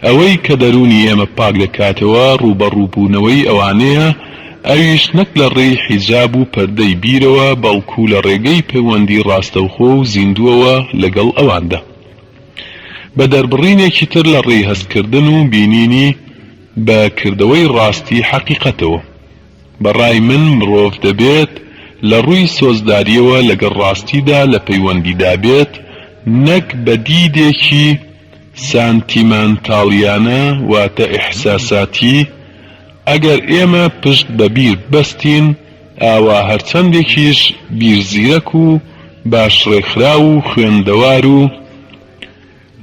ئەوەی کە دەروونی ئێمە پاک دەکاتەوە ڕووبەڕووبوونەوەی ئەوانەیە، ئەویش نەک لە ڕێی حیجاب و پەردەی بیرەوە، بەڵکو لە ڕێگەی پەیوەندی ڕاستەوخۆ و زیندووەوە لەگەڵ ئەواندا. بە دەربڕینێکی تر لە ڕێی هەستکردن و بینینی بە کردەوەی ڕاستی حەقیقەتەوە. بە ڕای من مڕۆڤ دەبێت لە ڕووی سۆزدارییەوە لەگەڵ ڕاستیدا لە پەیوەندیدا بێت نەک بە دیدێکی سانتیمانتاڵیانە واتە ئیحساساتی، ئەگەر ئێمە پشت بە بیر ببەستین ئاوا هەرچەندێکیش بیر زیرەک و باش ڕێکخراو و خوێندەوار و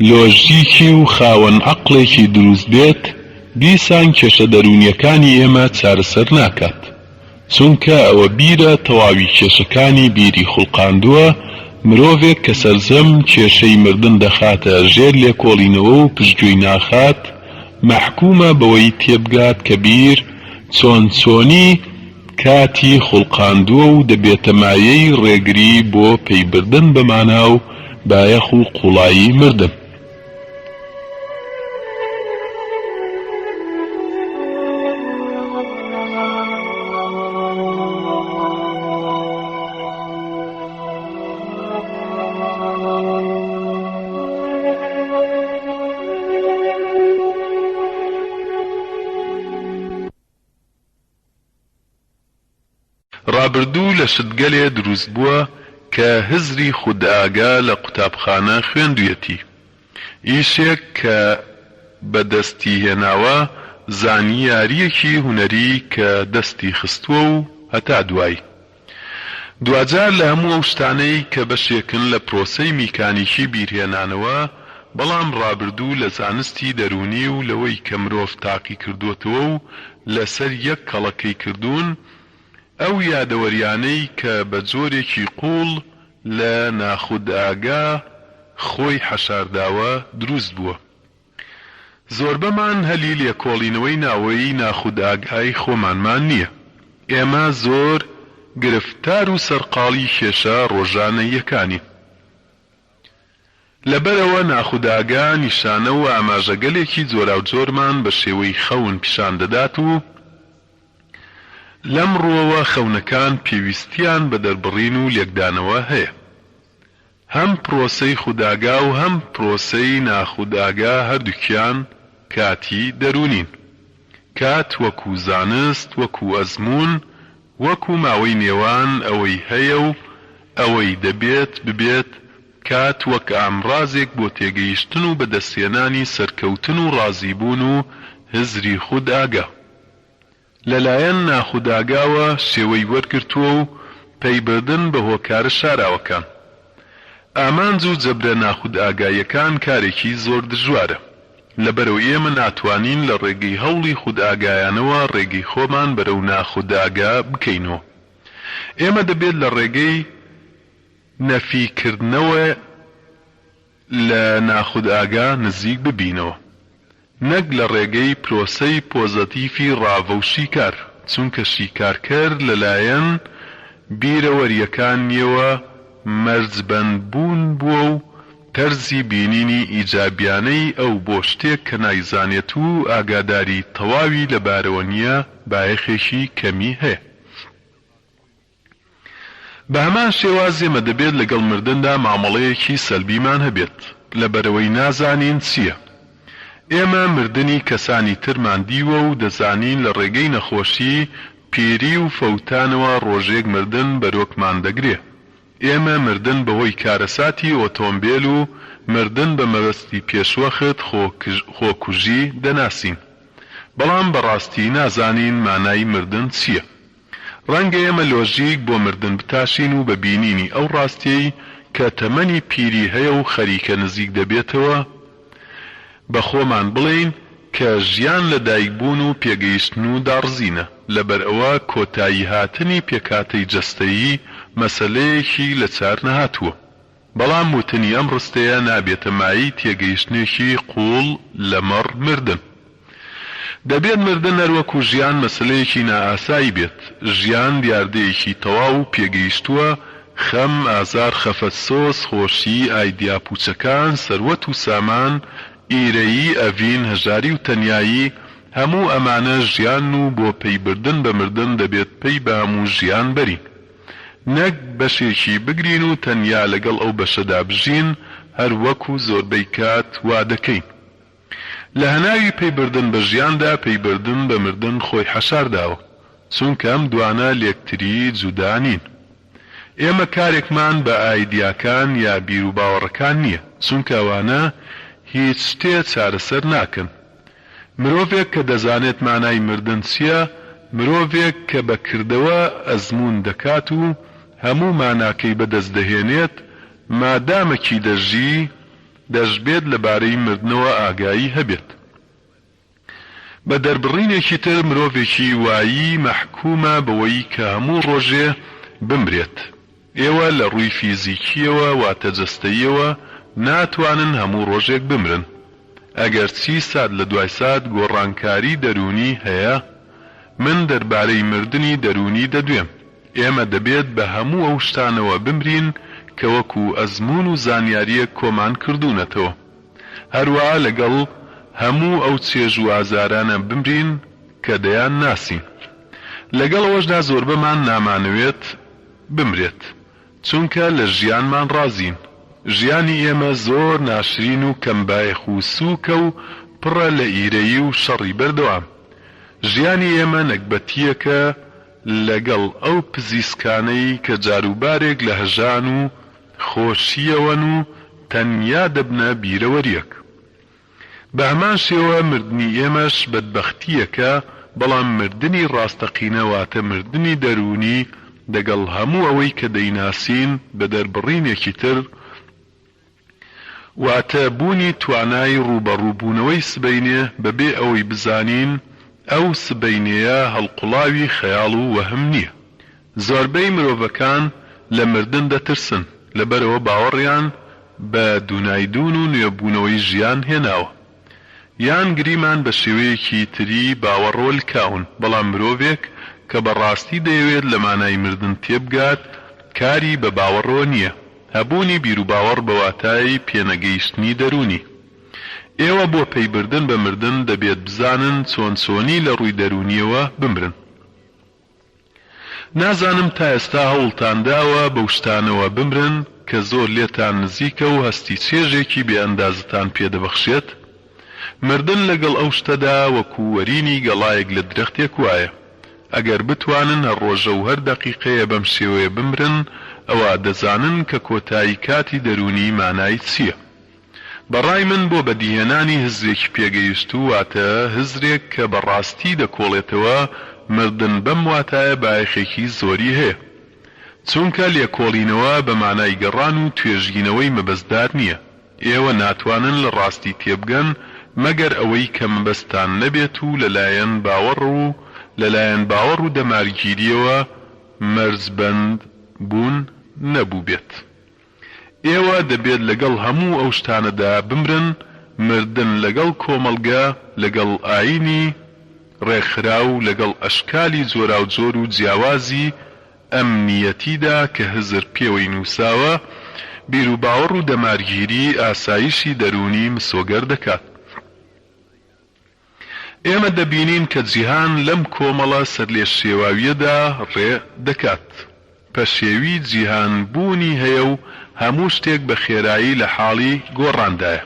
لۆژیکی و خاوەن عەقڵێکی دروست بێت دیسان کێشە دەروونیەکانی ئێمە چارەسەر ناکات. چونکە ئەوە بیرە تەواوی کێشەکانی بیری خوڵقاندووە، مرۆڤێک کە سەرجەم کێشەی مردن دەخاتە ژێر لێکۆڵینەوە و پشتگوێی ناخات، مەحکومە بەوەی تێبگات کە بیر چۆن چۆنی کاتی خوڵقاندووە و دەبێتە مایەی ڕێگری بۆ پەیبردن بە مانا و بایەخ و قوڵایی مردن. ڕابردوو لە شتگەلێ دروست بووە کە هزری خودئاگا لە قوتابخانە خوێندویەتی. ئیشێک کە بە دەستی هێناوە، زانیارییەکی هونەری کە دەستی خستووە و هەتا دوایی. دواجار لە هەموو ئەو شتانەی کە بەشێکن لە پرۆسەی میکانیکی بیرهێنانەوە، بەڵام ڕابردوو لە زانستی دەروونی و لەوەی کە مرۆڤ تاقیکردۆتەوە و لەسەر یەک کەڵەکەی کردوون، ئەو یادەوەریانەی کە بە جۆرێکی قووڵ لە ناخودئاگا خۆی حەشارداوە دروست بووە. زۆربەمان هەلی لێکۆڵینەوەی ناوەی ناخودئاگای خۆمانمان نییە. ئێمە زۆر گرفتار و سەرقاڵی کێشە ڕۆژانەییەکانین. لەبەرئەوە ناخودئاگا نیشانە و ئاماژەگەلێکی جۆراوجۆرمان بە شێوەی خەون پیشان دەدات و لەم ڕووەوە خەونەکان پێویستییان بە دەربڕین و لێکدانەوە هەیە. هەم پرۆسەی خودئاگا و هەم پرۆسەی ناخودئاگا هەردووکیان کاتی دەروونین. کات وەکوو زانست، وەکوو ئەزموون، وەکوو ماوەی نێوان ئەوەی هەیە و ئەوەی دەبێت ببێت، کات وەک ئامڕازێک بۆ تێگەیشتن و بەدەستهێنانی سەرکەوتن و ڕازیبوون و هزری خودئاگا. لەلایەن ناخودئاگاوە شێوەی وەرگرتووە و پەیبردن بە هۆکارە شاراوەکان. ئامانج و جەبرە ناخودئاگاییەکان کارێکی زۆر دژوارە. لەبەرئەوە ئێمە ناتوانین لە ڕێگەی هەوڵی خودئاگایانەوە ڕێگەی خۆمان بەرەو ناخودئاگا بکەینەوە. ئێمە دەبێت لە ڕێگەی نەفیکردنەوە لە ناخودئاگا نزیک ببینەوە نەک لە ڕێگەی پرۆسەی پۆزەتیفی ڕاڤە و شیکار، چونکە شیکارکەر لە لایەن بیرەوەرییەکانییەوە مەرجبەند بوون بووە و تەرزی بینینی ئیجابیانەی ئەو بۆ شتێک کە نایزانێت و ئاگاداری تەواوی لەبارەوە نییە بایەخێکی کەمی هەیە. بە هەمان شێواز ئێمە دەبێت لەگەڵ مردندا مامەڵەیەکی سەلبیمان هەبێت، لەبەرئەوەی نازانین چییە. ئێمە مردنی کەسانی ترمان دیوە و دەزانین لە ڕێگەی نەخۆشی، پیری و فەوتانەوە ڕۆژێک مردن بەرۆکمان دەگرێ. ئێمە مردن بەهۆی کارەساتی ئۆتۆمبێل و مردن بە مەبەستی پێشوەخت خۆکوژی دەناسین. بەڵام بەڕاستی نازانین مانای مردن چییە. ڕەنگە ئێمە لۆژیک بۆ مردن بتاشین و بە بینینی ئەو ڕاستیەی کە تەمەنی پیری هەیە و خەریکە نزیک دەبێتەوە بە خۆمان بڵێین کە ژیان لە دایک بوون و پێگەیشتن و داڕزینە، لەبەر ئەوە کۆتایی هاتنی پێکهاتەی جەستەیی مەسەلەیەکی لە چار نەهاتووە. بەڵام وتنی ئەم ڕستەیە نابێتە مایەی تێگەیشتنێکی قووڵ لەمەڕ مردن. دەبێت مردن هەر وەکو ژیان مەسەلەیەکی نائاسایی بێت. ژیان دیاردەیەکی تەواو و پێگەیشتووە، خەم، ئازار، خەفەت، سۆز، خۆشی، ئایدیا پووچەکان، سەروەت و سامان، ئیرەیی، ئەڤین، هەژاری و تەنیایی، هەموو ئەمانە ژیانن و بۆ پەیبردن بە مردن دەبێت پەی بە هەموو ژیان بەرین. نەک بەشێکی بگرین و تەنیا لەگەڵ ئەو بەشەدا بژین، هەر وەکو زۆربەی کات وا دەکەین. لە هەناوی پەیبردن بە ژیاندا پەیبردن بە مردن خۆی حەشار داوە، چونکە ئەم دوانە لێکتری جودا نین. ئێمە کارێکمان بە ئایدیاکان یا بیروباوەڕەکان نییە، چونکە ئەوانە هیچ شتێ چارەسەر ناکەن. مرۆڤێک کە دەزانێت مانای مردن چییە، مرۆڤێک کە بە کردەوە ئەزموون دەکات و هەموو ماناکەی بەدەست دەهێنێت، مادامەکی دەژی، دەشبێت لەبارەی مردنەوە ئاگایی هەبێت. بە دەربڕینێکی تر مرۆڤێکی وایی مەحکومە بەوەی کە هەموو ڕۆژێ بمرێت. ئێوە لە ڕووی فیزیکییەوە واتە جەستەییەوە ناتوانن هەموو ڕۆژێک بمرن. ئەگەرچی سات لە دوای سات گۆڕانکاری دەروونی هەیە، من دەربارەی مردنی دەروونی دەدوێم. ئێمە دەبێت بە هەموو ئەو شتانەوە بمرین کە وەکو ئەزموون و زانیارییەک کۆمان کردوونەتەوە. هەروەها لەگەڵ هەموو ئەو چێژ و ئازارانە بمرین کە دەیانناسین. لەگەڵ ئەوەشدا زۆربەمان نامانەوێت بمرێت، چونکە لە ژیانمان ڕازین. ژیانی ئێمە زۆر ناشرین و کەم بایەخ و سووکە و پڕە لە ئیرەیی و شەڕی بەردەوام. ژیانی ئێمە نەگبەتییەکە. لەگەڵ ئەو پزیسکانەی کە جاروبارێک لە هەژان و خۆشییەوەن و تەنیا دەبنە بیرەوەرییەک. بە هەمان شێوە مردنی ئێمەش بەدبەختییەکە، بەڵام مردنی ڕاستەقینە واتە مردنی دەروونی دەگەڵ هەموو ئەوەی کە دەیناسین بە دەربڕینێکی تر، واتە بوونی توانای ڕووبەڕووبوونەوەی سبەینێ بەبێ ئەوەی بزانین ئەو سبەینێیە هەڵقوڵاوی خەیاڵ و وەهم نییە. زۆربەی مرۆڤەکان لە مردن دەترسن، لەبەرئەوە باوەڕیان بە دوونایدوون و نوێبوونەوەی ژیان هێناوە. یان گریمان بە شێوەیەکی تری باوەڕەوە لکاون، بەڵام مرۆڤێک کە بە ڕاستی دەیەوێت لە مانای مردن تێبگات، کاری بە باوەڕەوە نییە. هەبوونی بیروباوەڕ بە واتای پێنەگەیشتنی دەروونی. ئێوە بۆ پەیبردن بە مردن دەبێت بزانن چۆن چۆنی لە ڕووی دەروونییەوە بمرن. نازانم تا ئێستا هەوڵتان داوە بەو شتانەوە بمرن کە زۆر لێتان نزیکە و هەستی چێژێکی بێ ئەندازەتان پێ دەبەخشێت؟ مردن لەگەڵ ئەو شتەدا وەکو وەرینی گەڵایەک لە درەختێک وایە. ئەگەر بتوانن هەر ڕۆژە و هەر دەقیقەیە بەم شێوەیە بمرن، ئەوا دەزانن کە کۆتایی کاتی دەروونی مانای چییە. بە ڕای من بۆ بەدیهێنانی هزرێکی پێگەیشتوو، واتە هزرێک کە بە ڕاستی دەکۆڵێتەوە، مردن بەم واتایە بایەخێکی زۆری هەیە. چونکە لێکۆڵینەوە بە مانای گەڕان و توێژینەوەی مەبەستدار نییە. ئێوە ناتوانن لە ڕاستی تێبگەن مەگەر ئەوەی کە مەبەستتان نەبێت و لەلایەن باوەڕ و لەلایەن باوەڕ و دەمارگیرییەوە مەرجبەند بوون نەبووبێت. ئێوە دەبێت لەگەڵ هەموو ئەو شتانەدا بمرن، مردن لەگەڵ کۆمەڵگە، لەگەڵ ئایینی ڕێکخراو، لەگەڵ ئەشکالی جۆراوجۆر و جیاوازی ئەمنییەتیدا کە هزر پێوەی نووساوە، بیروباوەڕ و دەمارگیری ئاسایشی دەروونی مسۆگەر دەکات. ئێمە دەبینین کە جیهان لەم کۆمەڵە سەرلێشێواوییەدا ڕێ دەکات. پەشێوی جیهان بوونی هەیە و هەموو شتێک بە خێرایی لە حاڵی گۆڕاندایە.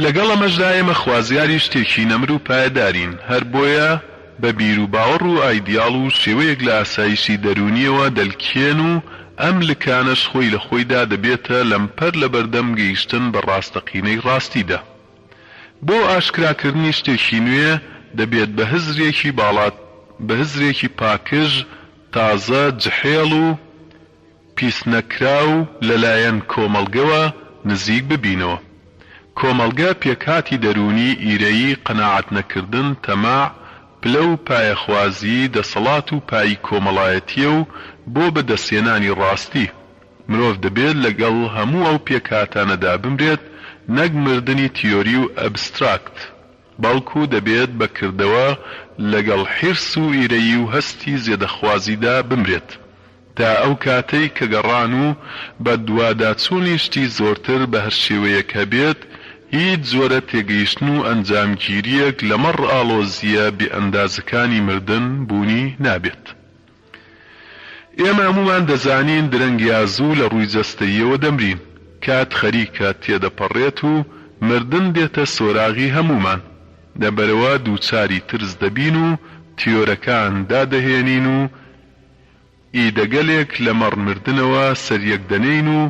لەگەڵ ئەمەشدا ئێمە خوازیاری شتێکی نەمر و پایەدارین، هەر بۆیە بە بیروباوەڕ و ئایدیاڵ و شێوەیەک لە ئاسایشی دەروونییەوە دەلکێن و ئەم لکانەش خۆی لە خۆیدا دەبێتە لەمپەر لەبەردەم گەیشتن بە ڕاستەقینەی ڕاستیدا. بۆ ئاشکراکردنی شتێکی نوێ دەبێت بە هزرێکی باڵا بە هزرێکی پاکژ، تازە، جحێڵ و پیسنەکراو لەلایەن کۆمەڵگەوە نزیک ببینەوە. کۆمەڵگە پێکهاتی دەروونی، ئیرەیی، قەناعەتنەکردن، تەماع، پلە و پایەخوازیی، دەسەڵات و پایی کۆمەڵایەتییە و بۆ بەدەستهێنانی ڕاستی، مرۆڤ دەبێت لەگەڵ هەموو ئەو پێکهاتانەدا بمرێت، نەک مردنی تیۆری و ئەبستراکت، بەڵکو دەبێت بە کردەوە لەگەڵ حیرس و ئیرەیی و هەستی زێدەخوازیدا بمرێت، تا ئەو کاتەی کە گەڕان و بەدواداچوونی شتی زۆرتر بە هەر شێوەیەک هەبێت، هیچ جۆرە تێگەیشتن و ئەنجامگیرییەک لەمەڕ ئاڵۆزییە بێئەندازەکانی مردن بوونی نابێت. ئێمە هەموومان دەزانین درەنگ یا زوو لە ڕووی جەستەییەوە دەمرین، کات خەریکە تێدەپەڕێت و مردن دێتە سۆراغی هەموومان، لەبەرئەوە دووچاری ترس دەبین و تیۆرەکان دادەهێنین و ئیدەگەلێک لەمەڕ مردنەوە سەریەک دەنێین و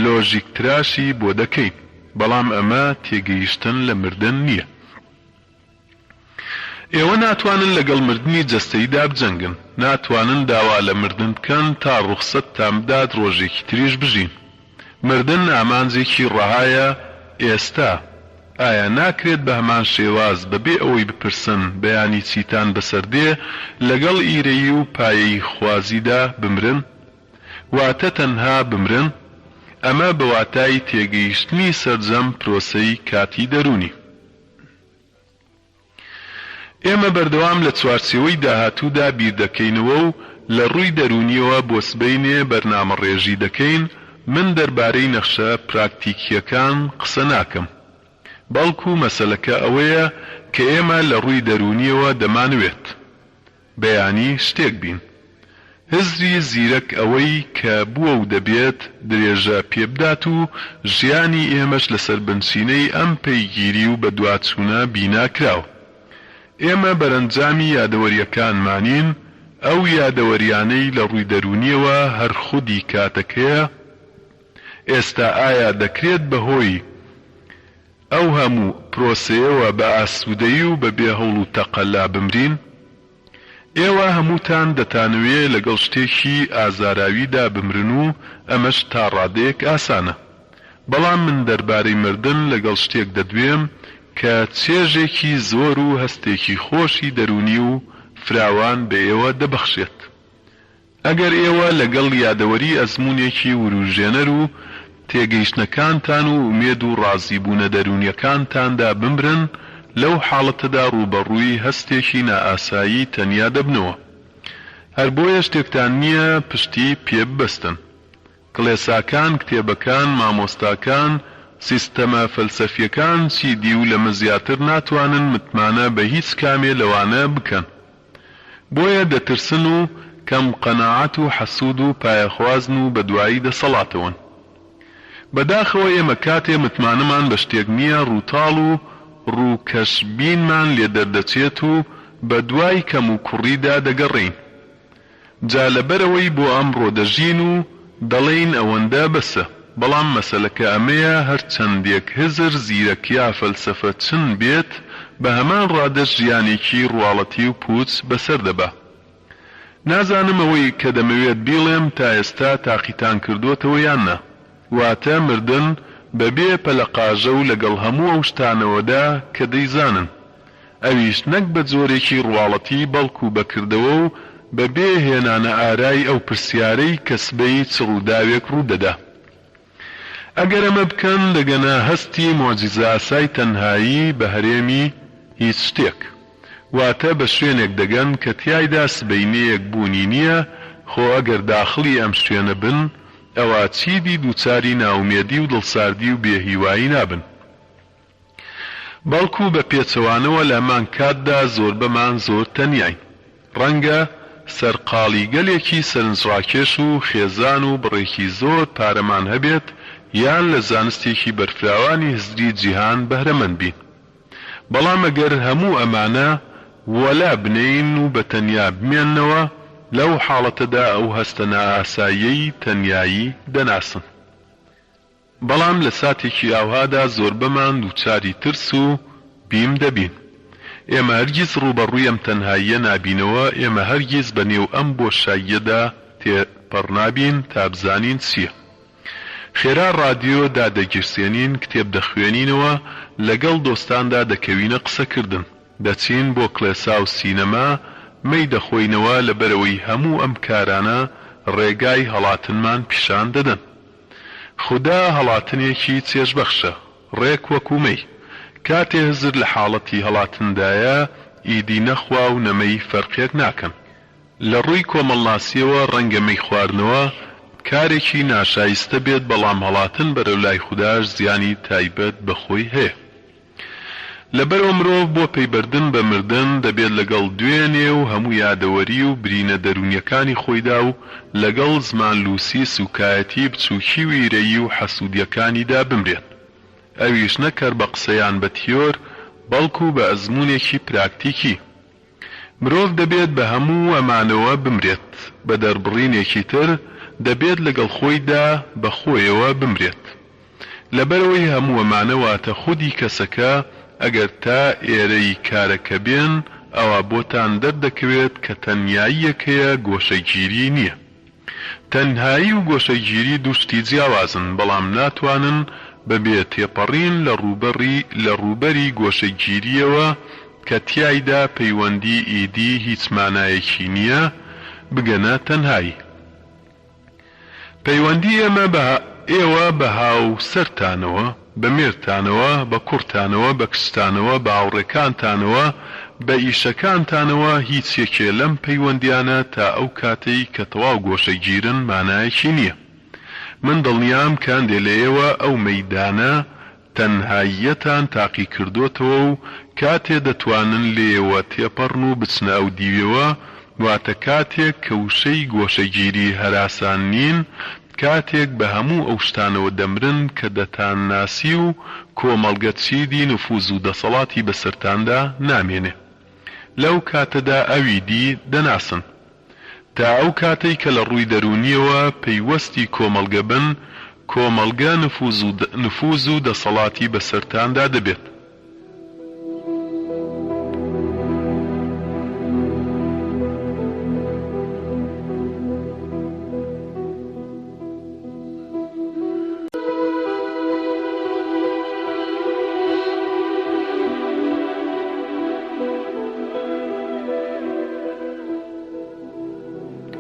لۆژیکتراشی بۆ دەکەین، بەڵام ئەمە تێگەیشتن لە مردن نییە. ئێوە ناتوانن لەگەڵ مردنی جەستەییدا بجەنگن، ناتوانن داوا لە مردن بکەن تا ڕوخسەتتان بدات ڕۆژێکی تریش بژین. مردن ئامانجێکی ڕەهایە ئێستا. ئایا ناکرێت بە هەمان شێواز بەبێ ئەوەی بپرسن بەیانی چیتان بەسەر دێ، لەگەڵ ئیرەیی و پایەیی خوازیدا بمرن؟ واتە تەنها بمرن؟ ئەمە بە واتای تێگەیشتنی سەرجەم پرۆسەی کاتی دەروونی. ئێمە بەردەوام لە چوارچێوەی داهاتوودا بیردەکەینەوە و لە ڕووی دەروونییەوە بۆ سبەینێ بەرنامەڕێژی دەکەین، من دەربارەی نەخشە پراکتیکییەکان قسە ناکەم، بەڵکو مەسەلەکە ئەوەیە کە ئێمە لە ڕووی دەروونییەوە دەمانەوێت. بەیانی شتێک بین. هزری زیرەک ئەوەی کە بووە و دەبێت درێژە پێبدات و ژیانی ئێمەش لەسەر بنچینەی ئەم پەیگیری و بەدواچوونە بینا کراوە. ئێمە بەرەنجامی یادەوەرییەکانمانین. ئەو یادەوەریانەی لە ڕووی دەروونیەوە هەر خودی کاتەکەیە، ئێستا ئایا دەکرێت بە هۆی ئەو هەموو پرۆسەیەوە بە ئاسوودەیی و بە بێ هەوڵ و تەقەلا بمرین؟ ئێوە هەمووتان دەتانەوێ لەگەڵ شتێکی ئازاراویدا بمرن و ئەمەش تا ڕادەیەک ئاسانە. بەڵام من دەربارەی مردن لەگەڵ شتێک دەدوێم کە چێژێکی زۆر و هەستێکی خۆشی دەروونی و فراوان بە ئێوە دەبەخشێت. ئەگەر ئێوە لەگەڵ یادەوەری ئەزموونێکی وروژێنەر و تێگەیشتنەکانتان و ئومێد و ڕازیبوونە دەروونیەکانتاندا بمرن، لەو حاڵەتەدا ڕووبەڕووی هەستێکی نائاسایی تەنیا دەبنەوە. هەر بۆیە شتێکتان نییە پشتی پێ ببەستن. کڵێساکان، کتێبەکان، مامۆستاکان، سیستەمە فەلسەفیەکان چی دی و لەمە زیاتر ناتوانن متمانە بە هیچ کامێ لەوانە بکەن. بۆیە دەترسن و کەم قەناعەت و حەسوود و پایەخوازن و بەدوایی دەسەڵاتەوەن. بەداخەوە ئێمە کاتێ متمانەمان بە شتێک نییە ڕووتاڵ و ڕووکەشبینمان لێ دەردەچێت و بەدوای کەموکوڕیدا دەگەڕێین. جا لەبەرئەوەی بۆ ئەمڕۆ دەژین و دەڵێین ئەوەندە بەسە، بەڵام مەسەلەکە ئەمەیە هەرچەندێک هزر زیرەک یا فەلسەفە چن بێت بە هەمان ڕادەش ژیانێکی ڕواڵەتی و پوچ بەسەر دەبا. نازانم ئەوەی کە دەمەوێت بیڵێم تا ئێستا تاقیتان کردۆتەوە یان نا، واتە مردن بە بێ پەلەقاژە و لەگەڵ هەموو ئەو شتانەوەدا کە دەیزانن. ئەویش نەک بە جۆرێکی ڕواڵەتی بەڵکو بە کردەوە و بە بێ هێنانە ئارای ئەو پرسیارەی کە سبەی چ ڕووداوێک ڕوو دەدا. ئەگەر ئەمە بکەن دەگەنە هەستی موعجیزەئاسای تەنهایی بە هەرێمی هیچ شتێک. واتە بە شوێنێک دەگەن کە تیایدا سبەینێیەک بوونی نییە، خۆ ئەگەر داخڵی ئەم شوێنە بن ئەوا چیدی دووچاری نائومێدی و دڵساردی و بێ هیوایی نابن. بەڵکو بە پێچەوانەوە لە هەمان کاتدا زۆربەمان زۆر تەنیاین. ڕەنگە سەرقاڵیگەلێکی سەرنجڕاکێش و خێزان و بڕێکی زۆر پارەمان هەبێت یان لە زانستێکی بەرفراوانی هزری جیهان بەهرەمەند بین. بەڵام ئەگەر هەموو ئەمانە وەلا بنێین و بە تەنیا بمێننەوە، لەو حاڵەتەدا ئەو هەستە نائاساییەی تەنیایی دەناسن. بەڵام لە ساتێکی ئاوهادا زۆربەمان دووچاری ترس و بیم دەبین. ئێمە هەرگیز ڕووبەڕووی ئەم تەنهاییە نابینەوە، ئێمە هەرگیز بە نێو ئەم بۆشاییەدا تێپەڕنابین تا بزانین چییە. خێرا ڕادیۆ دادەگیرسێنین، کتێب دەخوێنینەوە، لەگەڵ دۆستاندا دەکەوینە قسەکردن، دەچین بۆ کڵێسا و سینەما، مەی دەخۆینەوە، لەبەرئەوەی هەموو ئەم کارانە ڕێگای هەڵاتنمان پیشان دەدەن. خودا هەڵاتنێکی چێژبەخشە، ڕێک وەکو مەی. کاتێ هزر لە حاڵەتی هەڵاتندایە، ئیدی نە خوا و نە مەی فەرقێک ناکەن. لە ڕووی کۆمەڵناسییەوە ڕەنگە مەی خواردنەوە کارێکی ناشایستە بێت، بەڵام هەڵاتن بەرەو لای خوداش زیانی تایبەت بە خۆی هەیە. لەبەرئەوە مرۆڤ بۆ پەیبردن بە مردن دەبێت لەگەڵ دوێنێ و هەموو یادەوەری و برینە دەروونیەکانی خۆیدا و لەگەڵ زمانلووسی سووکایەتی بچووکی و ئیرەیی و حەسوودیەکانیدا بمرێت ئەویش نەک هەر بە قسە یان بە تیۆر بەڵکو بە ئەزموونێکی پراکتیکی. مرۆڤ دەبێت بە هەموو ئەمانەوە بمرێت، بە دەربڕینێکی تر دەبێت لەگەڵ خۆیدا بە خۆیەوە بمرێت. لەبەرئەوەی هەموو ئەمانە واتە خودی کەسەکە، ئەگەر تا ئێرەی کارەکە بێن ئەوا بۆتان دەردەکەوێت کە تەنیاییەک هەیە گۆشەگیری نییە. تەنهایی و گۆشەگیری دوو شتی جیاوازن، بەڵام ناتوانن بە بێ تێپەڕین لە ڕووبەڕی لە ڕووبەری گۆشەگیرییەوە کە تیایدا پەیوەندی ئیدی هیچ مانایەکی نییە، بگەنە تەنهایی. پەیوەندی ئێمە بە ئێوە بە هاوسەرتانەوە، بە مێردتانەوە، بە کوڕتانەوە، بە کچتانەوە، بە هاوڕێکانتانەوە، بە ئیشەکانتانەوە، هیچ یەکێ لەم پەیوەندیانە تا ئەو کاتەی کە تەواو گۆشەگیرن مانایەکی نییە. من دڵنیام کە هەندێ لە ئێوە ئەو مەیدانە تەنهاییەتان تاقیکردۆتەوە و کاتێ دەتوانن لێیەوە تێپەڕن و بچنە ئەو دیوێوە، واتە کاتێک کە وشەی گۆشەگیری هەراسان نین، کاتێک بە هەموو ئەو شتانەوە دەمرن کە دەتانناسی و کۆمەڵگە چیدی نفوز و دەسەڵاتی بەسەرتاندا نامێنێ. لەو کاتەدا ئەوی دی دەناسن. تا ئەو کاتەی کە لە ڕووی دەروونییەوە پەیوەستی کۆمەڵگە بن، کۆمەڵگە نفوز و دەسەڵاتی بەسەرتاندا دەبێت.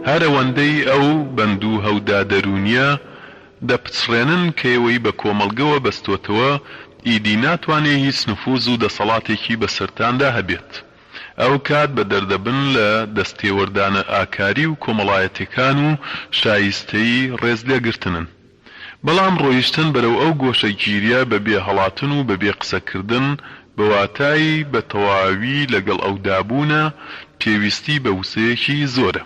هەر ئەوەندەی ئەو بەند و هەودا دەروونییە دەپچڕێنن کە ئێوەی بە کۆمەڵگەوە بەستۆتەوە، ئیدی ناتوانێ هیچ نفوز و دەسەڵاتێکی بەسەرتاندا هەبێت. ئەوکات بەدەردەبن لە دەستێوەردانە ئاکاری و کۆمەڵایەتیەکان و شایستەی ڕێزلێگرتنن. بەڵام ڕۆیشتن بەرەو ئەو گۆشەگیریە بە بێ هەڵاتن و بە بێ قسەکردن بە واتای بە تەواوی لەگەڵ ئەودابوونە، پێویستی بە وزەیەکی زۆرە.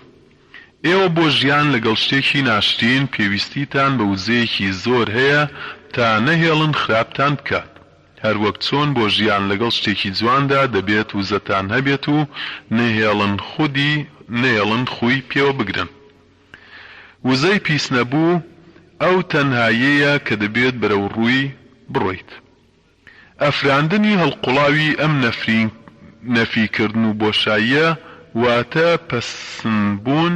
ئێوە بۆ ژیان لەگەڵ شتێکی ناشرین پێویستیتان بە وزەیەکی زۆر هەیە تا نەهێڵن خراپتان بکات. هەروەک چۆن بۆ ژیان لەگەڵ شتێکی جواندا دەبێت وزەتان هەبێت و نەهێڵن خودی نەیەڵن خووی پێوە بگرن. وزەی پیسنەبوو ئەو تەنهاییەیە کە دەبێت بەرەو ڕووی بڕۆیت. ئەفراندنی هەڵقوڵاوی ئەم نەفرین نەفیکردن و بۆشاییە واتە پەسنبوون،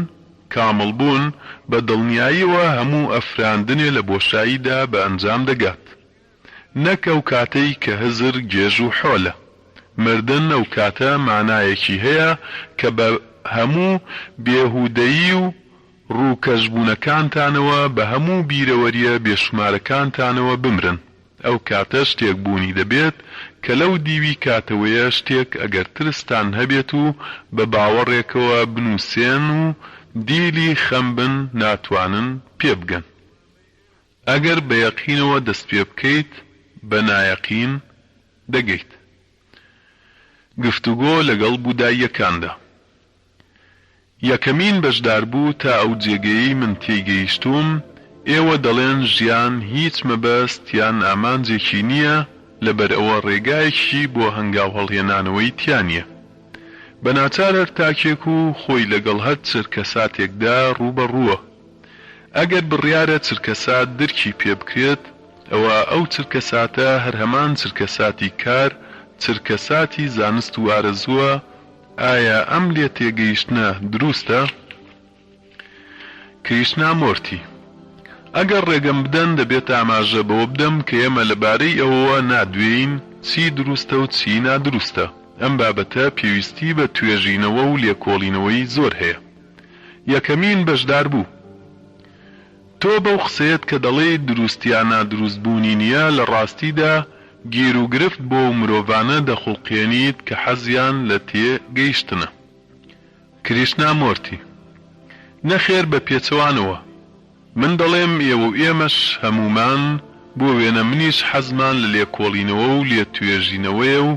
کامڵبوون، بە دڵنیاییەوە هەموو ئەفراندنێ لە بۆشاییدا بە ئەنجام دەگات. نەک ئەو کاتەی کە هزر گێژ و حۆلە. مردن ئەو کاتە مانایەکی هەیە کە بە هەموو بێهودەیی و ڕووکەشبوونەکانتانەوە، بە هەموو بیرەوەرییە بێشومارەکانتانەوە بمرن. ئەو کاتە شتێک بوونی دەبێت کە لەو دیوی کاتەوەیە شتێک ئەگەر ترستان هەبێت و بە باوەڕێکەوە بنووسێن و دیلی خەم بن ناتوانن پێبگەن. ئەگەر بە یەقینەوە دەست پێ بکەیت بە نایەقین دەگەیت. گفتوگۆ لەگەڵ بوداییەکاندا. یەکەمین بەشداربوو تا ئەو جێگەیەی من تێی گەیشتووم، ئێوە دەڵێن ژیان هیچ مەبەست یان ئامانجێکی نییە، لەبەرئەوە ڕێگایەکیشی بۆ هەنگاوهەڵهێنانەوەی تیا نییە. بەناچار هەر تاکێک و خۆی لەگەڵ هەر چرکەساتێکدا ڕووبەڕووە. ئەگەر بڕیارە چرکەسات درکی پێ بکرێت، ئەوا ئەو چرکەساتە هەر هەمان چرکەساتی کار، چرکەساتی زانست و ئارەزووە، ئایا ئەم لێتێگەیشتنە دروستە؟ کریشنامۆرتی، ئەگەر ڕێگەم بدەن دەبێت ئاماژە بەوە بدەم کە ئێمە لەبارەی ئەوەوە نادوێین چی دروستە و چی نادروستە، ئەم بابەتە پێویستی بە توێژینەوە و لێکۆڵینەوەی زۆر هەیە. یەکەمین بەشداربوو. تۆ بەو قسەیەت کە دەڵێیت دروست یا نادروست بوونی نییە لە ڕاستیدا گیروگرفت بۆ و مرۆڤانە دەخوڵقێنیت کە حەزیان لە تێ گەیشتنە. کریشنامۆرتی، نەخێر بە پێچەوانەوە. من دەڵێم ئێوە و ئێمەش هەموومان، بۆ وێنە منیش حەزمان لە لێکۆڵینەوە و لێتوێژینەوەیە و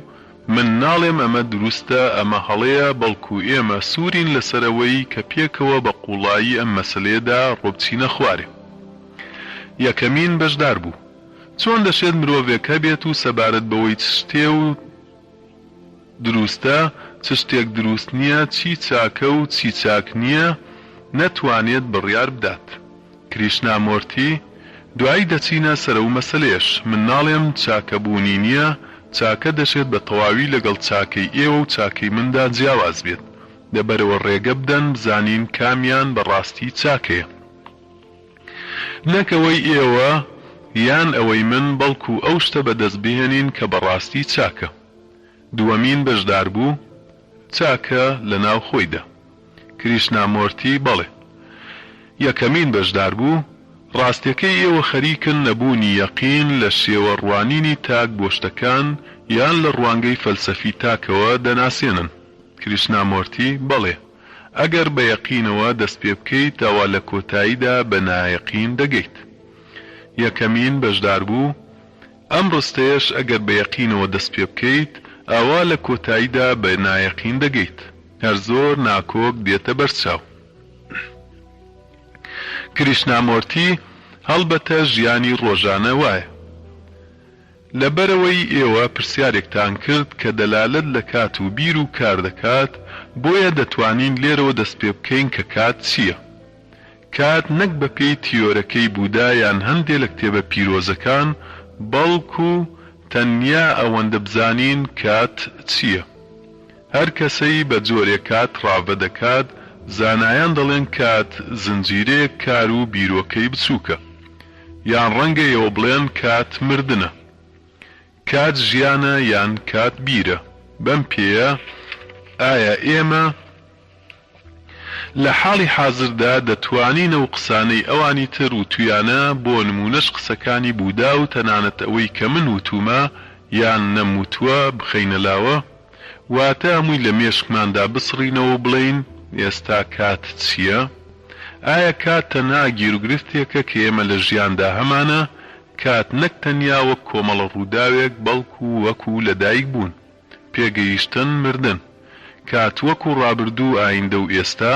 من ناڵێم ئەمە دروستە ئەمە هەڵەیە بەڵکو ئێمە سوورین لەسەر ئەوەی کە پێکەوە بە قووڵایی ئەم مەسەلەیەدا ڕۆبچینە خوارێ. یەکەمین بەشداربوو. چۆن دەشێت مرۆڤێک هەبێت و سەبارەت بەوەی چ شتێ و دروستە، چ شتێک دروست نییە، چی چاکە و چی چاک نییە، نەتوانێت بڕیار بدات؟ کریشنامۆرتی، دوایی دەچینە سەر ئەو مەسەلەیەش. من ناڵێم چاکە بوونی نییە، چاکە دەشێت بە تەواوی لەگەڵ چاکەی ئێوە و چاکەی مندا جیاواز بێت. لەبەرئەوە ڕێگە بدەن بزانین کامیان بە ڕاستی چاکەیە. نەک ئەوەی ئێوە یان ئەوەی من، بەڵکو ئەو شتە بەدەست بهێنین کە بەڕاستی چاکە. دووەمین بەشداربوو، چاکە لە ناو خۆیدا. کریشنامۆرتی، بەڵێ. یەکەمین بەشداربوو، ڕاستیەکەی ئێوە خەریکن نەبوونی یەقین لە شێوە ڕوانینی تاک بۆ شتەکان یان لە ڕوانگەی فەلسەفی تاکەوە دەناسێنن. کریشنامۆرتی، بەڵێ. ئەگەر بە یەقینەوە دەست پێ بکەیت ئەوا لە کۆتاییدا بە نایەقین دەگەیت. یەکەمین بەشداربوو، ئەم ڕستەیەش ئەگەر بە یەقینەوە دەست پێ بکەیت ئەوا لە کۆتاییدا بە نایەقین دەگەیت. هەر زۆر ناکۆک دێتە بەرچاو. کریشنامۆرتی، هەڵبەتە ژیانی ڕۆژانە وایە. لەبەرئەوەی ئێوە پرسیارێکتان کرد کە دەلالەت لە کات و بیر و کار دەکات، بۆیە دەتوانین لێرەوە دەست پێ بکەین کە کات چییە؟ کات نەک بە پێی تیۆرەکەی بودا یان هەندێ لە کتێبە پیرۆزەکان، بەڵکو تەنیا ئەوەندە بزانین کات چییە. هەر کەسەی بە جۆرێک کات ڕاڤە دەکات، زانایان دەڵێن کات زنجیرەیەک کار و بیرۆکەی بچووکە. یان ڕەنگە ئێوە بڵێن کات مردنە. کات ژیانە یان کات بیرە. بەم پێیە ئایا ئێمە لە حاڵی حازردا دەتوانین ئەو قسانەی ئەوانی تر وتویانە، بۆ نموونەش قسەکانی بودا و تەنانەت ئەوەی کە من وتوومە یان نەموتووە بخەینە لاوە؟ واتە هەمووی لە مێشکماندا بسڕینەوە و بڵێین ئێستا کات چییە؟ ئایا کات تەنها گیروگرفتێکە کە ئێمە لە ژیاندا هەمانە؟ کات نەک تەنیا وەک کۆمەڵە ڕووداوێک بەڵکو وەکو لەدایکبوون، پێگەیشتن، مردن. کات وەکو ڕابردوو، ئایندە و ئێستا.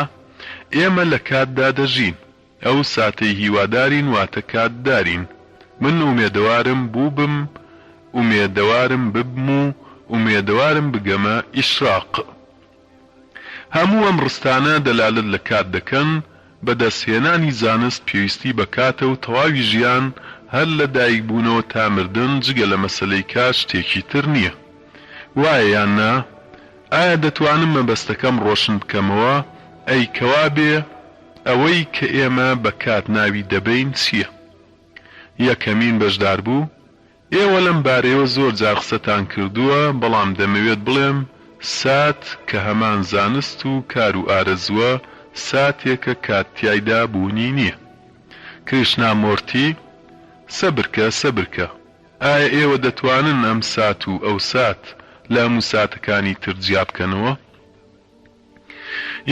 ئێمە لە کاتدا دەژین. ئەو ساتەی هیوادارین واتە کاتدارین. من ئومێدەوارم بووبم، ئومێدەوارم ببم و ئومێدەوارم بگەمە ئیشراق. هەموو ئەم ڕستانە دەلالەت لە کات دەکەن، بەدەستهێنانی زانست پێویستی بە کاتە و تەواوی ژیان هەر لە دایکبوونەوە تا مردن جگە لە مەسەلەی کات شتێکی تر نییە. وایە یان نا؟ ئایا دەتوانم مەبەستەکەم ڕۆشن بکەمەوە؟ ئەی کەوابێ ئەوەی کە ئێمە بە کات ناوی دەبەین چییە؟ یەکەمین بەشداربوو، ئێوە لەم بارەیەوە زۆر جار قسەتان کردووە، بەڵام دەمەوێت بڵێم سات کە هەمان زانست و کار و ئارەزووە، ساتێکە کات تیایدا بوونی نییە. کریشنامۆرتی، سەبرکە، سەبرکە. ئایا ئێوە دەتوانن ئەم سات و ئەو سات لە هەموو ساتەکانی تر جیا بکەنەوە؟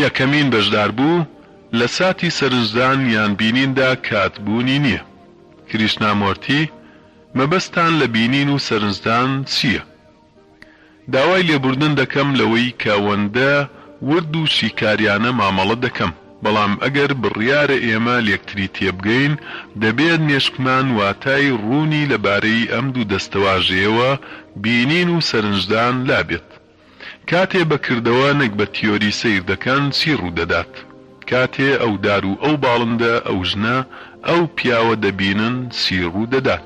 یەکەمین بەشداربوو، لە ساتی سەرنجدان یان بینیندا کات بوونی نییە. کریشنامۆرتی، مەبەستتان لە بینین و سەرنجدان چییە؟ داوای لێبوردن دەکەم لەوەی کە ئەوەندە ورد و شیکاریانە مامەڵە دەکەم، بەڵام ئەگەر بڕیارە ئێمە لێکتری تێبگەین، دەبێت مێشکمان واتای ڕوونی لەبارەی ئەم دوو دەستەواژەیەوە، بینین و سەرنجدان، لابێت. کاتێ بە کردەوە نەک بە تیۆری سەیر دەکەن چی ڕوو دەدات؟ کاتێ ئەو دار و ئەو باڵندە، ئەو ژنە، ئەو پیاوە دەبینن چی ڕوو دەدات؟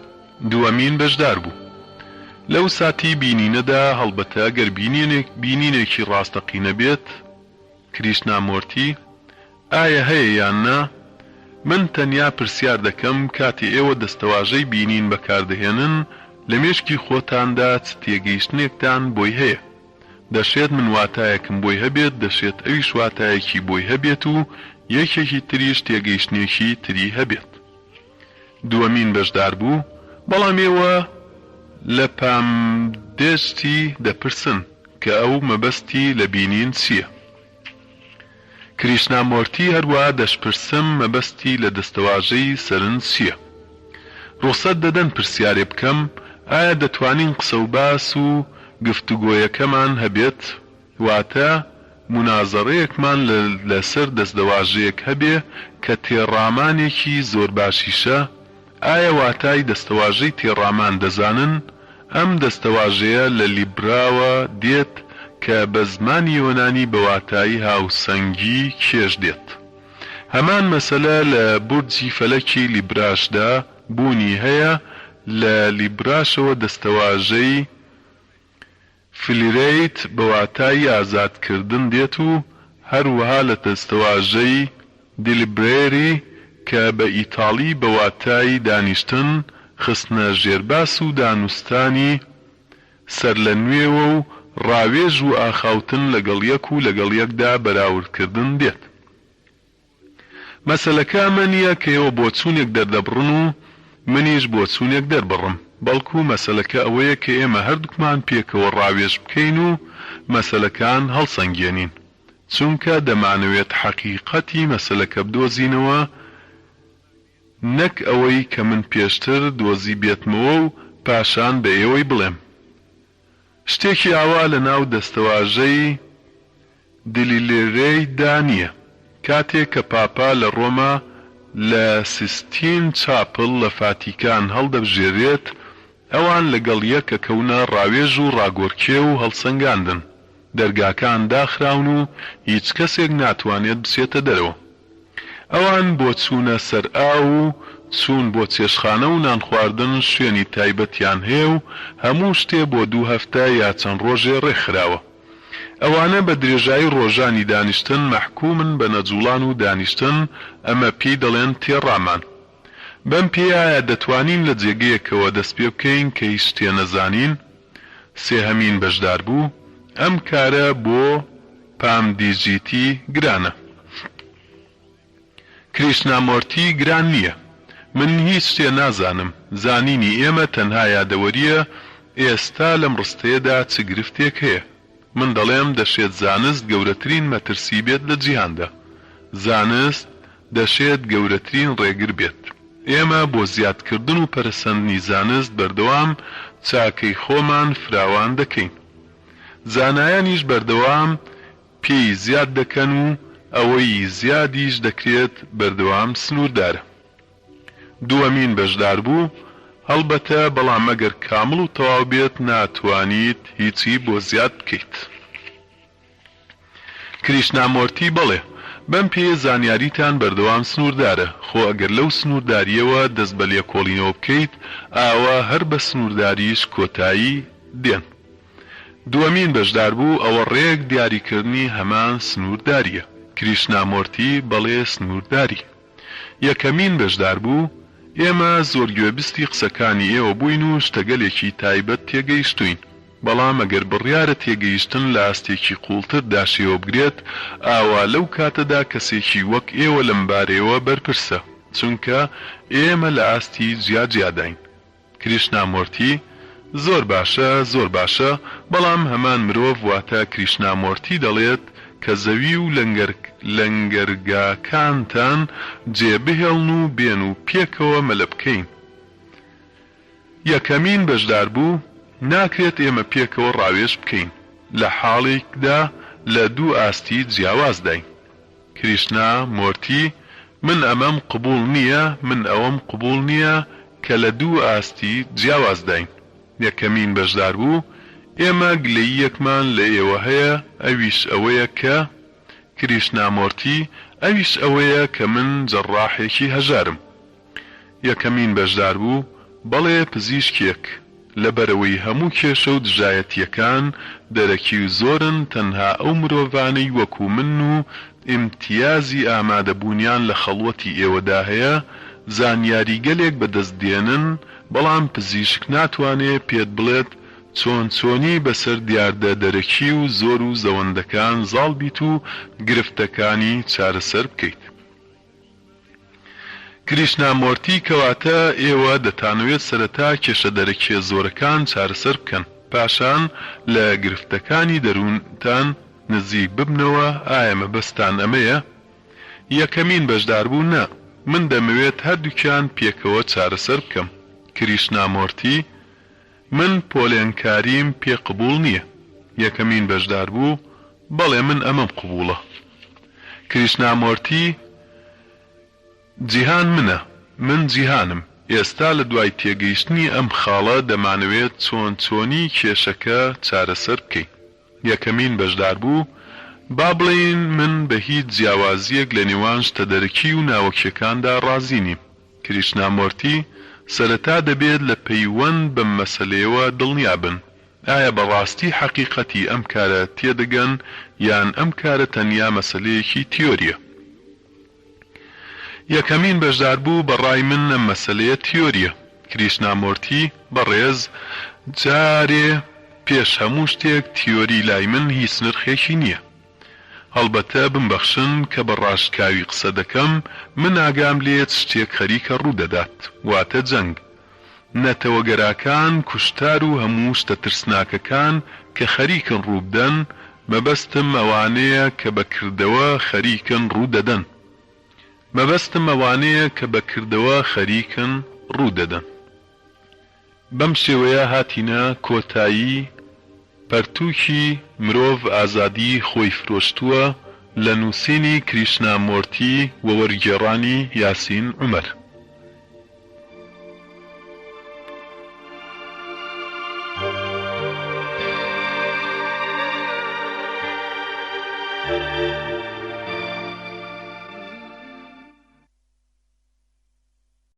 دووەمین بەشدار بوو لەو ساتی بینینەدا، هەڵبەتە گەر بینینێکی ڕاستەقینە بێت، کریشنامۆرتی، ئایا هەیە یان نا؟ من تەنیا پرسیار دەکەم کاتێ ئێوە دەستەواژەی بینین بەکاردەهێنن لە مێشکی خۆتاندا چ تێگەیشتنێکتان بۆی هەیە؟ دەشێت من واتایەکم بۆی هەبێت دەشێت ئەویش واتایەکی بۆی هەبێت و یەکێکی تریش تێگەیشتنێکی تری هەبێت. دووەمین بەشداربوو، بەڵام ئێوە لە پامدێستی دەپرسن کە ئەو مەبەستی لە بینین چییە؟ کریشنامۆرتی هەروەها دەشپرسم مەبەستی لە دەستەواژەی سەرنج چییە؟ ڕوخسەت دەدەن پرسیارێ بکەم، ئایا دەتوانین قسە و باس و گفتوگۆیەکەمان هەبێت؟ واتە مونازەرەیەکمان لە لەسەر دەستەواژەیەک هەبێ کە تێڕامانێکی زۆر باشیشە؟ ئایا واتای دەستەواژەی تێڕامان دەزانن؟ ئەم دەستەواژەیە لە لیبراوە دێت کە بە زمانی یۆنانی بە واتای هاوسەنگی کێش دێت. هەمان مەسەلە لە بورجی فەلەکی لیبراشدا بوونی هەیە، لە لیبراشەوە دەستەواژەی فلیرەیت بە واتای ئازادکردن دێت و هەروەها لە دەستەواژەی Deliberare کە بە ئیتاڵی بە واتای دانیشتن، خستنە ژێر باس و دانوستانی سەرلەنوێوە و ڕاوێژ و ئاخاوتن لەگەڵ یەک و لەگەڵ یەکدا بەراوردکردن دێت. مەسەلەکە ئەمە نییە کە ئێوە بۆچوونێک دەردەبڕن و منیش بۆچوونێک دەربڕم، بەڵکو مەسەلەکە ئەوەیە کە ئێمە هەردووکمان پێکەوە ڕاوێژ بکەین و مەسەلەکان هەڵسەنگێنین. چونکە دەمانەوێت حەقیقەتی مەسەلەکە بدۆزینەوە نەک ئەوەی کە من پێشتر دۆزیبێتمەوە و پاشان بە ئێوەی بڵێم. شتێکی ئاوا لە ناو دەستەواژەی دلیلێرەی دا نییە. کاتێ کە پاپا لە ڕۆما لە سیستین چاپڵ لە فاتیکان هەڵدەبژێرێت، ئەوان لە گەڵ یەک ئەکەونە ڕاوێژ و ڕاگۆرکێ و هەڵسەنگاندن. دەرگاکان داخراون و هیچ کەسێک ناتوانێت بچێتە دەرەوە. ئەوان بۆ چوونە سەر ئاو و چوون بۆ چێشتخانە و نانخواردن شوێنی تایبەتیان هەیە و هەموو شتێ بۆ دوو هەفتە یا چەند ڕۆژێ ڕێکخراوە. ئەوانە بە درێژایی ڕۆژانی دانیشتن مەحکوومن بە نەجووڵان و دانیشتن، ئەمە پێی دەڵێن تێڕامان. بەم پێیە ئایا دەتوانین لە جێگەیەکەوە دەست پێ بکەین کە هیچ شتێ نەزانین؟ سێهەمین بەشداربوو، ئەم کارە بۆ پام دیجیتی گرانە. کریشنامۆرتی، گران نییە. من هیچ شتێ نازانم. زانینی ئێمە تەنها یادەوەرییە، ئێستا لەم ڕستەیەدا چ گرفتێک هەیە؟ من دەڵێم دەشێت زانست گەورەترین مەترسی بێت لە جیهاندا. زانست دەشێت گەورەترین ڕێگر بێت. ئێمە بۆ زیادکردن و پەرەسەندنی زانست بەردەوام چاکەی خۆمان فراوان دەکەین. زانایانیش بەردەوام پێی زیاد دەکەن و ئەوەی زیادیش دەکرێت بەردەوام سنووردارە. دووەمین بەشداربوو، هەڵبەتە، بەڵام ئەگەر کامڵ و تەواو بێت ناتوانیت هیچی بۆ زیاد بکەیت. کریشنامۆرتی، بەڵێ، بەم پێیە زانیاریتان بەردەوام سنووردارە، خۆ ئەگەر لەو سنووردارییەوە دەست بە لێکۆڵینەوە بکەیت، ئاوا هەر بە سنوورداریش کۆتایی دێن. دووەمین بەشداربوو، ئەوە ڕێک دیاریکردنی هەمان سنووردارییە. کریشنامۆرتی، بەڵێ سنوورداری. یەکەمین بەشداربوو، ئێمە زۆر گوێبستی قسەکانی ئێوە بووین و شتەگەلێکی تایبەت تێگەیشتووین، بەڵام ئەگەر بڕیارە تێگەیشتن لە ئاستێکی قووڵتردا شێوە بگرێت، ئاوا لەو کاتەدا کەسێکی وەک ئێوە لەم بارەیەوە بەرپرسە، چونکە ئێمە لە ئاستی جیاجیاداین. کریشنامۆرتی، زۆر باشە، زۆر باشە، بەڵام هەمان مرۆڤ واتە کریشنامۆرتی دەڵێت کە زەوی و لەنگەرگاکانتان جێ بهێڵن و بێن و پێکەوە مەلە بکەین. یەکەمین بەشداربوو، ناکرێت ئێمە پێکەوە ڕاوێژ بکەین لە حاڵیکدا لە دوو ئاستی جیاوازداین. کریشنا مۆرتی، من ئەمەم قبوڵ نییە، من ئەوەم قبوڵ نییە کە لە دوو ئاستی جیاوازداین. یەکەمین بەشداربوو، ئێمە گلەییەکمان لە ئێوە هەیە ئەویش ئەوەیە کە. کریشنا مۆرتی، ئەویش ئەوەیە کە من جەڕاحێکی هەژارم. یەکەمین بەشداربوو، بەڵێ پزیشکێک، لەبەرئەوەی هەموو کێشە و دژایەتییەکان دەرەکی و زۆرن تەنها ئەو مرۆڤانەی وەکو منن و ئیمتیازی ئامادەبوونیان لە خەڵوەتی ئێوەدا هەیە زانیاریگەلێک بەدەست دێنن بەڵام پزیشک ناتوانێ پێت بڵێت چۆن چۆنی بەسەر دیاردە دەرەکی و زۆر و زەوەندەکان زاڵ بیت و گرفتەکانی چارەسەر بکەیت. کریشنامۆرتی، کەواتە ئێوە دەتانەوێت سەرەتا کێشە دەرەکییە زۆرەکان چارەسەر بکەن، پاشان لە گرفتەکانی دەروونتان نزیک ببنەوە، ئایا مەبەستتان ئەمەیە؟ یەکەمین بەشداربوو، نا، من دەمەوێت هەردووکیان پێکەوە چارەسەر بکەم. کریشنامۆرتی، من پۆلێنکاریم پێ قبوڵ نییە. یەکەمین بەشداربوو، بەڵێ من ئەمەم قبوڵە. کریشنامۆرتی، جیهان منە، من جیهانم، ئێستا لە دوای تێگەیشتنی ئەم خاڵە دەمانەوێت چۆن چۆنی کێشەکە چارەسەر بکەین. یەکەمین بەشداربوو، با بڵێین من بە هیچ جیاوازییەک لە نێوان شتە دەرەکی و ناوەکییەکاندا ڕازی نیم. کریشنامۆرتی، سەرەتا دەبێت لە پەیوەند بەم مەسەلەیەوە دڵنیا بن. ئایا بە ڕاستی حەقیقەتی ئەم کارە تێدەگەن یان ئەم کارە تەنیا مەسەلەیەکی تیۆرییە؟ یەکەمین بەشداربوو، بە ڕای من ئەم مەسەلەیە تیۆرییە. کریشنامۆرتی، بەڕێز، جارێ پێش هەموو شتێک تیۆری لای من هیچ نرخێکی نییە. هەڵبەتە بمبەخشن کە بە ڕاشکاوی قسە دەکەم، من ئاگام لێیە چ شتێک خەریکە ڕوو دەدات، واتە جەنگ. نەتەوەگەراکان، کوشتار و هەموو شتە ترسناکەکان کە خەریکن ڕوو بدەن، مەبەستم ئەوانەیە کە بە کردەوە خەریکن ڕوو دەدەن. مەبەستم ئەوانەیە کە بە کردەوە خەریکن ڕوو دەدەن. بەم شێوەیە هاتینە کۆتایی پەرتووکی مرۆڤ ئازادیی خۆی فرۆشتووە لە نووسینی کریشنا مۆرتی و وەرگێڕانی یاسین عومەر.